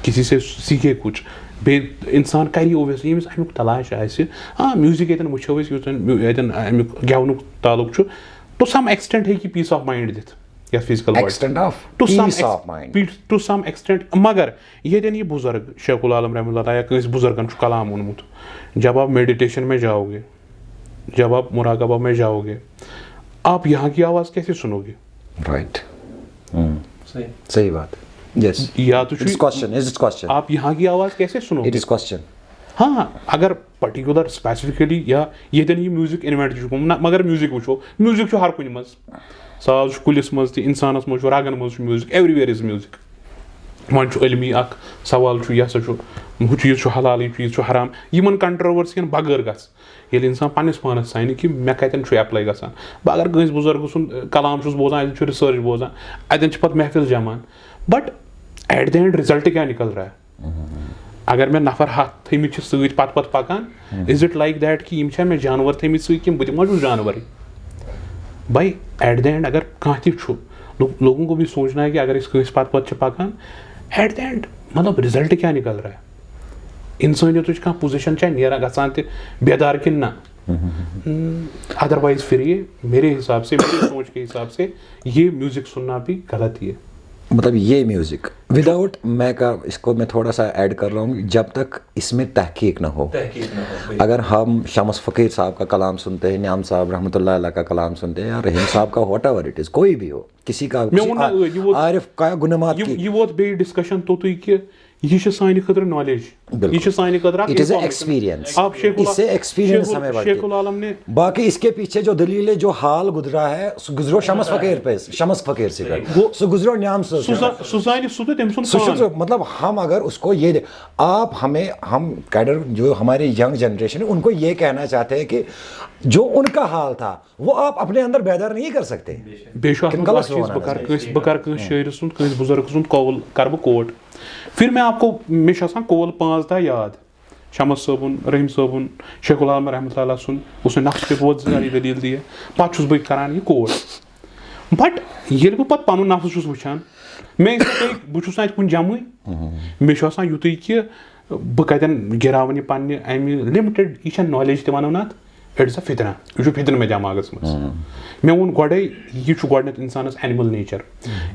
کسی سے سیکھے کچھ۔ بیٚیہِ انسان کرِ اوبویسلی ییٚمِس امیُک تلاش آسہِ۔ آ، میوٗزک ییٚتٮ۪ن وٕچھو أسۍ، یُس زن میو-، ییٚتٮ۪ن امیُک گٮ۪ونُک تعلق چھُ، to some extent ہیٚکہِ یہِ پیٖس آف ماینڈ دِتھ یتھ physical body. Extent of To some peace of ex-، mind۔ to some extent، مگر ییٚتٮ۪ن یہِ بُزرگ شیخ العالم رحمۃ اللہ یا کٲنٛسہِ بُزرگن چھُ کلام اوٚنمُت، جب آپ میڈیٹیشن میں جاؤ گے، جب آپ مراقبہ میں جاؤ گے، آپ یہاں کی آواز کیسے سنو گے؟ رائٹ، صحیح۔ صحیح بات۔ یس، یا تو اٹس کوشچن، اٹس کوشچن، آپ یہاں کی آواز کیسے سنو؟ It's question. ہاں، اگر پرٹیکولر اسپیسیفکلی یا ییٚتٮ۪ن یہِ میوٗزِک اِنوینٹ چھُ گوٚمُت، نہ، مگر میوٗزِک وٕچھو، میوٗزِک چھُ ہر کُنہِ منٛز۔ ساز چھُ کُلِس منٛز تہِ، اِنسانَس منٛز چھُ، رَگَن منٛز چھُ music, every ware is music. وۄنۍ چھُ علمی اکھ سوال چھُ، یہِ ہسا چھُ، ہُہ چیٖز چھُ حلال، یہِ چیٖز چھُ حرام، یِمن کنٹروورسین بغٲر گژھ۔ ییٚلہِ اِنسان پننِس پانس سانہِ کہِ مےٚ کتٮ۪ن چھُ اپلاے گژھان۔ بہٕ اگر کٲنٛسہِ بُزرگہٕ سُنٛد، اَ، کلام چھُس بوزان، اَتٮ۪ن چھُ ریسرچ بوزان، اَتٮ۪ن چھِ پتہٕ محفل جمان، but at the end result کیٛاہ نکل رہا ہے؟ اگر مےٚ نفر ہتھ تھٲمٕتۍ چھِ سۭتۍ پتہٕ پتہٕ پکان، is it like that کہِ یِم چھا مےٚ جانور تھٲمٕتۍ سۭتۍ کِنہٕ بہٕ تہِ ما چھُس جانورٕے؟ بھائی، ایٹ دی اینڈ اگر کانٛہہ تہِ چھُ، لو-، لوگوں کو بھی سوچنا ہے کہ اگر أسۍ کٲنٛسہِ پتہٕ پتہٕ چھِ پکان، ایٹ دی اینڈ مطلب رزلٹ کیٛاہ نکل رہا ہے؟ انسٲنیتٕچ کانٛہہ پوزیشن چھا نیران گژھان تہِ بیدار کِنہٕ نہ؟ ادروائز پھر یہ میرے حساب سے، میری سوچ کے حساب سے یہ میوزک سننا بھی غلط ہی ہے۔ مطلب یہ میوزک وداؤٹ، میں کا اس کو میں تھوڑا سا ایڈ کر رہا ہوں، جب تک اس میں تحقیق نہ ہو۔ تحقیق نہ ہو۔ اگر ہم شمس فقیر صاحب کا کلام سنتے ہیں، نیام صاحب رحمۃ اللہ علیہ کا کلام سنتے ہیں، یا رحیم صاحب کا، واٹ ایور اٹ از، کوئی بھی ہو، کسی کا، میں کسی وہ نہ، یہ وہ، عارف کا گنمات یہ کی، یہ ووت بیٚیہِ ڈسکشن توٚتُے کہِ یہِ چھِ سانہِ خٲطرٕ نالیج، بالکل۔ یہِ چھِ سانہِ خٲطرٕ اکھ it is a information. Experience. آپ شیخ اس سے الع-، ایکسپیرینس شیخ ہمیں ال-، بڑھتی شیخ ہے۔ العالم نے باقی اس کے پیچھے جو دلیل ہے، جو حال گزرا ہے، سو گزرو شمس فقیر پہ، شمس فقیر سے کر، وہ سو گزرو نیام سے۔ سُہ زا-، سُہ زانہِ سُہ تہٕ تٔمۍ سُنٛد سُہ چھُ پان۔ سُہ، مطلب ہم اگر اس کو یہ دے-، آپ ہمیں، ہم کیڈر جو ہماری ینگ جنریشن ہے، ان کو یہ کہنا چاہتے ہیں کہ جو ان کا حال تھا، وہ آپ اپنے اندر بیدار نہیں کر سکتے۔ بیٚیہِ چھُ اَتھ منٛز غلط اَکھ چیٖز، وَنان بہٕ کَرٕ حظ۔ کٲنٛسہِ، بہٕ کَرٕ کٲنٛسہِ شٲعرٕ سُنٛد، کٲنٛسہِ بُزرگہٕ سُنٛد قول کَرٕ بہٕ کوٹ۔ پھر میں آپ کو، مےٚ چھُ آسان قول پانٛژھ دَہ یاد، شمس صٲبُن، رحیم صٲبُن، شیخ العالم رحمۃ اللہ علیہ سُنٛد، اس نے نفس پہ بہت ساری دلیل دی ہے۔ پَتہٕ چھُس بہٕ کَران یہِ کوٹ۔ بٹ ییٚلہِ بہٕ پَتہٕ پَنُن نفس چھُس وٕچھان، مےٚ یِتھ پٲٹھۍ بہٕ چھُس نہٕ اَتہِ کُنہِ جمٕے، مےٚ چھُ آسان یُتُے کہِ بہٕ کَتٮ۪ن گِراوَن یہِ پنٛنہِ اَمہِ لِمٹِڈ، یہِ چھےٚ نالیج تہِ وَنو نہٕ اَتھ، اِٹ اِز اَ فِتنہ۔ یہِ چھُ فِتنہٕ مےٚ دٮ۪ماغَس منٛز۔ مےٚ ووٚن گۄڈَے، یہِ چھُ گۄڈٕنٮ۪تھ اِنسانَس اینِمَل نیچر۔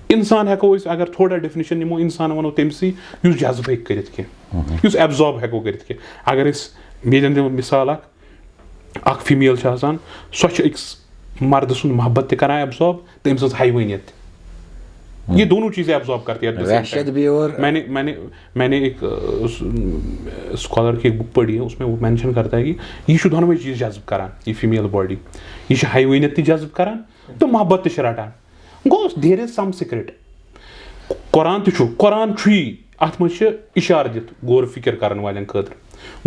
اِنسان ہٮ۪کو أسۍ اگر تھوڑا ڈیفِنیشَن نِمو، اِنسان وَنو تٔمۍ سٕے یُس جذبہٕ ہیٚکہِ کٔرِتھ کینٛہہ، یُس ایبزارب ہٮ۪کو کٔرِتھ کینٛہہ۔ اگر أسۍ ییٚتٮ۪ن دِمو مِثال اَکھ، اَکھ فیٖمیل چھِ آسان، سۄ چھِ أکِس مَردٕ سُنٛد محبت تہِ کَران ایبزارب، تہٕ أمۍ سٕنٛز حیوٲنیت تہِ۔ یہ دونوں چیزیں ایبزارب کرتی ہے at the same وحشت time۔ بھی اور میں نے میں نے میں نے ایک اسکالر کی ایک بک پڑھی ہے، اس میں وہ مینشن کرتا ہے کہ یہ چھُ دۄنوَے چیٖز جذب کران، یہ فیٖمیل باڈی، یہ چھِ حیوٲنیت تہِ جذب کران تہٕ محبت تہِ چھِ رٹان۔ گوٚو، there is some secret۔ قرآن تہِ چھُ، قرآن چھُ یی، اتھ منٛز چھِ اشارٕ دِتھ غور فکر کرن والٮ۪ن خٲطرٕ۔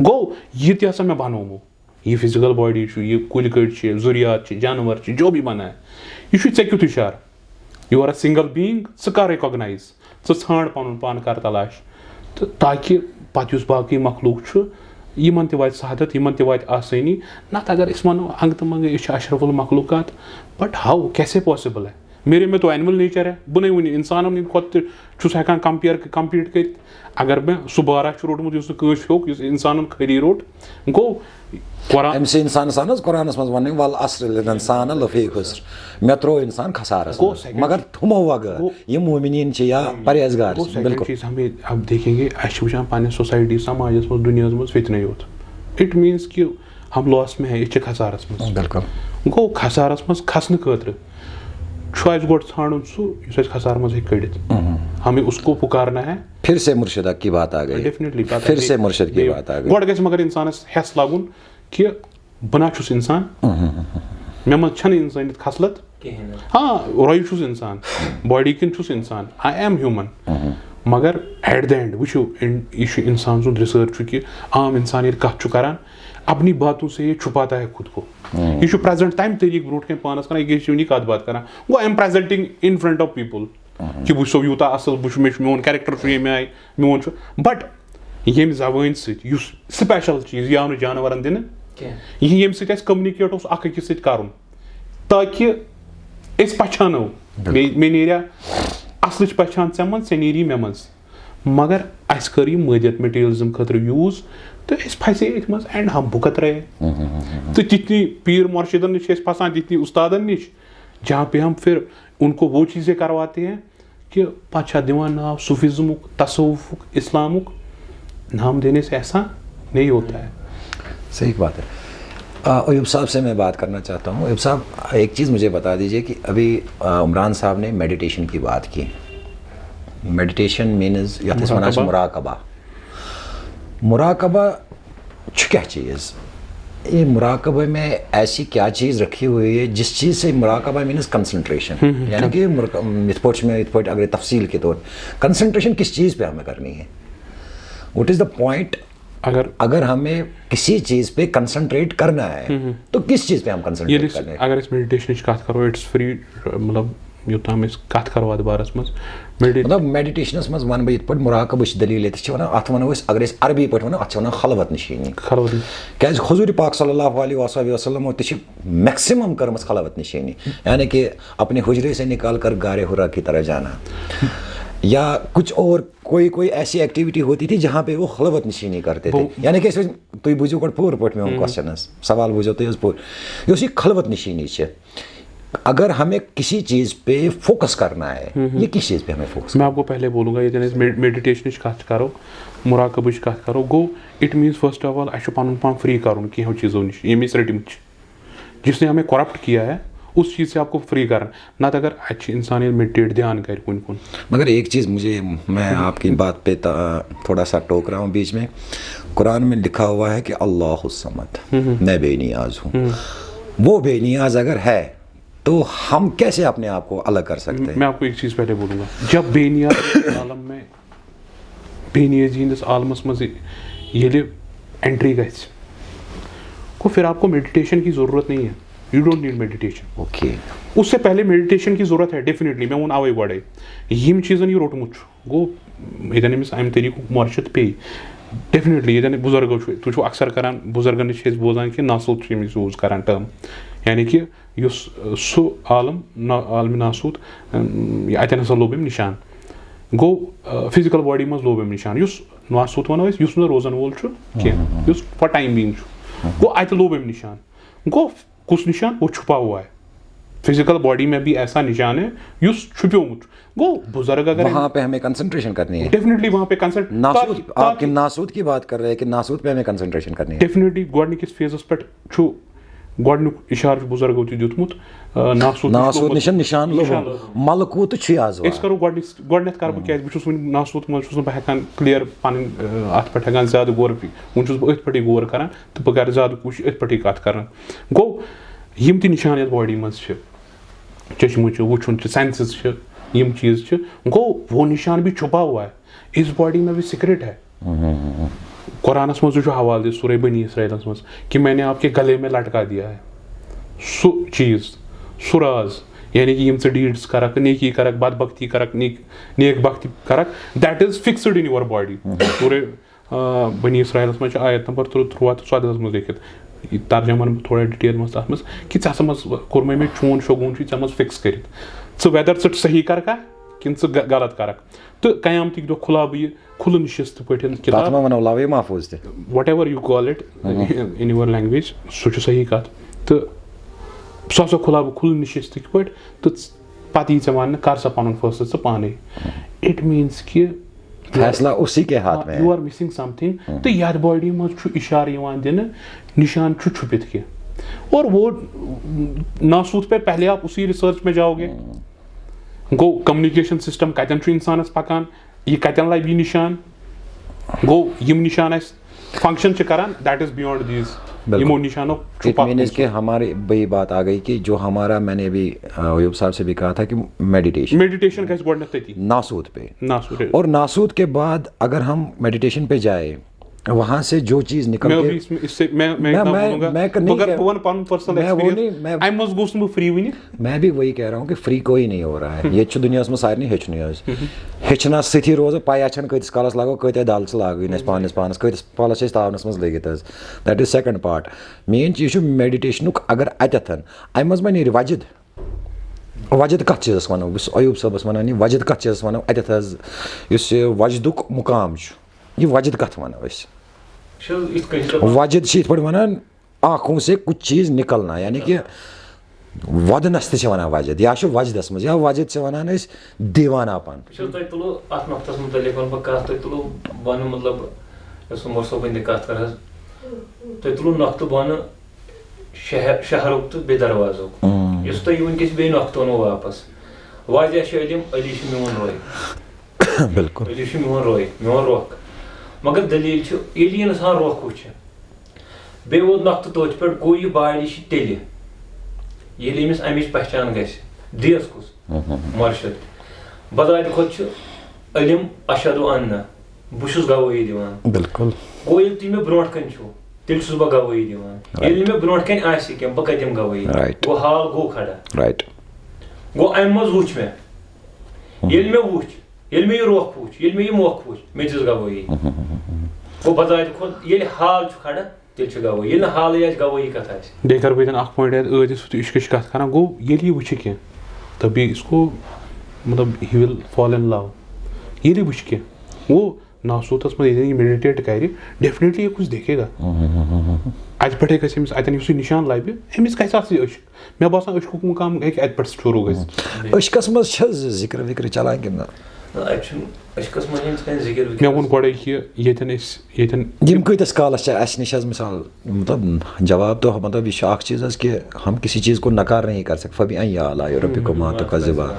گوٚو، یہِ تہِ ہسا مےٚ بنومُت۔ یہ فزیکل باڈی چھُ، یہ کُلۍ کٔٹۍ چھِ، ذُریات چھِ، جانور چھِ، جو بھی بنا ہے، یہ چھُ ژےٚ کیُتھ اشارٕ۔ You are a single being، ژٕ کر ریکاگنائز، ژٕ ژھانڈ پنُن پان، کر تلاش، تہٕ تاکہ پتہٕ یُس باقٕے مخلوق چھُ، یِمن تہِ واتہِ سعادت، یِمن تہِ واتہِ آسٲنی۔ نتہٕ اگر أسۍ ونو انٛگہٕ تہٕ منٛگہٕ أسۍ چھِ اشرف المخلوقات، but how، کیسے پاسبل ہے؟ میرے میں تو اینیمل نیچر ہے، بہٕ نے وٕنہِ انسانن ہٕنٛدِ کھۄتہٕ تہِ چھُس ہٮ۪کان کمپیئر، کمپیٖٹ کٔرِتھ۔ اگر مےٚ سُہ بارہ چھُ روٚٹمُت یُس نہٕ کٲنٛسہِ ہیوٚک، یُس انسانن خٲلی روٚٹ، گوٚو قرآن۔ أمۍ سٕے اِنسانَس اَنٛدَز، قرآنَس منٛز وَننہٕ، "والعصر الانسان لفی خسر"، مےٚ ترٛوو اِنسان خسارَس گوٚو منٛز، second۔ مگر ہُمو وغٲر، گوٚو یِم مومنیٖن چھِ یا پرہیزگار گوٚو چھِ، second بِلکُل۔ چیٖز ہمیں اب دیکھیں گے، اَسہِ چھِ وٕچھان پننہِ سوسایٹی، سماجس منٛز، دُنیاہس منٛز فتنہٕ یوت۔ It means کہ ہم لاس میں ہیں، أسۍ چھِ خسارس منٛز۔ بِلکُل۔ گوٚو خسارس منٛز کھسنہٕ خٲطرٕ چھُ اَسہِ گۄڈٕ ژھانڈُن سُہ یُس اَسہِ خسارٕ منٛز ہیٚکہِ کٔڑِتھ۔ ہمیں اس کو پُکارنا ہے۔ پھر سے مرشد حق کی بات آ گئی۔ Definitely، پتہٕ پھر بیٚیہِ، سے مرشد کی بیٚیہِ بات آ گئی۔ گۄڈٕ گژھِ مگر انسانس حٮ۪س لگُن کہ بہٕ نہ چھُس انسان، مےٚ منٛز چھنہٕ انسٲنیت خصلت۔ کِہیٖنۍ نہٕ۔ ہاں، رۄیہِ چھُس انسان، باڈی کِنۍ چھُس انسان، I am human۔ مگر ایٹ دی اینڈ وٕچھِو، ان-، یہِ چھُ انسان سُنٛد ریسرچ چھُ کہ عام انسان ییٚلہِ کتھ چھُ کران، اپنی باتوں سے یہ چھپاتا ہے خود کو۔ یہِ چھُ پریزنٹ تمہِ طریقہٕ برونٛٹھ کنہِ پانس کران، یہِ چھُ یہِ کتھ باتھ کران۔ گوٚو، I am presenting in front of people کہ وٕچھو یوٗتاہ اصل بہٕ چھُس، مےٚ چھُ، میون کیریکٹر چھُ ییٚمہِ آیہِ، میون چھُ۔ بٹ ییٚمہِ زبٲنۍ سۭتۍ یُس سپیشل چیٖز یہِ آو نہٕ جانورن دِنہٕ، کینٛہہ۔ یہِ ییٚمہِ سۭتۍ اَسہِ کمنِکیٹ اوس اکھ أکِس سۭتۍ کرُن، تاکہِ أسۍ پہچانو۔ مےٚ، مےٚ نیریا اصلٕچ پہچان ژےٚ منٛز، ژےٚ نیری مےٚ منٛز۔ مگر اَسہِ کٔر یہِ مٲدیت مٹیریلزم خٲطرٕ یوٗز تہٕ أسۍ پھسے أتھۍ منٛز اینڈ ہم بُکت رہے۔ تہٕ تِتھنٕے پیٖر مرشدن نِش چھِ أسۍ پھسان، تِتھنٕے اُستادن نِش، جہاں پہ ہم پھر ان کو وہ چیزیں کرواتے ہیں کہ پتہٕ چھا دِوان ناو صوفیزمُک، تصوفُک، اسلامُک۔ نام دینے سے ایسا نہیں ہوتا ہے۔ صحیح بات ہے۔ آ، ایوب صاحب سے میں بات کرنا چاہتا ہوں۔ ایوب صاحب، ایک چیز مجھے بتا دیجیے کہ ابھی آ، عمران صاحب نے میڈیٹیشن کی بات کی۔ میڈیٹیشن مینز یتھ أسۍ وَنان چھِ مراقبہ۔ مراقبہ چھُ کیٛاہ چیٖز؟ یہ مراقبہ میں ایسی کیا چیز رکھی ہوئی ہے جس چیز سے، مراقبہ مینز کنسنٹریشن، یعنی کہ مراق- یِتھ پٲٹھۍ چھُ مےٚ، یِتھ پٲٹھۍ اگر تفصیل کے طور، کنسنٹریشن کس چیز پہ ہمیں کرنی ہے؟ What is the point؟ اگر اگر ہمیں کسی چیز پہ کنسنٹریٹ کرنا ہے، تو کس چیز پہ ہم کنسنٹریٹ ییٚلہِ کرنے؟ أسۍ اگر أسۍ میڈیٹیشنٕچ کتھ کرو، اٹس فری، مطلب یوٚتام أسۍ کتھ کرو اتھ بارس منٛز، میڈیٹ خلوت۔ کیازِ حضور پاک صلی اللہ علیہ وآلہ وسلم تہِ چھِ میکسیمم کٔرمٕژ خلوت نشینی، یعنی کہ اپنے حجرے سے نکال کر غار حرا کی طرح جانا، یا کچھ اور کوئی کوئی ایسی ایکٹیویٹی ہوتی تھی جہاں پہ وہ خلوت نشینی کرتے تھے۔ یعنی کہ أسۍ ٲسۍ، تُہۍ بوٗزِو گۄڈٕ پوٗرٕ پٲٹھۍ میون کوسچنس، سوال بوٗزِو تُہۍ حظ پوٗرٕ۔ یۄس یہِ خلوت نشینی چھِ، اگر ہمیں کسی چیز پہ فوکس کرنا ہے، یہ کس چیز پہ ہمیں فوکس؟ میں آپ کو پہلے بولوں گا، ییٚتٮ۪ن أسۍ میڈ- میڈیٹیشنٕچ کتھ چھِ کرو، مراقبٕچ کتھ کرو، گوٚو it means first of all اسہِ چھُ پنُن پان فری کرُن کینٛہو چیٖزو نِش یِم أسۍ رٔٹمٕتۍ چھِ۔ جس نے ہمیں کرپٹ کیا ہے، اس چیز سے آپ کو فری کرنا۔ نتہٕ اگر اتہِ چھِ انسان ییٚلہِ میڈیٹیٹ دھیان کرِ کُنہِ کُن۔ مگر ایک چیز مجھے، میں آپ کی بات پہ تا- تھوڑا سا ٹوک رہا ہوں بیچ میں۔ قرآن میں لکھا ہوا ہے کہ اللہ الصمد، میں بے نیاز ہوں۔ وہ بے نیاز اگر ہے تو ہم کیسے اپنے آپ کو الگ کر سکتے ہیں؟ میں آپ کو ایک چیز پہلے بولوں گا، جب بے نیاز عالم میں بے نیازی ہٕنٛدِس عالمس منٛز ییٚلہِ انٹری گژھِ، گوٚو پھر آپ کو میڈیٹیشن کی ضرورت نہیں ہے، you don't need meditation۔ Okay. اس سے پہلے میڈیٹیشن کی ضرورت ہے ڈیفینیٹلی، مےٚ ووٚن اوے گۄڈے۔ یِم چیٖزن یہِ روٚٹمُت چھُ، گوٚو ییٚتٮ۪ن أمِس امہِ طریٖقُک مرشد پیٚیہِ، ڈیفینیٹلی ییٚتٮ۪ن بُزرگو چھُ، تُہۍ چھِو اکثر کران، بُزرگن نِش چھِ أسۍ بوزان کہِ ناسوت چھُ أمِس یوٗز کران ٹٔرم، یعنی کہِ یُس، ٲ، سُہ عالم، نا-، عالمِ ناسوت، ٲم، یہِ اَتٮ۪ن ہسا لوٚب أمۍ نِشان۔ گوٚو، ٲ، فزیکل باڈی منٛز لوٚب أمۍ نِشان، یُس ناسوت وَنو أسۍ، یُس نہٕ روزن وول چھُ کینٛہہ، یُس for time being چھُ۔ گوٚو، اَتہِ لوٚب أمۍ نِشان۔ گوٚو، کُس نِشان؟ وہ چھُپا ہوا ہے۔ فزیکل باڈی میں بھی ایسا نِشان ہے، یُس چھُپیومُت چھُ۔ گوٚو، بُزرگ اگر وہاں پہ ہمیں کنسنٹریشن کرنی ہے۔ ڈیفینیٹلی وہاں پہ کنسنٹ ناسوت، آپ کی ناسوت کی بات کر رہے ہیں کہ ناسوت پہ ہمیں کنسنٹریشن کرنی ہے۔ ڈیفینیٹلی گۄڈٕنِکِس فیزس پٮ۪ٹھ چھُ گۄڈٕنیُک اِشارٕ چھُ بُزرگو تہِ دیُتمُت، آ، ناسوت نِش ناسوت لوٚبمُت۔ نِش نِشان لوٚبمُت۔ نِشان لوٚبمُت۔ ملکوت چھُ یہِ آز أسۍ کرو گۄڈٕنِکِس، گۄڈٕنٮ۪تھ کرٕ بہٕ، کیازِ بہٕ چھُس وُنہِ ناسوت منٛز چھُس نہٕ بہٕ ہٮ۪کان کلیر پنٕنۍ، آ، اتھ پٮ۪ٹھ ہٮ۪کان زیادٕ غور، وُنہِ چھُس بہٕ أتھۍ پٮ۪ٹھٕے غور کران تہٕ بہٕ کرٕ زیادٕ کوٗشِش أتھۍ پٮ۪ٹھٕے کتھ کران۔ گوٚو، یِم تہِ نِشان یتھ باڈی منٛز چھِ، چشمہٕ چھُ، وُچھُن چھُ، سینسز چھِ، یِم چیٖز چھِ، گوٚو، وہ نِشان بھی چھُپا ہوا ہے، اس باڈی میں بھی سیکرٹ ہے۔ قرآنس منٛز تہِ چھُ حوالہٕ دِتھ سورہ بنی اسرائیلس منٛز کہ میں نے آپ کے گلے میں لٹکا دیا ہے۔ سُہ چیٖز، سُہ راز، یعنی کہ یِم ژٕ ڈیٖڈٕس کرکھ، نیکی کرکھ، بد بختی کرکھ، نیک نیک بختی کرکھ، that is fixed in your body۔ سورہ، آ، بنی اسرائیلس منٛز چھِ آیت نمبر ترٛ- تُرٛواہ تہٕ ژۄدہَس منٛز لیکھِتھ، یہِ ترجمہٕ وَنہٕ بہٕ تھوڑا ڈِٹیل منٛز تَتھ منٛز، کہ ژےٚ ہسا منٛز کوٚرمَے مےٚ، چون شگوٗن چھُے ژےٚ منٛز فِکس کٔرِتھ۔ ژٕ whether ژٕ صحیح کرکھا کِنہٕ ژٕ غ- غلط کرکھ۔ تہٕ قیامتٕکۍ دۄہ کھُلاو بہٕ یہِ کھُلہٕ نِشِستہٕ پٲٹھۍ تَتھ کِتاب، ما وَنو لَوے محفوٗظ تہِ؟ whatever you call it in your language، سُہ چھُ صحیح کَتھ۔ تہٕ سُہ ہسا کھُلاو بہٕ کھُلہٕ نِشِستٕکۍ پٲٹھۍ، تہٕ ژ- پَتہٕ یی ژےٚ وَننہٕ، کر سا پَنُن فٲصلہٕ ژٕ پانَے۔ It means کہِ فیصلہ اسی کے ہاتھ میں ہے۔ You are missing something۔ تہٕ یَتھ باڈی منٛز چھُ اِشارٕ یِوان دِنہٕ، نِشان چھُ چھُپِتھ کینٛہہ۔ اور وہ ناسوت پہ پہلے آپ اسی ریسرچ میں جاؤ گے، گوٚو، کمیونیکیشن سسٹم کتٮ۪ن چھُ انسانس پکان، یہِ کتٮ۪ن لبہِ یہِ نشان، گوٚو، یِم نشان اسہِ فنکشن چھِ کران، that is beyond these۔ بِلکُل۔ یِمو نشانو چھُ اٹ مینز کہ ہماری وہی بات آ گئی کہ جو ہمارا، میں نے ابھی آ، ایوب صاحب سے بھی کہا تھا کہ میڈیٹیشن، میڈیٹیشن گژھِ گۄڈٕنیتھ تٔتی۔ ناسوت پہ، ناسوت۔ اور ناسوت کے بعد اگر ہم میڈیٹیشن پہ جائے، وہاں سے جو چیز نکل میں کے ابھی اس میں، اس سے میں میں میں- اتنا میں- بولوں گا۔ میں کہ نہیں بہٕ کرٕ، کہہ- بہٕ وَنہٕ پَنُن پٔرسنل میں وہ ایکسپیرینس۔ نہیں، میں- اَمہِ منٛز گوٚژھ نہٕ بہٕ فری وٕنہِ۔ میں بھی وہی کہہ رہا ہوں کہ فری کوئی نہیں ہو رہا ہے۔ یہ چھُ دُنیاہَس منٛز سارنٕے ہیٚچھنُے حظ۔ ہیٚچھنَس سۭتی روزو، پَیہ چھَنہٕ کۭتِس کالَس لَگو، کۭتیٛاہ دالہٕ چھِ لاگٕنۍ اَسہِ پانَس پانَس، کۭتِس کالَس چھِ أسۍ تاونَس منٛز لٔگِتھ حظ۔ That is second part۔ Main چیٖز چھُ میڈیٹیشنُک، اگر اَتٮ۪تھ اَمہِ منٛز ما نیرِ وجد؟ وجد کَتھ چیٖزَس وَنو؟ بہٕ چھُس ایوب صٲبَس وَنان، یہِ وجد کَتھ چیٖزَس وَنو؟ اَتٮ۪تھ حظ یُس یہِ وجدُک مُقام چھُ، یہِ وجد کَتھ وَنو أسۍ؟ چھِ حظ یِتھ کٔنۍ چھِ دَپان، وجد چھِ یِتھ پٲٹھۍ وَنان، آنکھوں سے کچھ چیز نکلنا، یعنی کہ وَدنَس تہِ چھِ وَنان وجد، یا چھُ وجدَس منٛز، یا وجد چھِ وَنان أسۍ دیوانہ پن۔ وٕچھ حظ، تۄہہِ تُلو اَتھ نۄقطَس مُتعلِق وَنہٕ بہٕ کَتھ، تۄہہِ تُلو بۄنہٕ، مطلب، یۄس عمر صٲبٕنۍ تہِ کَتھ کٔر حظ، تۄہہِ تُلو نۄقطہٕ بۄنہٕ شہر شہرُک تہٕ بیٚیہِ دروازُک۔ یُس تۄہہِ وٕنکیٚس بیٚیہِ نۄقطہٕ اوٚنوُ واپس، واضح چھُ علم، علی چھُ میون روے۔ بالکل۔ علی چھُ میون روے، میون رۄخ۔ مگر دٔلیٖل چھِ، ییٚلہِ یہِ اِنسان رۄخ وٕچھِ، بیٚیہِ ووت نۄقطہٕ تٔتھۍ پٮ۪ٹھ، گوٚو یہِ باڈی چھِ تیٚلہِ، ییٚلہِ أمِس اَمِچ پہچان گژھِ۔ دیس کُس؟ مرشد۔ بذاتِ خۄد چھُ علم اشہد و انہ، بہٕ چھُس گوٲہی دِوان۔ بالکل۔ گوٚو ییٚلہِ تُہۍ مےٚ برونٛٹھ کَنہِ چھِو، تیٚلہِ چھُس بہٕ گوٲہی دِوان۔ ییٚلہِ نہٕ مےٚ برونٛٹھ کَنہِ آسہِ کینٛہہ، بہٕ کَتہِ دِمہٕ گوٲہی؟ Right۔ گوٚو حال گوٚو کھڑا۔ Right۔ گوٚو اَمہِ منٛز وُچھ مےٚ، ییٚلہِ مےٚ وُچھ، ییٚلہِ مےٚ یہِ رۄخ وُچھ، ییٚلہِ مےٚ یہِ مۄکھ وُچھ، مےٚ دِژ گوٲہی۔ گوٚو بذاتِ خۄد ییٚلہِ حال چھُ کھڑا، تیٚلہِ چھُ گوٲہی۔ ییٚلہِ نہٕ حالٕے آسہِ، گوٲہی کَتھ آسہِ؟ بیٚیہِ کَرٕ بہٕ ییٚتٮ۪ن اَکھ point add، ٲدۍ یُس تُہۍ عشقٕچ کَتھ کَران، گوٚو ییٚلہِ یہِ وٕچھِ کینٛہہ، تبھی اس کو مطلب he will fall in love۔ ییٚلہِ یہِ وٕچھِ کینٛہہ، گوٚو ناسوتس منٛز ییٚلہِ یہِ meditate کرِ، definitely یہ کچھ دیکھے گا۔ اتہِ پٮ۪ٹھے گژھِ أمِس، اتٮ۪ن یُس یہِ نشان لبہِ، أمِس گژھِ آسٕنۍ عشق۔ مےٚ باسان عشقُک مقام ہیٚکہِ اتہِ پٮ۪ٹھ شروع گٔژھِتھ۔ عشقس منٛز چھا زِ- ذکر وکر چلان کِنہٕ نہ؟ نہ، اتہِ چھُنہٕ عشقس منٛز چھِنہٕ یِتھ کٔنۍ ذکر وکر۔ مےٚ ووٚن گۄڈے کہِ ییٚتٮ۪ن أسۍ ییٚتٮ۪ن یِم کۭتِس کالس چھِ اسہِ نِش حظ مثال، مطلب جواب تو مطلب یہ اکھ چیز حظ کہ ہم کسی چیز کو نکار نہیں کر سکتے، فبأي آلاء ربكما تكذبان۔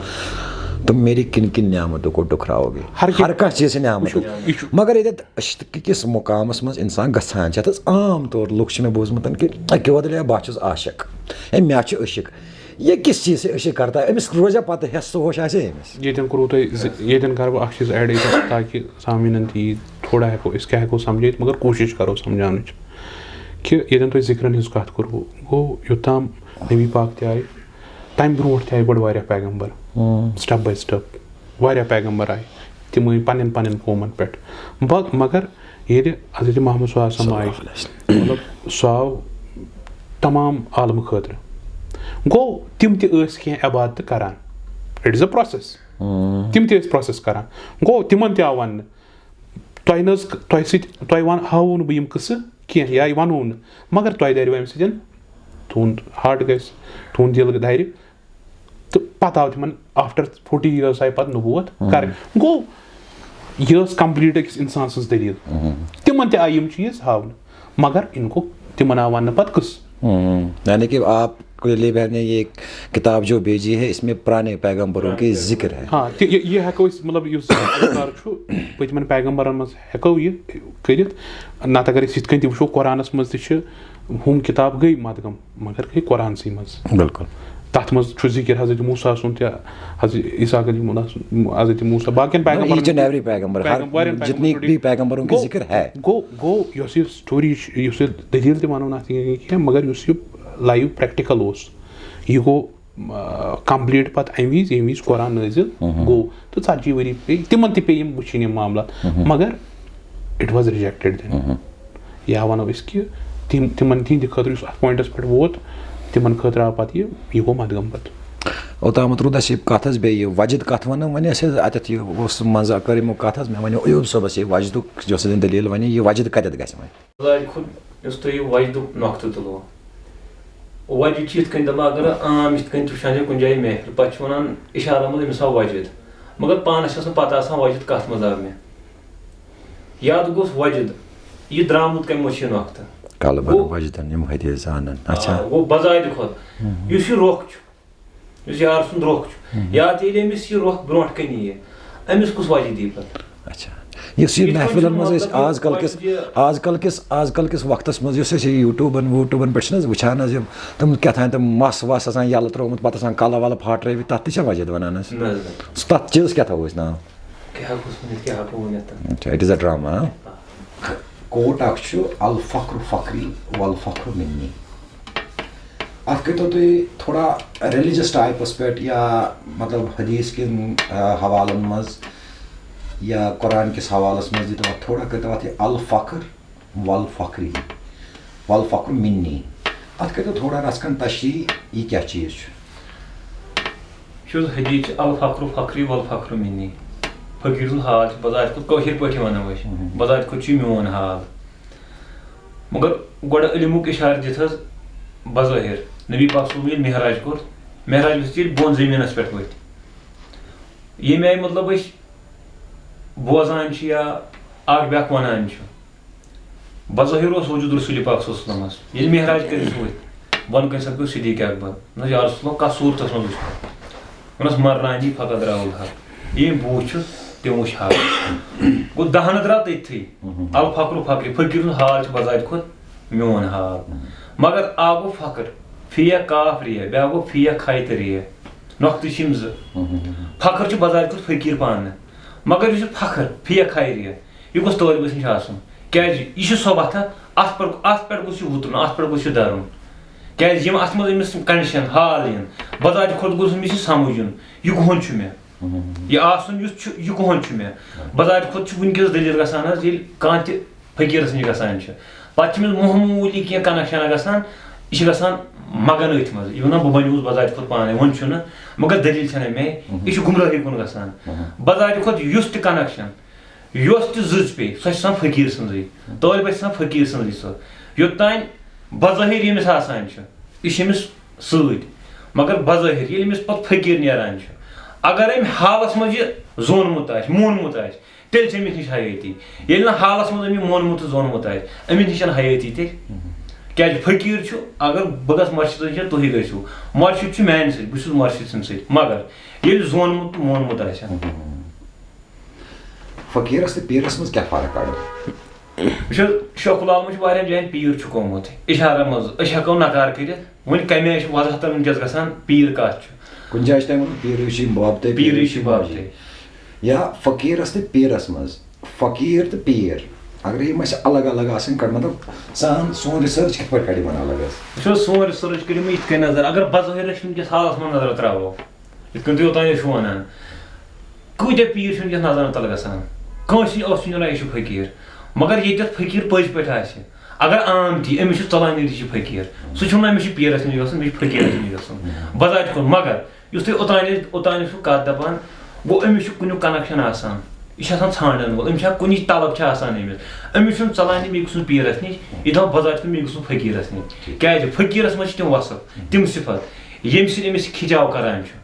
تم میری کن کن نعمتوں کو ٹھکراؤ گے؟ ہر کینٛہہ۔ ہر کانٛہہ چیز چھِ نعمت۔ یہِ چھُ مگر ییٚتٮ۪تھ عشق کِس مقامس منٛز انسان گژھان چھِ، یتھ حظ عام طور لُکھ چھِ مےٚ بوٗزمُت کہ اکہِ وۄدلہِ بہٕ چھُس عاشق، ہے مےٚ چھُ عشق۔ یہ کس چیز سے عشق کرتا ہے؟ أمِس روزیا پتہ ہٮ۪س تہٕ ہوش آسہِ أمِس؟ ییٚتٮ۪ن کوٚروٕ تۄہہِ زِ- ییٚتٮ۪ن کَرٕ بہٕ اَکھ چیٖز add ییٚتٮ۪ن، تاکہِ سامعیٖنَن تہِ یی تھوڑا، ہٮ۪کو أسۍ کیٛاہ ہٮ۪کو سَمجھٲیِتھ، مگر کوٗشِش کَرو سَمجھاونٕچ کہِ ییٚتٮ۪ن تۄہہِ ذِکرَن ہِنٛز کَتھ کوٚروٕ، گوٚو یوٚتام نبی پاک تہِ آیہِ، تَمہِ برونٛٹھ تہِ آیہِ گۄڈٕ واریاہ پیغمبر، step by step واریاہ پیغمبر آیہِ، تِم ٲسۍ پنٕنٮ۪ن پنٕنٮ۪ن قومن پٮ۪ٹھ۔ ب- مگر ییٚلہِ حضرت محمد صلی اللہ علیہ وسلم آیہِ، مطلب، سُہ آو تمام عالمہٕ خٲطرٕ۔ گوٚو، تِم تہِ ٲسۍ کینٛہہ عبادتہٕ کران۔ It is a process۔ تِم تہِ ٲسۍ process کران۔ گوٚو، تِمن تہِ آو وننہٕ، تۄہہِ نہ حظ، تۄہہِ سۭتۍ، تۄہہِ ون-، ہاوو نہٕ بہٕ یِم قٕصہٕ کینٛہہ یا یہِ ونو نہٕ، مگر تۄہہِ دَرِوٕ اَمہِ سۭتۍ تُہُنٛد heart گژھِ، تُہُنٛد دِل دَرِ۔ تہٕ پَتہٕ آو تِمن after forty years آیہِ پَتہٕ نبوت کرنہٕ۔ گوٚو، یہِ ٲس complete أکِس اِنسان سٕنٛز دٔلیٖل۔ تِمن تہِ آیہِ یِم چیٖز ہاونہٕ، مگر اِن کو تِمن آو وَننہٕ پَتہٕ قٕصہٕ۔ یعنی کہ آپ کو لیے بہن نے یہ کتاب جو بھیجی ہے، اس میں پرانے پیغمبروں کے ذکر ہے۔ ہاں، تہِ یہِ یہِ ہٮ۪کو أسۍ، مطلب، یُس اذکار چھُ پٔتمٮ۪ن پیغمبرن منٛز، ہٮ۪کو یہِ کٔرِتھ۔ نتہٕ اگر أسۍ یِتھ کٔنۍ تہِ وٕچھو، قرآنس منٛز تہِ چھِ ہُم کِتاب گٔے مدغم، مگر گٔے قرآنسٕے منٛز۔ بالکل۔ تَتھ منٛز چھُ ذِکِر حضرت موسیٰ سُنٛد تہِ، حضرت عیسیٰ کلیمہ اللہ سُنٛد، حضرت موسیٰ، باقین پیغمبرن Each and ہُنٛد۔ every پیغمبر، ہر پیغم-، واریاہن جتنی پیغمبرن بھی پیغمبروں کی گوٚو، ذکر ہے۔ گوٚو، گوٚو، یۄس یہِ story چھِ، یۄس یہِ دٔلیٖل تہِ وَنو نہٕ اَتھ کِہیٖنۍ، مگر یُس یہِ live practical اوس، یہِ گوٚو، آ، complete پَتہٕ اَمہِ وِزِ، ییٚمہِ وِزِ قرآن نٲزِل گوٚو، تہٕ ژَتجی ؤری پیٚیہِ، تِمن تہِ پیٚیہِ یِم وٕچھِنۍ یِم معاملات، مگر it was rejected then۔ یا وَنو أسۍ کہِ تِم، تِمن تِہنٛدِ خٲطرٕ یُس اَتھ pointس پٮ۪ٹھ ووت، تِمن خٲطرٕ آو پَتہٕ یہِ، یہِ گوٚو مدغم پَتہٕ۔ اوٚتامَتھ روٗد اَسہِ یہِ کَتھ حظ بیٚیہِ یہِ وجد کَتھ وَنو، وۄنۍ اَسہِ حظ اَتٮ۪تھ یہِ اوس منٛزٕ کٔر یِمو کَتھ حظ، مےٚ وَنیو ایوب صٲبَس یہِ وجدُک یۄس حظ یِم دٔلیٖل وَنے، یہِ وجد کَتٮ۪تھ گژھِ وۄنۍ؟ خۄداے خۄد یُس تۄہہِ یہِ وجدُک نۄقطہٕ تُلوٕ، وجد چھِ یِتھ کٔنۍ دَپان، اگر عام یِتھ کٔنۍ تہِ وٕچھان چھِ کُنہِ جایہِ محفِل، پَتہٕ چھِ وَنان اِشارَن منٛز أمِس آو وجد، مگر پانَس چھَس نہٕ پَتہ آسان وجد کَتھ منٛز آو مےٚ۔ یاد گوٚژھ وجد، یہِ درٛامُت کَمہِ منٛز چھُ یہِ نۄقطہٕ؟ قلبن گوٚو- وجدن یِم حدیث زانن۔ اچھا۔ آ، گوٚو بذاتِ خۄد، یُس یہِ رۄخ چھُ، یُس یار سُنٛد رۄخ چھُ، یا تہِ ییٚلہِ أمِس یہِ رۄخ برونٛٹھ کَنہِ یِیہِ، أمِس کُس وجہ دی پَتہٕ؟ اچھا۔ یُس یہِ یِتھ کٔنۍ محفلن چھُنہٕ منٛز أسۍ مطلب یہِ آز کل کِس، وجہ آز کل کِس، آز کل کِس وقتس منٛز یُس أسۍ یہِ YouTube ووٗٹیوٗبن پٮ۪ٹھ چھِنہٕ حظ وٕچھان حظ یِم تِم کیٛاہ تام تِم مَس وَس آسان یَلہٕ ترٛوومُت، پَتہٕ آسان کَلہٕ وَلہٕ پھاٹرٲوِتھ، تَتھ تہِ چھا وجد وَنان حظ؟ نہ حظ، نہ۔ سُہ تَتھ چیٖزَس کیٛاہ تھاوو أسۍ ناو؟ کیٛاہ گوٚژھ ؤنِتھ، کیٛاہ ہٮ۪کو ؤنِتھ تَتھ؟ اچھا، it is a drama، ہاں؟ کوٹ اکھ چھُ الفخر فخری والفخر منی۔ اتھ کٔرۍتو تُہۍ تھوڑا religious typeس پٮ۪ٹھ یا مطلب حدیث کٮ۪ن، آ، حوالن منٛز یا قرآن کِس حوالس منٛز دِتو اتھ تھوڑا، کٔرۍتو اتھ یہِ الفخر والفخری والفخر منی۔ اتھ کٔرۍتو تھوڑا رژھ کھنڈ تشریح، یہِ کیٛاہ چیٖز چھُ؟ یُس حدیث چھُ الفخر فخری والفخر منی، فقیٖر سُنٛد حال چھُ بذاتِ خۄد کٲشِر پٲٹھۍ وَنو أسۍ، مہم۔ بذاتِ خۄد چھُ یہِ میون حال۔ مگر گۄڈٕ علمُک اِشارٕ دِتھ حظ بظٲہِر، نبی پاک صلی اللہ علیہ وسلم ییٚلہِ معراج کوٚر، معراج ؤتھۍ ییٚلہِ بۄن زٔمیٖنَس پٮ۪ٹھ ؤتھۍ، ییٚمہِ آیہِ مطلب أسۍ بوزان چھِ یا اَکھ بیٛاکھ وَنان چھُ، بظٲہِر اوس وجوٗد رسول پاک صلی اللہ علیہ وسلمس۔ ییٚلہِ معراج کٔرِتھ ؤتھۍ، وَن کٲنٛسہِ ساتہٕ پیوٚو صدیق اکبر، دوٚپنَس، "یا رسول اللہ، کَس صوٗرتَس منٛز وٕچھو؟" ووٚنُس، "مرنانی فقط راہُل حق، ییٚمۍ بوٗزۍ چھُ، تِم وٕچھ حق۔" گوٚو، دَہَن درٛاو تٔتھی۔ الفقر فقری، فقیٖر سُنٛد حال چھُ بذات خود میون حال۔ مگر اَکھ گوٚو فقر، فے کاف رے، بیٛاکھ گوٚو فے کھے تہٕ رے۔ نۄقطہٕ چھِ یِم زٕ۔ فقر چھُ بذات خود فقیٖر پانہٕ، مگر یُس یہِ فخر، فے کھے رے، یہِ گوٚژھ طٲلبَس نِش آسُن۔ کیٛازِ؟ یہِ چھُ سۄ وَتھا، اَتھ پٮ۪ٹھ، اَتھ پٮ۪ٹھ گوٚژھ یہِ وُترُن، اَتھ پٮ۪ٹھ گوٚژھ یہِ دَرُن۔ کیٛازِ؟ یِم اَتھ منٛز أمِس condition، حال یِن، بذات خود گوٚژھ أمِس یہِ سَمٕجھ یُن، یہِ کٕہُنٛد چھُ مےٚ۔ یہِ آسُن یُتھ چھُ، یہِ کٕہُنٛد چھُ مےٚ۔ بذات خود چھُ وٕنکیٚس دٔلیٖل گژھان حظ، ییٚلہِ کانٛہہ تہِ فقیٖرَس نِش گژھان چھِ، پَتہٕ چھِ أمِس معموٗلی کینٛہہ connection گژھان، یہِ چھِ گژھان مگن أتھۍ منٛز، یہِ وَنان، "بہٕ بَنیووُس بذات خود پانَے، وۄنۍ چھُنہٕ، مگر دٔلیٖل چھَنہٕ مےٚ۔" یہِ چھُ گمرٲہی کُن گژھان۔ بذات خود یُس تہِ connection، یۄس تہِ زٕژ پیٚیہِ، سۄ چھِ آسان فقیٖر سٕنٛزٕے۔ طٲلبَس چھِ آسان فقیٖر سٕنٛزٕے سۄ۔ یوٚتام بظٲہِر ییٚمِس آسان چھُ، یہِ چھُ أمِس سۭتۍ۔ مگر بظٲہِر ییٚلہِ أمِس پَتہٕ فقیٖر نیران چھُ، اگر أمۍ حالَس منٛز یہِ زونمُت آسہِ، مونمُت آسہِ، تیٚلہِ چھِ أمِس نِش حیٲتی۔ ییٚلہِ نہٕ حالَس منٛز أمۍ یہِ مونمُت تہٕ زونمُت آسہِ، أمِس نِش چھَنہٕ حیٲتی تیٚلہِ۔ کیٛازِ فقیٖر چھُ، اگر بہٕ گژھٕ مَسجِدَس نِش، تُہۍ گٔژھِو۔ مَسجِد چھُ میٛانہِ سۭتۍ، بہٕ چھُس مَسجِد سٕنٛدِ سۭتۍ۔ مگر ییٚلہِ زونمُت تہٕ مونمُت آسہِ۔ فقیٖرَس تہٕ پیٖرَس منٛز کیٛاہ فرق کَڑو؟ وٕچھ حظ، شیخ العالمَن چھُ واریاہَن جایَن پیٖر چھُ گوٚمُت اِشارَن منٛز، أسۍ ہٮ۪کو نَکار کٔرِتھ۔ وۄنۍ کَمہِ آیہِ چھُ وضاحتَن وٕنکیٚس گژھان پیٖر کَتھ چھُ؟ کُنہِ جایہِ چھِ تۄہہِ ووٚنمُت پیٖرٕے چھِ بابتَے، پیٖرٕے چھِ بابتَے۔ یا فقیٖرَس تہٕ پیٖرَس منٛز، فقیٖر تہٕ پیٖر، اگر یِم اَسہِ الگ الگ آسٕنۍ کَڑ، مطلب سان سون research کِتھ پٲٹھۍ کَڑِ یِمَن الگ حظ؟ وٕچھ حظ، سون research کٔرِو مےٚ یِتھ کٔنۍ نظر، اگر بظٲہِر أسۍ وٕنکیٚس حالَس منٛز نظر ترٛاوو، یِتھ کٔنۍ تُہۍ اوٚتام ٲسِو وَنان، کۭتیٛاہ پیٖر چھِ وٕنکیٚس نظرَن تَل گژھان؟ کٲنٛسہِ اوس چھُنہٕ وَنان یہِ چھُ فقیٖر، مگر ییٚتٮ۪تھ فقیٖر پٔزۍ پٲٹھۍ آسہِ، اگر عام تہِ أمِس چھُ ژَلان یہِ چھُ فقیٖر، سُہ چھُنہٕ وَنان مےٚ چھُ پیٖرَس نِش گژھُن، مےٚ چھُ فقیٖرَس نِش گژھُن۔ بذات خود، مگر یُس تُہۍ اوٚتام ٲسۍ، اوٚتام ٲسِو کَتھ دَپان، گوٚو أمِس چھُ کُنیُک connection آسان، یہِ چھُ آسان ژھانٛڈَن وول، أمِس چھا کُنِچ طلب چھِ آسان أمِس، أمِس چھُنہٕ ژَلان یہِ مےٚ گژھُن پیٖرَس نِش، یہِ دَپان بذات خود مےٚ گژھُن فقیٖرَس نِش۔ کیٛازِ؟ فقیٖرَس منٛز چھِ تِم وصف، تِم صفت، ییٚمہِ سۭتۍ أمِس یہِ کھِچاو کَران چھُ۔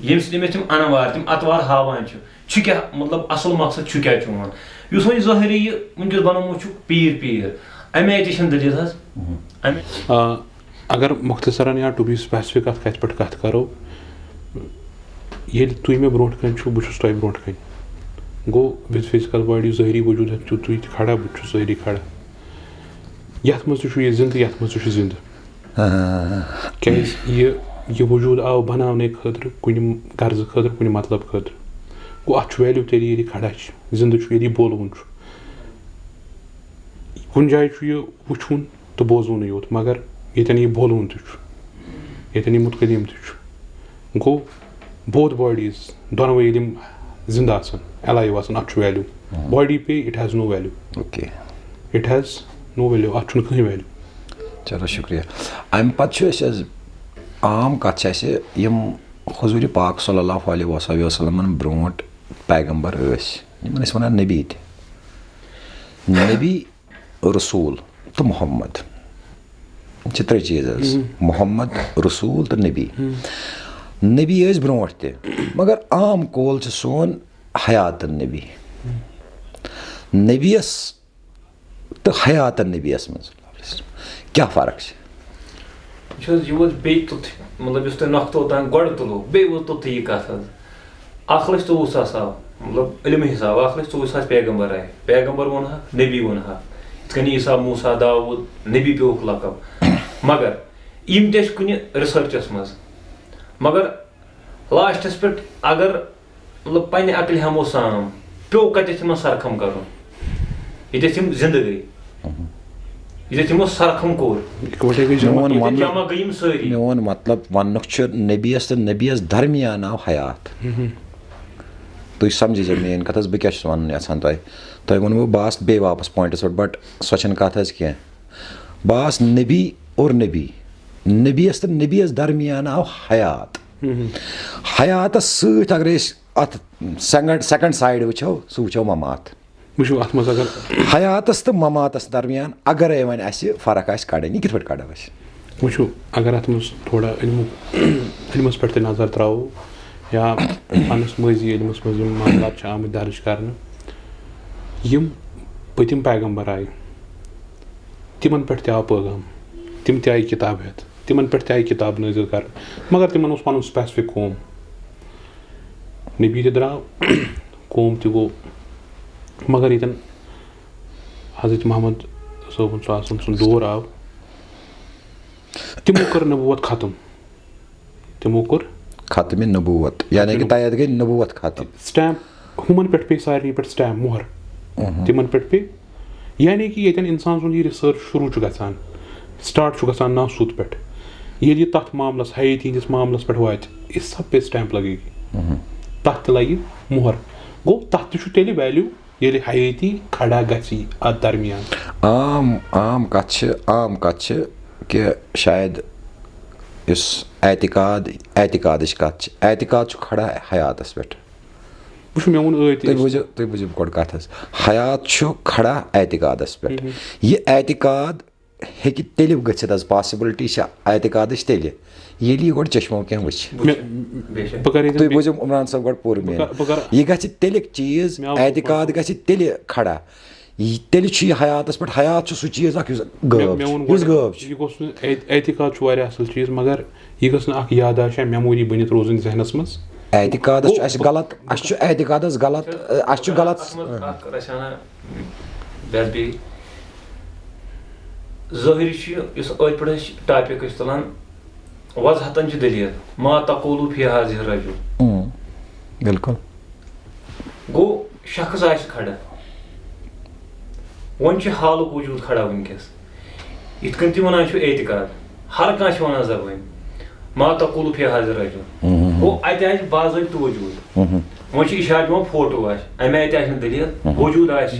ییٚمہِ سۭتۍ أمِس تِم انوار، تِم اطوار ہاوان چھِ، چھُ کیٛاہ، مطلب، اصل مقصد چھُ کیٛاہ چون؟ یُس وۄنۍ ظٲہری یہِ وٕنکیٚس بنومُت چھُکھ پیٖر پیٖر، امہِ آیہِ تہِ چھَنہٕ دٔلیٖل حظ۔ امہِ آ، اگر مختصرا یا to be specific اتھ کتھِ پٮ۪ٹھ کتھ کرو، ییٚلہِ تُہۍ مےٚ برونٛٹھ کنہِ چھِو، بہٕ چھُس تۄہہِ برونٛٹھ کنہِ۔ گوٚو with physical body، ظٲہری وجوٗد ہیٚتھ چھِو تُہۍ تہِ کھڑا، بہٕ تہِ چھُس ظٲہری کھڑا۔ یتھ منٛز تہِ چھُ یہِ زندٕ، یتھ منٛز تہِ چھُ زندٕ۔ کیٛازِ یہِ، یہِ وجوٗد آو بناونہٕ خٲطرٕ، کُنہِ غرضہٕ خٲطرٕ، کُنہِ مطلب خٲطرٕ۔ گوٚو، اَتھ چھُ value تیٚلہِ، ییٚلہِ یہِ کھڑا چھِ، زِندٕ چھُ، ییٚلہِ یہِ بولوُن چھُ۔ کُنہِ جایہِ چھُ یہِ وٕچھُن تہٕ بوزوُنٕے یوت، مگر ییٚتٮ۪ن یہِ بولوُن تہِ چھُ، ییٚتٮ۪ن یہِ متقدم تہِ چھُ۔ گوٚو، both bodies، دۄنوَے ییٚلہِ یِم زِندٕ آسَن، alive آسَن، اَتھ چھُ value۔ Body پیٚیہِ، it has no value۔ Okay۔ It has no value، اَتھ چھُنہٕ کٕہٕنۍ value۔ چلو شُکریہ۔ اَمہِ پَتہٕ چھُ اَسہِ حظ عام کَتھ چھِ اَسہِ یِم حضوٗرِ پاک صلی اللہ علیہ وصحبہ وسلمَن برونٛٹھ پیغمبر ٲسۍ، یِمَن ٲسۍ وَنان نبی تہِ۔ نبی، رسول تہٕ محمد۔ یِم چھِ ترٛےٚ چیٖز حظ۔ محمد، رسول تہٕ نبی۔ نبی ٲسۍ برونٛٹھ تہِ، مگر عام قول چھُ سون حیات النبی۔ نبیَس تہٕ حیات النبیَس منٛز کیٛاہ فرق چھِ؟ یہِ چھُ حظ، یہِ اوس بیٚیہِ توٚت، مطلب، یُس تۄہہِ نۄقطہٕ اوٚتام گۄڈٕ تُلو، بیٚیہِ اوس توٚتُے یہِ کَتھ حظ۔ اَکھ لَچھ ژوٚوُہ ساس آو، مطلب، علمہٕ حساب، اَکھ لَچھ ژوٚوُہ ساس پیغمبر آے۔ پیغمبر ووٚن ہا، نبی ووٚن ہا۔ یِتھ کٔنۍ عیسیٰ، موسیٰ، داوٗد، نبی پیوٚوُکھ لقب۔ مگر یِم تہِ ٲسۍ کُنہِ researchس منٛز۔ مگر lastس پٮ۪ٹھ اگر مطلب، پننہِ عقلہِ ہٮ۪مو سام، پیوٚو کتٮ۪تھ یِمن سرخم کرُن، ییٚتٮ۪تھ یِم زندٕ گٔے، ییٚتٮ۪تھ یِمو سرخم کوٚر، اِکوٹے گٔے جمع۔ میون ییٚتٮ۪تھ وننُک، جمع گٔے یِم سٲری۔ میون مطلب وننُک چھُ، نبیَس تہٕ نبیَس درمیان آو حیات۔ تُہۍ سمجھِزیو میٲنۍ کتھ حظ، بہٕ کیٛاہ چھُس ونُن یژھان تۄہہِ۔ تۄہہِ ووٚنوُ بہٕ آس بیٚیہِ واپس پوینٹس پٮ۪ٹھ، but سۄ چھنہٕ کتھ حظ کینٛہہ۔ بہٕ آس نبی اور نبی، نبیَس تہٕ نبیَس درمیان آو حیات۔ حیاتس سۭتۍ اگر أسۍ اتھ second، second side وٕچھو، سُہ وٕچھو ممات۔ وٕچھِو، اتھ منٛز اگر حیاتس تہٕ مماتس درمیان اگرے وۄنۍ اسہِ فرق آسہِ کڑٕنۍ، یہِ کِتھ پٲٹھۍ کڑو أسۍ؟ وٕچھِو، اگر اتھ منٛز تھوڑا علمُک، علمس پٮ۪ٹھ تہِ نظر تراوو یا پننِس مٲضی علمس منٛز یِم معاملات چھِ آمٕتۍ درٕج کرنہٕ، یِم پٔتِم پیغمبر آیہِ، تِمن پٮ۪ٹھ تہِ آو پٲغام، تِم تہِ آیہِ کِتاب ہٮ۪تھ۔ تِمن پٮ۪ٹھ تہِ آیہِ کِتاب نٲزِل کرنہٕ، مگر تِمن اوس پنُن سپیسفک قوم۔ نبی تہِ درٛاو، قوم تہِ گوٚو، مگر ییٚتٮ۪ن حضرت محمد صٲبُن صلی اللہ علیہ وسلم سُنٛد دور آو، تِمو کٔر نبوت ختم۔ تِمو کوٚر ختم نبوت، یعنی کہِ تَتٮ۪تھ گٔے نبوت ختم۔ سٹیمپ، ہُمن پٮ۪ٹھ پیٚیہِ سارنٕے پٮ۪ٹھ سٹیمپ، مۄہر۔ تِمن پٮ۪ٹھ پیٚیہِ، یعنی کہِ ییٚتٮ۪ن انسان سُنٛد یہِ ریسرچ شروٗع چھُ گژھان، سٹارٹ چھُ گژھان ناسوت پٮ۪ٹھ، ییٚلہِ یہِ تتھ معاملس، حیٲتی ہٕنٛدِس معاملس پٮ۪ٹھ واتہِ، اس سب پہ اسٹیمپ لگے گی۔ تتھ تہِ لگہِ مۄہر۔ گوٚو، تتھ تہِ چھُ تیٚلہِ ویلیو، ییٚلہِ حیٲتی کھڑا گژھِ اتھ درمیان۔ عام عام کتھ چھِ عام کتھ چھِ کہِ شاید یُس اعتقاد اعتقادٕچ کتھ چھِ، اعتقاد چھُ کھڑا حیاتس پٮ۪ٹھ۔ وٕچھِو، مےٚ ووٚن ٲدۍ تُہۍ تہِ۔ بوٗزِو تُہۍ بوٗزِو گۄڈٕ کتھ حظ۔ حیات چھُ کھڑا اعتقادس پٮ۪ٹھ۔ یہِ اعتقاد ہیٚکہِ تیٚلہِ گٔژھِتھ حظ، پاسبلٹی چھِ اعتقادٕچ تیٚلہِ، ییٚلہِ یہِ گۄڈٕ چشمو کینٛہہ وٕچھِ۔ مےٚ بہٕ کرٕ ییٚتٮ۪ن تُہۍ بوٗزِو عمران صٲب گۄڈٕ پوٗرٕ بہٕ میٲنۍ۔ کر- بہٕ کر- یہِ گژھِ تیٚلہِ چیٖز، مےٚ آو اعتقاد گژھِ تیٚلہِ کھڑا، یہِ- تیٚلہِ چھُ یہِ حیاتس پٮ۪ٹھ، حیات چھُ سُہ چیٖز اکھ یُس مےٚ غٲب مےٚ ووٚن چھُ، یُس گۄڈٕ، غٲب چھُ۔ یہِ گوٚژھ نہٕ اعت- اعتقاد چھُ واریاہ اصل چیٖز، مگر یہِ گٔژھ نہٕ اکھ یاداشت یا میموری بٔنِتھ روزٕنۍ ذہنس منٛز۔ اعتقادس چھُ گوٚو- اسہِ غلط، اسہِ چھُ اعتقادس غلط، اسہِ چھُ غلط۔ اتھ منٛز اکھ رژھانہ بس بیٚیہِ ظٲہری چھُ یہِ، یُس أتھۍ پٮ۪ٹھ أسۍ ٹاپک ٲسۍ تُلان، وضاحتن چھِ دٔلیٖل، ما تقولو فی ہذہ الرجل۔ اۭں، بالکل۔ گوٚو، شخص آسہِ کھڑا، وۄنۍ چھُ حالُک وجوٗد کھڑا وٕنکیٚس۔ یِتھ کٔنۍ تُہۍ وَنان چھِو اعتقاد، ہر کانٛہہ چھُ وَنان زبٲنۍ، ما تقولو فی ہذہ الرجل۔ گوٚو، اَتہِ آسہِ باضٲبطہٕ وجوٗد۔ وۄنۍ چھُ اِشارٕ دِوان فوٹو آسہِ، اَمہِ آیہِ تہِ آسہِ نہٕ دٔلیٖل، وجوٗد آسہِ۔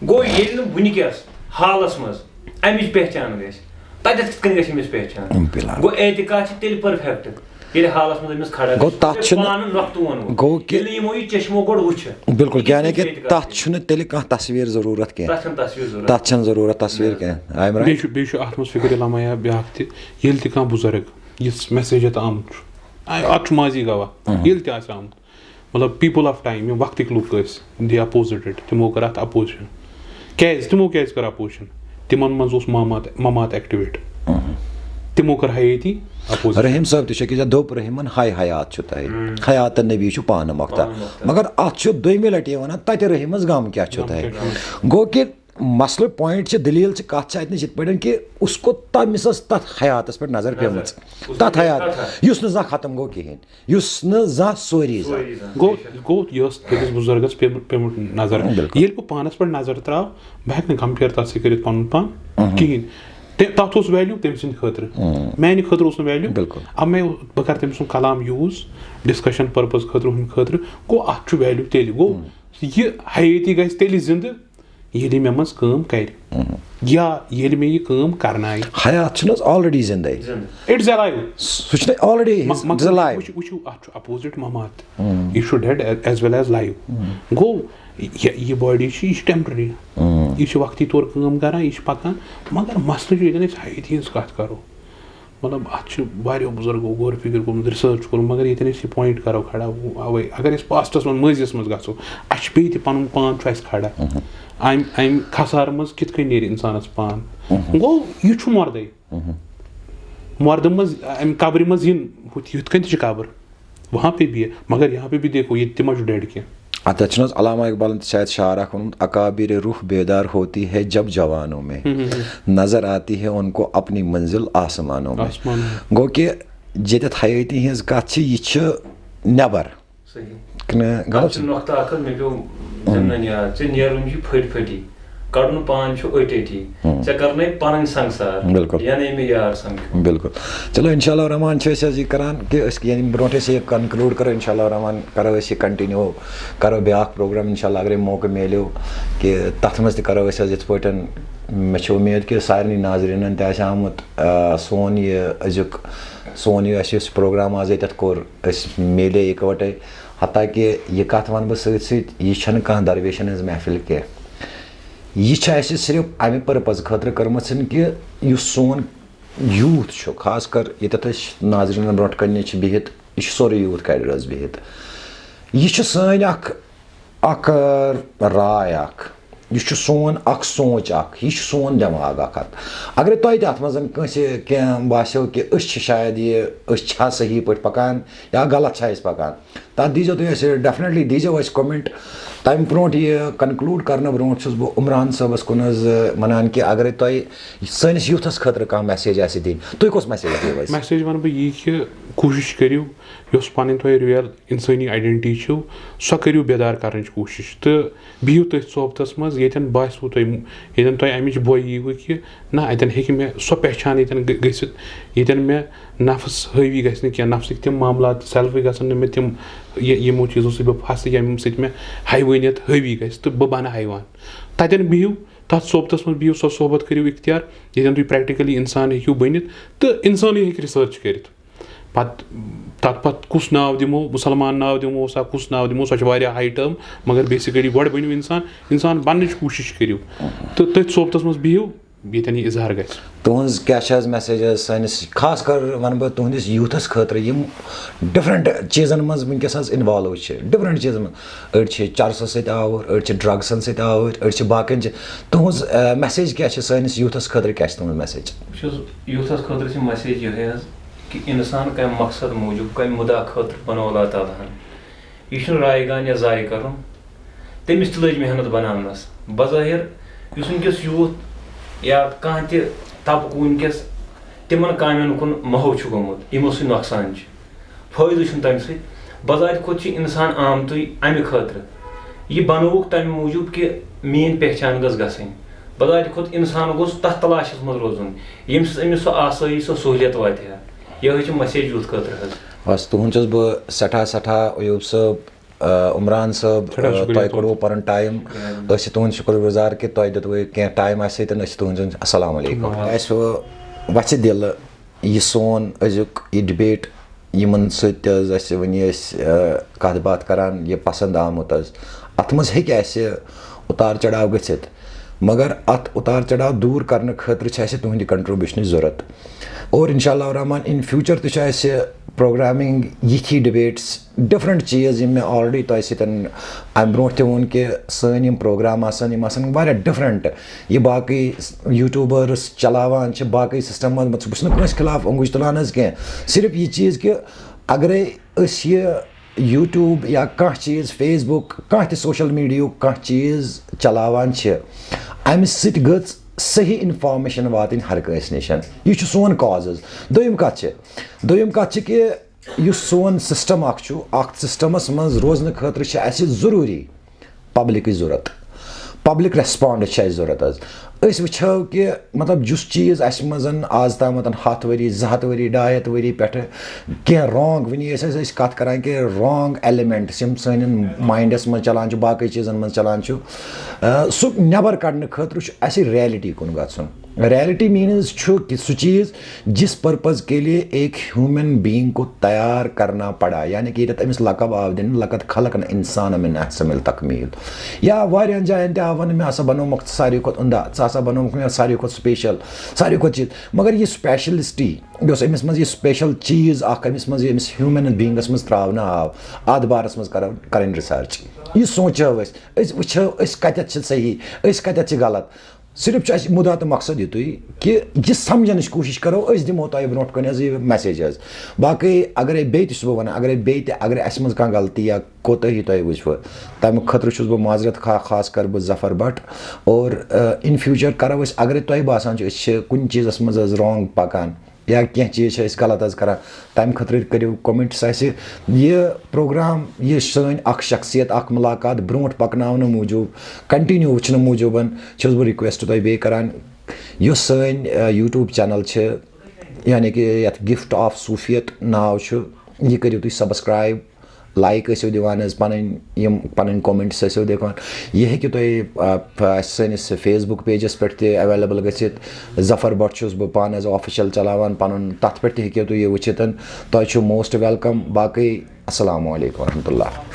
گوٚو، ییٚلہِ نہٕ وٕنکیٚس حالَس منٛز اَمِچ پہچان گژھِ، تَتٮ۪تھ کِتھ کٔنۍ گژھِ أمِس پہچان؟ بِلکُل۔ گوٚو، اعتقاد چھِ تیٚلہِ پٔرفیکٹ، ییٚلہِ حالَس منٛز أمِس کھڑا گوٚو، گژھِ۔ تَتھ چھُنہٕ- پانہٕ نۄقطہٕ ووٚنمُت۔ گوٚو کہِ- ییٚلہِ نہٕ یِمو یہِ چشمو گۄڈٕ وٕچھِ۔ بِلکُل، یہِ یعنی کِتھ کہِ اعتقاد تَتھ چھُنہٕ تیٚلہِ کانٛہہ تصویر ضروٗرت کینٛہہ۔ تَتھ چھَنہٕ تصویر ضروٗرت۔ تَتھ چھَنہٕ ضروٗرت تصویر کینٛہہ۔ عامرا؟ بیٚیہِ چھُ بیٚیہِ چھُ اتھ منٛز فکرِ لمحہ بیاکھ تہِ، ییٚلہِ تہِ کانٛہہ بُزرگ یِژھ میسیج ہیٚتھ آمُت چھُ، آ- اتھ چھُ ماضی گواہ، ییٚلہِ تہِ آسہِ آمُت، مطلب، people of time، یِم وقتٕکۍ لُکھ ٲسۍ، they opposed it، تِمو کٔر اتھ اپوزِشن۔ کیازِ؟ تِمو کیازِ کٔر اپوزِشن؟ تِمن منٛز اوس ممات ممات ایکٹیویٹ، تِمو کٔر حیٲتی اپوزِشن۔ رحیم صٲب تہِ چھُ أکِس جایہِ دوٚپ رحیمن، ہاے حیات چھُ تۄہہِ، حیات نبی چھُ پانہٕ مۄختار۔ مگر اتھ چھُ دوٚیمہِ لٹہِ یہِ ونان، تتہِ رحیمس غم کیٛاہ چھُ تۄہہِ؟ گوٚو کہِ مسلہٕ پوینٹ چھِ، دٔلیٖل چھِ، کتھ چھِ اتہِ نِش یِتھ پٲٹھۍ کہِ اس کو تٔمِس ٲس تتھ حیاتس پٮ۪ٹھ نظر پیمٕژ، تتھ حیات یُس نہٕ زانٛہہ ختم گوٚو کِہینۍ، یُس نہٕ زانٛہہ سوری زانٛہہ۔ گوٚو گوٚو یہِ ٲس تٔمِس بُزرگس پیٚمُت پیٚمُت نظر۔ ییٚلہِ بہٕ پانس پٮ۪ٹھ نظر تراو، بہٕ ہٮ۪کہٕ نہٕ کمپیر تتھ سۭتۍ کٔرِتھ پنُن پان کِہینۍ۔ تہِ- تتھ اوس ویلیو تٔمۍ سٕنٛدِ خٲطرٕ، میانہِ خٲطرٕ اوس نہٕ ویلیو۔ بِلکُل۔ اب مےٚ بہٕ کرٕ تٔمۍ سُنٛد کلام یوٗز ڈسکشن پرپز خٲطرٕ، ہُمہِ خٲطرٕ، گوٚو اتھ چھُ ویلیو تیٚلہِ۔ گوٚو، یہِ حیٲتی گژھِ تیٚلہِ زندٕ ییٚلہِ مےٚ منٛز کٲم کرِ، یا ییٚلہِ مےٚ یہِ کٲم کرنایہِ۔ حیات چھُنہٕ حظ آلریڈی زندے؟ It's alive۔ سُہ چھُنہٕ آلریڈی مۄ- مۄکلو، زلایو۔ وٕچھِو وٕچھِو، اتھ چھُ اپوزٹ ممات، یہِ چھُ ڈیڈ ایز ویل ایز لایو۔ گوٚو، یہِ یہِ باڈی چھِ، یہِ چھِ ٹیمپرری، یہِ چھِ وقتی طور کٲم کران، یہِ چھِ پکان۔ مگر مسلہٕ چھُ، ییٚتٮ۪ن أسۍ حیٲتی ہٕنٛز کتھ کرو، مطلب، اتھ چھِ واریاہو بُزرگو غور فکر کوٚرمُت، ریسرچ کوٚرمُت، مگر ییٚتٮ۪ن أسۍ یہِ پوینٹ کرو کھڑا، اوے اگر أسۍ پاسٹس منٛز مٲضیس منٛز گژھو، اسہِ چھِ بیٚیہِ تہِ پنُن پان چھُ اسہِ کھڑا۔ امہِ امہِ خسارٕ منٛز کِتھ کٔنۍ نیرِ انسانس پان؟ گوٚو، یہِ چھُ مردے۔ مردٕ منٛز، امہِ قبرِ منٛز یِن ہُتھ یِتھ کٔنۍ تہِ چھِ قبر، وہاں پہ بھی ہے، مگر یہاں پہ بھی دیکھو، ییٚتہِ تہِ ما چھُ ڈیڈ کینٛہہ۔ اتھ چھُنہٕ حظ علامہ اقبالن تہِ شاید شعر اکھ ووٚنمُت، اکابر روح بیدار ہوتی ہے جب جوانوں میں، نظر آتی ہے ان کو اپنی منزل آسمانوں میں۔ آسمانوں میں۔ گوٚو کہِ ییٚتٮ۪تھ حیٲتی ہٕنٛز کتھ چھِ، یہِ چھِ نٮ۪بر۔ صحیح۔ کِنہٕ غلط اتھ چھُ نۄقطہٕ اکھ حظ، مےٚ پیوٚو ضمنن یاد، ژےٚ نیرُن چھُ پھٔٹۍ پھٔٹی، کڑُن پان چھُ أٹۍ أٹی، ژےٚ کرنے پنٕنۍ سنگسار، بِلکُل۔ یعنی مےٚ یار سمکھیوٚو۔ بِلکُل۔ چلو، انشاء اللہ الرحمن چھِ أسۍ حظ یہِ کران کہِ أسۍ ییٚمہِ برونٛٹھ أسۍ یہِ کنکلوٗڈ کرو، انشاء اللہ الرحمن کرو أسۍ یہِ کنٹِنیو، کرو بیٛاکھ پروگرام انشاء اللہ اگرے موقعہٕ میلیو کہِ تتھ منٛز تہِ کرو أسۍ حظ یِتھ پٲٹھۍ۔ مےٚ چھِ اُمید کہِ سارنٕے ناظریٖنن تہِ آسہِ آمُت، آ، سون یہِ أزیُک، سون یہِ اَسہِ یُس پروگرام آز ییٚتٮ۪تھ کوٚر، أسۍ میلے اِکوَٹَے۔ حتیٰ کہِ یہِ کَتھ وَنہٕ بہٕ سۭتۍ سۭتۍ، یہِ چھَنہٕ کانٛہہ درویشَن ہٕنٛز محفِل کینٛہہ۔ یہِ چھِ اَسہِ صرف اَمہِ پٔرپَز خٲطرٕ کٔرمٕژ کہِ یُس سون یوٗتھ چھُ، خاص کر ییٚتٮ۪تھ أسۍ ناظریٖنَن برونٛٹھ کَنہِ چھِ بِہِتھ، یہِ چھُ سورُے یوٗتھ کَرِ رٲژ بِہِتھ۔ یہِ چھِ سٲنۍ اَکھ، اَکھ، آ، راے اَکھ۔ یہِ چھُ سون اکھ سونٛچ اکھ، یہِ چھُ سون دٮ۪ماغ اکھ اتھ۔ اگرے تۄہہِ تہِ اتھ منٛز کٲنٛسہِ کینٛہہ باسیو کہِ أسۍ چھِ شاید یہِ، أسۍ چھا صحیح پٲٹھۍ پکان یا غلط چھا أسۍ پکان، تتھ دیٖزیو تُہۍ اَسہِ، definitely دیٖزیو اَسہِ comment۔ تمہِ برونٛٹھ یہِ conclude کرنہٕ برونٛٹھ چھُس بہٕ عمران صٲبس کُن حظ ونان کہِ اگرے تۄہہِ سٲنِس youth-س خٲطرٕ کانٛہہ message آسہِ دِنۍ، تُہۍ کۄس message دِیو اَسہِ؟ Message وَنہٕ بہٕ یی کہِ کوٗشِش کٔرِو، یۄس پَنٕنۍ تۄہہِ real اِنسٲنی identity چھِو، سۄ کٔرِو بیدار کَرنٕچ کوٗشِش تہٕ بِہِو تٔتھۍ صوبتَس منٛز، ییٚتٮ۪ن باسِوٕ تۄہہِ، ییٚتٮ۪ن تۄہہِ اَمِچ بۄے ییٖوٕ کہِ نہ، اَتٮ۪ن ہیٚکہِ مےٚ سۄ پہچان ییٚتٮ۪ن گٔ-، گٔژھِتھ، ییٚتٮ۪ن مےٚ نفس حٲوی گژھِ نہٕ کینٛہہ، نفسٕکۍ تِم معاملات، self-ٕکۍ گژھن نہٕ مےٚ تِم، یہِ-، یِمو چیٖزو سۭتۍ بہٕ پھسہٕ، ییٚمہِ سۭتۍ مےٚ حیوٲنیت حٲوی گژھِ تہٕ بہٕ بَنہٕ حیوان۔ تَتٮ۪ن بِہِو، تَتھ صوبتَس منٛز بِہِو، سۄ صحبت کٔرِو اختیار، ییٚتٮ۪ن تُہۍ practically اِنسان ہیٚکِو بٔنِتھ تہٕ اِنسانٕے ہیٚکہِ research کٔرِتھ۔ پَتہٕ، تَتھ پَتہٕ کُس ناو دِمو، مُسلمان ناو دِمو سا، کُس ناو دِمو، سۄ چھِ واریاہ high term، مگر basically گۄڈٕ بٔنِو اِنسان، اِنسان بَننٕچ کوٗشِش کٔرِو تہٕ تٔتھۍ صوبتَس منٛز بِہِو، ییٚتٮ۪ن یہِ اظہار گژھِ۔ تُہٕنٛز کیٛاہ چھِ حظ message حظ سٲنِس، خاص کر وَنہٕ بہٕ تُہٕنٛدِس youth-س خٲطرٕ، یِم different چیٖزَن منٛز وٕنکیٚس حظ involve چھِ، different چیٖزَن منٛز، أڑۍ چھِ چرسَس سۭتۍ آوُر، أڑۍ چھِ drugs-َن سۭتۍ آوُر، أڑۍ چھِ باقیَن چیٖز۔ تُہٕنٛز، آ، message کیٛاہ چھِ سٲنِس youth-س خٲطرٕ، کیٛاہ چھِ تُہٕنٛز message؟ بہٕ چھُس youth-س خٲطرٕ چھِ message یِہوٚے حظ کہِ اِنسان کَمہِ مقصد موٗجوٗب، کَمہِ مُدا خٲطرٕ بَنوو اللہ تعالیٰ ہَن۔ یہِ چھُنہٕ رایگان یا ضایع کَرُن۔ تٔمِس تہِ لٔج محنت بَناونَس۔ بظٲہِر یُس وٕنکیٚس youth یا کانٛہہ تہِ طبقہٕ وٕنکیٚس تِمَن کامٮ۪ن کُن محو چھُ گوٚمُت، یِمو سۭتۍ نۄقصان چھُ۔ فٲیدٕ چھُنہٕ تَمہِ سۭتۍ۔ بظاہِر خۄد چھُ اِنسان آمتُے اَمہِ خٲطرٕ۔ یہِ بَنووُکھ تَمہِ موٗجوٗب کہِ میٛٲنۍ پہچان گٔژھ گژھٕنۍ۔ بظاہِر خۄد اِنسان گوٚژھ تَتھ تلاشَس منٛز روزُن، ییٚمہِ سۭتۍ أمِس سۄ آسٲیِش، سۄ سہوٗلیت واتہِ ہا۔ یِہوٚے چھِ message youth خٲطرٕ حظ۔ بس، تُہُنٛد چھُس بہٕ سٮ۪ٹھاہ، سٮ۪ٹھاہ، ایوب صٲب، آ، عمران صٲب، سٮ۪ٹھاہ آ، شُکریہ تۄہہِ تُہُنٛد۔ کوٚروٕ پَنُن time۔ أسۍ چھِ تُہُنٛد شُکر گُزار کہِ تۄہہِ دیُتوٕ کینٛہہ time اَسہِ سۭتۍ۔ أسۍ چھِ تُہٕنٛز السلام علیکم۔ وعلیکم۔ اَسہِ وَ-، وَژھِ دِلہٕ یہِ سون أزیُک یہِ debate، یِمَن سۭتۍ تہِ حظ اَسہِ وٕنی ٲسۍ، آ، کَتھ باتھ کَران، یہِ پَسنٛد آمُت حظ۔ اَتھ منٛز ہیٚکہِ اَسہِ اُتار چڑاو گٔژھِتھ، مگر اَتھ اُتار چڑاو دوٗر کَرنہٕ خٲطرٕ چھِ اَسہِ تُہٕنٛدِ contribution-ٕچ ضوٚرَتھ۔ اور اِنشاء اللہ الرحمٰن in future تہِ چھُ اَسہِ programming یِتھی debates، different چیٖز یِم مےٚ already تۄہہِ سۭتۍ اَمہِ برونٛٹھ تہِ ووٚن کہِ سٲنۍ یِم program آسَن، یِم آسَن واریاہ different۔ یہِ باقٕے YouTubers چلاوان چھِ باقٕے system منٛز، بہٕ چھُس نہٕ کٲنٛسہِ خلاف اوٚنٛگُج تُلان حظ کینٛہہ، صرف یہِ چیٖز کہِ اگرے أسۍ یہِ YouTube یا کانٛہہ چیٖز، Facebook، کانٛہہ تہِ social media-ہُک کانٛہہ چیٖز چلاوان چھِ، اَمہِ سۭتۍ گٔژھ صحیح information واتٕنۍ ہر کٲنٛسہِ نِش۔ یہِ چھُ سون cause حظ۔ دوٚیِم کَتھ چھِ، دوٚیِم کَتھ چھِ کہِ یُس سون system اَکھ چھُ، اَتھ system-س منٛز روزنہٕ خٲطرٕ چھِ اَسہِ ضروٗری public-ٕچ ضوٚرَتھ، public response چھِ اَسہِ ضوٚرَتھ حظ۔ أسۍ وٕچھو کہِ مطلب یُس چیٖز اَسہِ منٛز آز تامَتھ ہَتھ ؤری، زٕ ہَتھ ؤری، ڈاے ہَتھ ؤری پٮ۪ٹھٕ کینٛہہ wrong، وٕنی ٲسۍ أسۍ، أسۍ کَتھ کَران کہِ wrong elements یِم سٲنٮ۪ن mind-َس منٛز چَلان چھُ، باقٕے چیٖزَن منٛز چَلان چھُ، آ، سُہ نٮ۪بَر کَڑنہٕ خٲطرٕ چھُ اَسہِ reality کُن گژھُن۔ Reality means چھُ کہِ سُہ چیٖز جس purpose کے لیے ایک human being کو تیار کرنا پڑا، یعنی کہ ییٚتٮ۪تھ أمِس لقب آو دِنہٕ، لقد خلقنا الانسان من احسن التکمیل۔ یا واریاہَن جایَن تہِ آو وَنہٕ، مےٚ ہسا بنوومُت ساروی کھۄتہٕ عمدہ، ژٕ ہسا بنوومُت مےٚ ساروی کھۄتہٕ special، ساروی کھۄتہٕ چیٖز۔ مگر یہِ speciality یۄس أمِس منٛز، یہِ special چیٖز اَکھ أمِس منٛز، یہِ أمِس human being-َس منٛز ترٛاونہٕ آو، اَتھ بارَس منٛز کَرو، کَرٕنۍ research۔ یہِ سونٛچو أسۍ، أسۍ وٕچھو أسۍ کَتٮ۪تھ چھِ صحیح، أسۍ کَتٮ۪تھ چھِ غلط۔ صرف چھُ اَسہِ مُدا تہٕ مقصد یِتُے کہِ یہِ سَمجھنٕچ کوٗشِش کَرو، أسۍ دِمو تۄہہِ برونٛٹھ کُن حظ یہِ message حظ۔ باقٕے اگرے بیٚیہِ تہِ چھُس بہٕ وَنان، اگرے بیٚیہِ تہِ، اگرے اَسہِ منٛز کانٛہہ غلطی یا کوتٲہی تۄہہِ وٕچھوٕ، تَمہِ خٲطرٕ چھُس بہٕ معذرت خواہ، خاص کر بہٕ ظفر بٹ۔ اور، آ، in future کَرو أسۍ، اگرے تۄہہِ باسان چھُ أسۍ چھِ کُنہِ چیٖزَس منٛز حظ wrong پَکان، یا کینٛہہ چیٖز چھِ أسۍ غلط حظ کَران، تَمہِ خٲطرٕ کٔرِو comments اَسہِ۔ یہِ program، یہِ سٲنۍ اَکھ شخصیت، اَکھ مُلاقات برونٛٹھ پَکناونہٕ موٗجوٗب، continue وٕچھنہٕ موٗجوٗبَن چھُس بہٕ request تۄہہِ بیٚیہِ کَران، یُس سٲنۍ، آ، YouTube channel چھِ، یعنی کہِ یَتھ Gift of Sufiat ناو چھُ، یہِ کٔرِو تُہۍ subscribe۔ Like ٲسِو دِوان حظ، پَنٕنۍ یِم پَنٕنۍ comments ٲسِو دِوان۔ یہِ ہیٚکِو تُہۍ، آ، ف-، سٲنِس Facebook page-َس پٮ۪ٹھ تہِ available گٔژھِتھ۔ ظفر بٹ چھُس بہٕ پانہٕ حظ official چلاوان پَنُن، تَتھ پٮ۪ٹھ تہِ ہیٚکِو تُہۍ یہِ وٕچھِتھ۔ تۄہہِ چھُو most welcome۔ باقٕے السلام علیکم ورحمۃ اللہ۔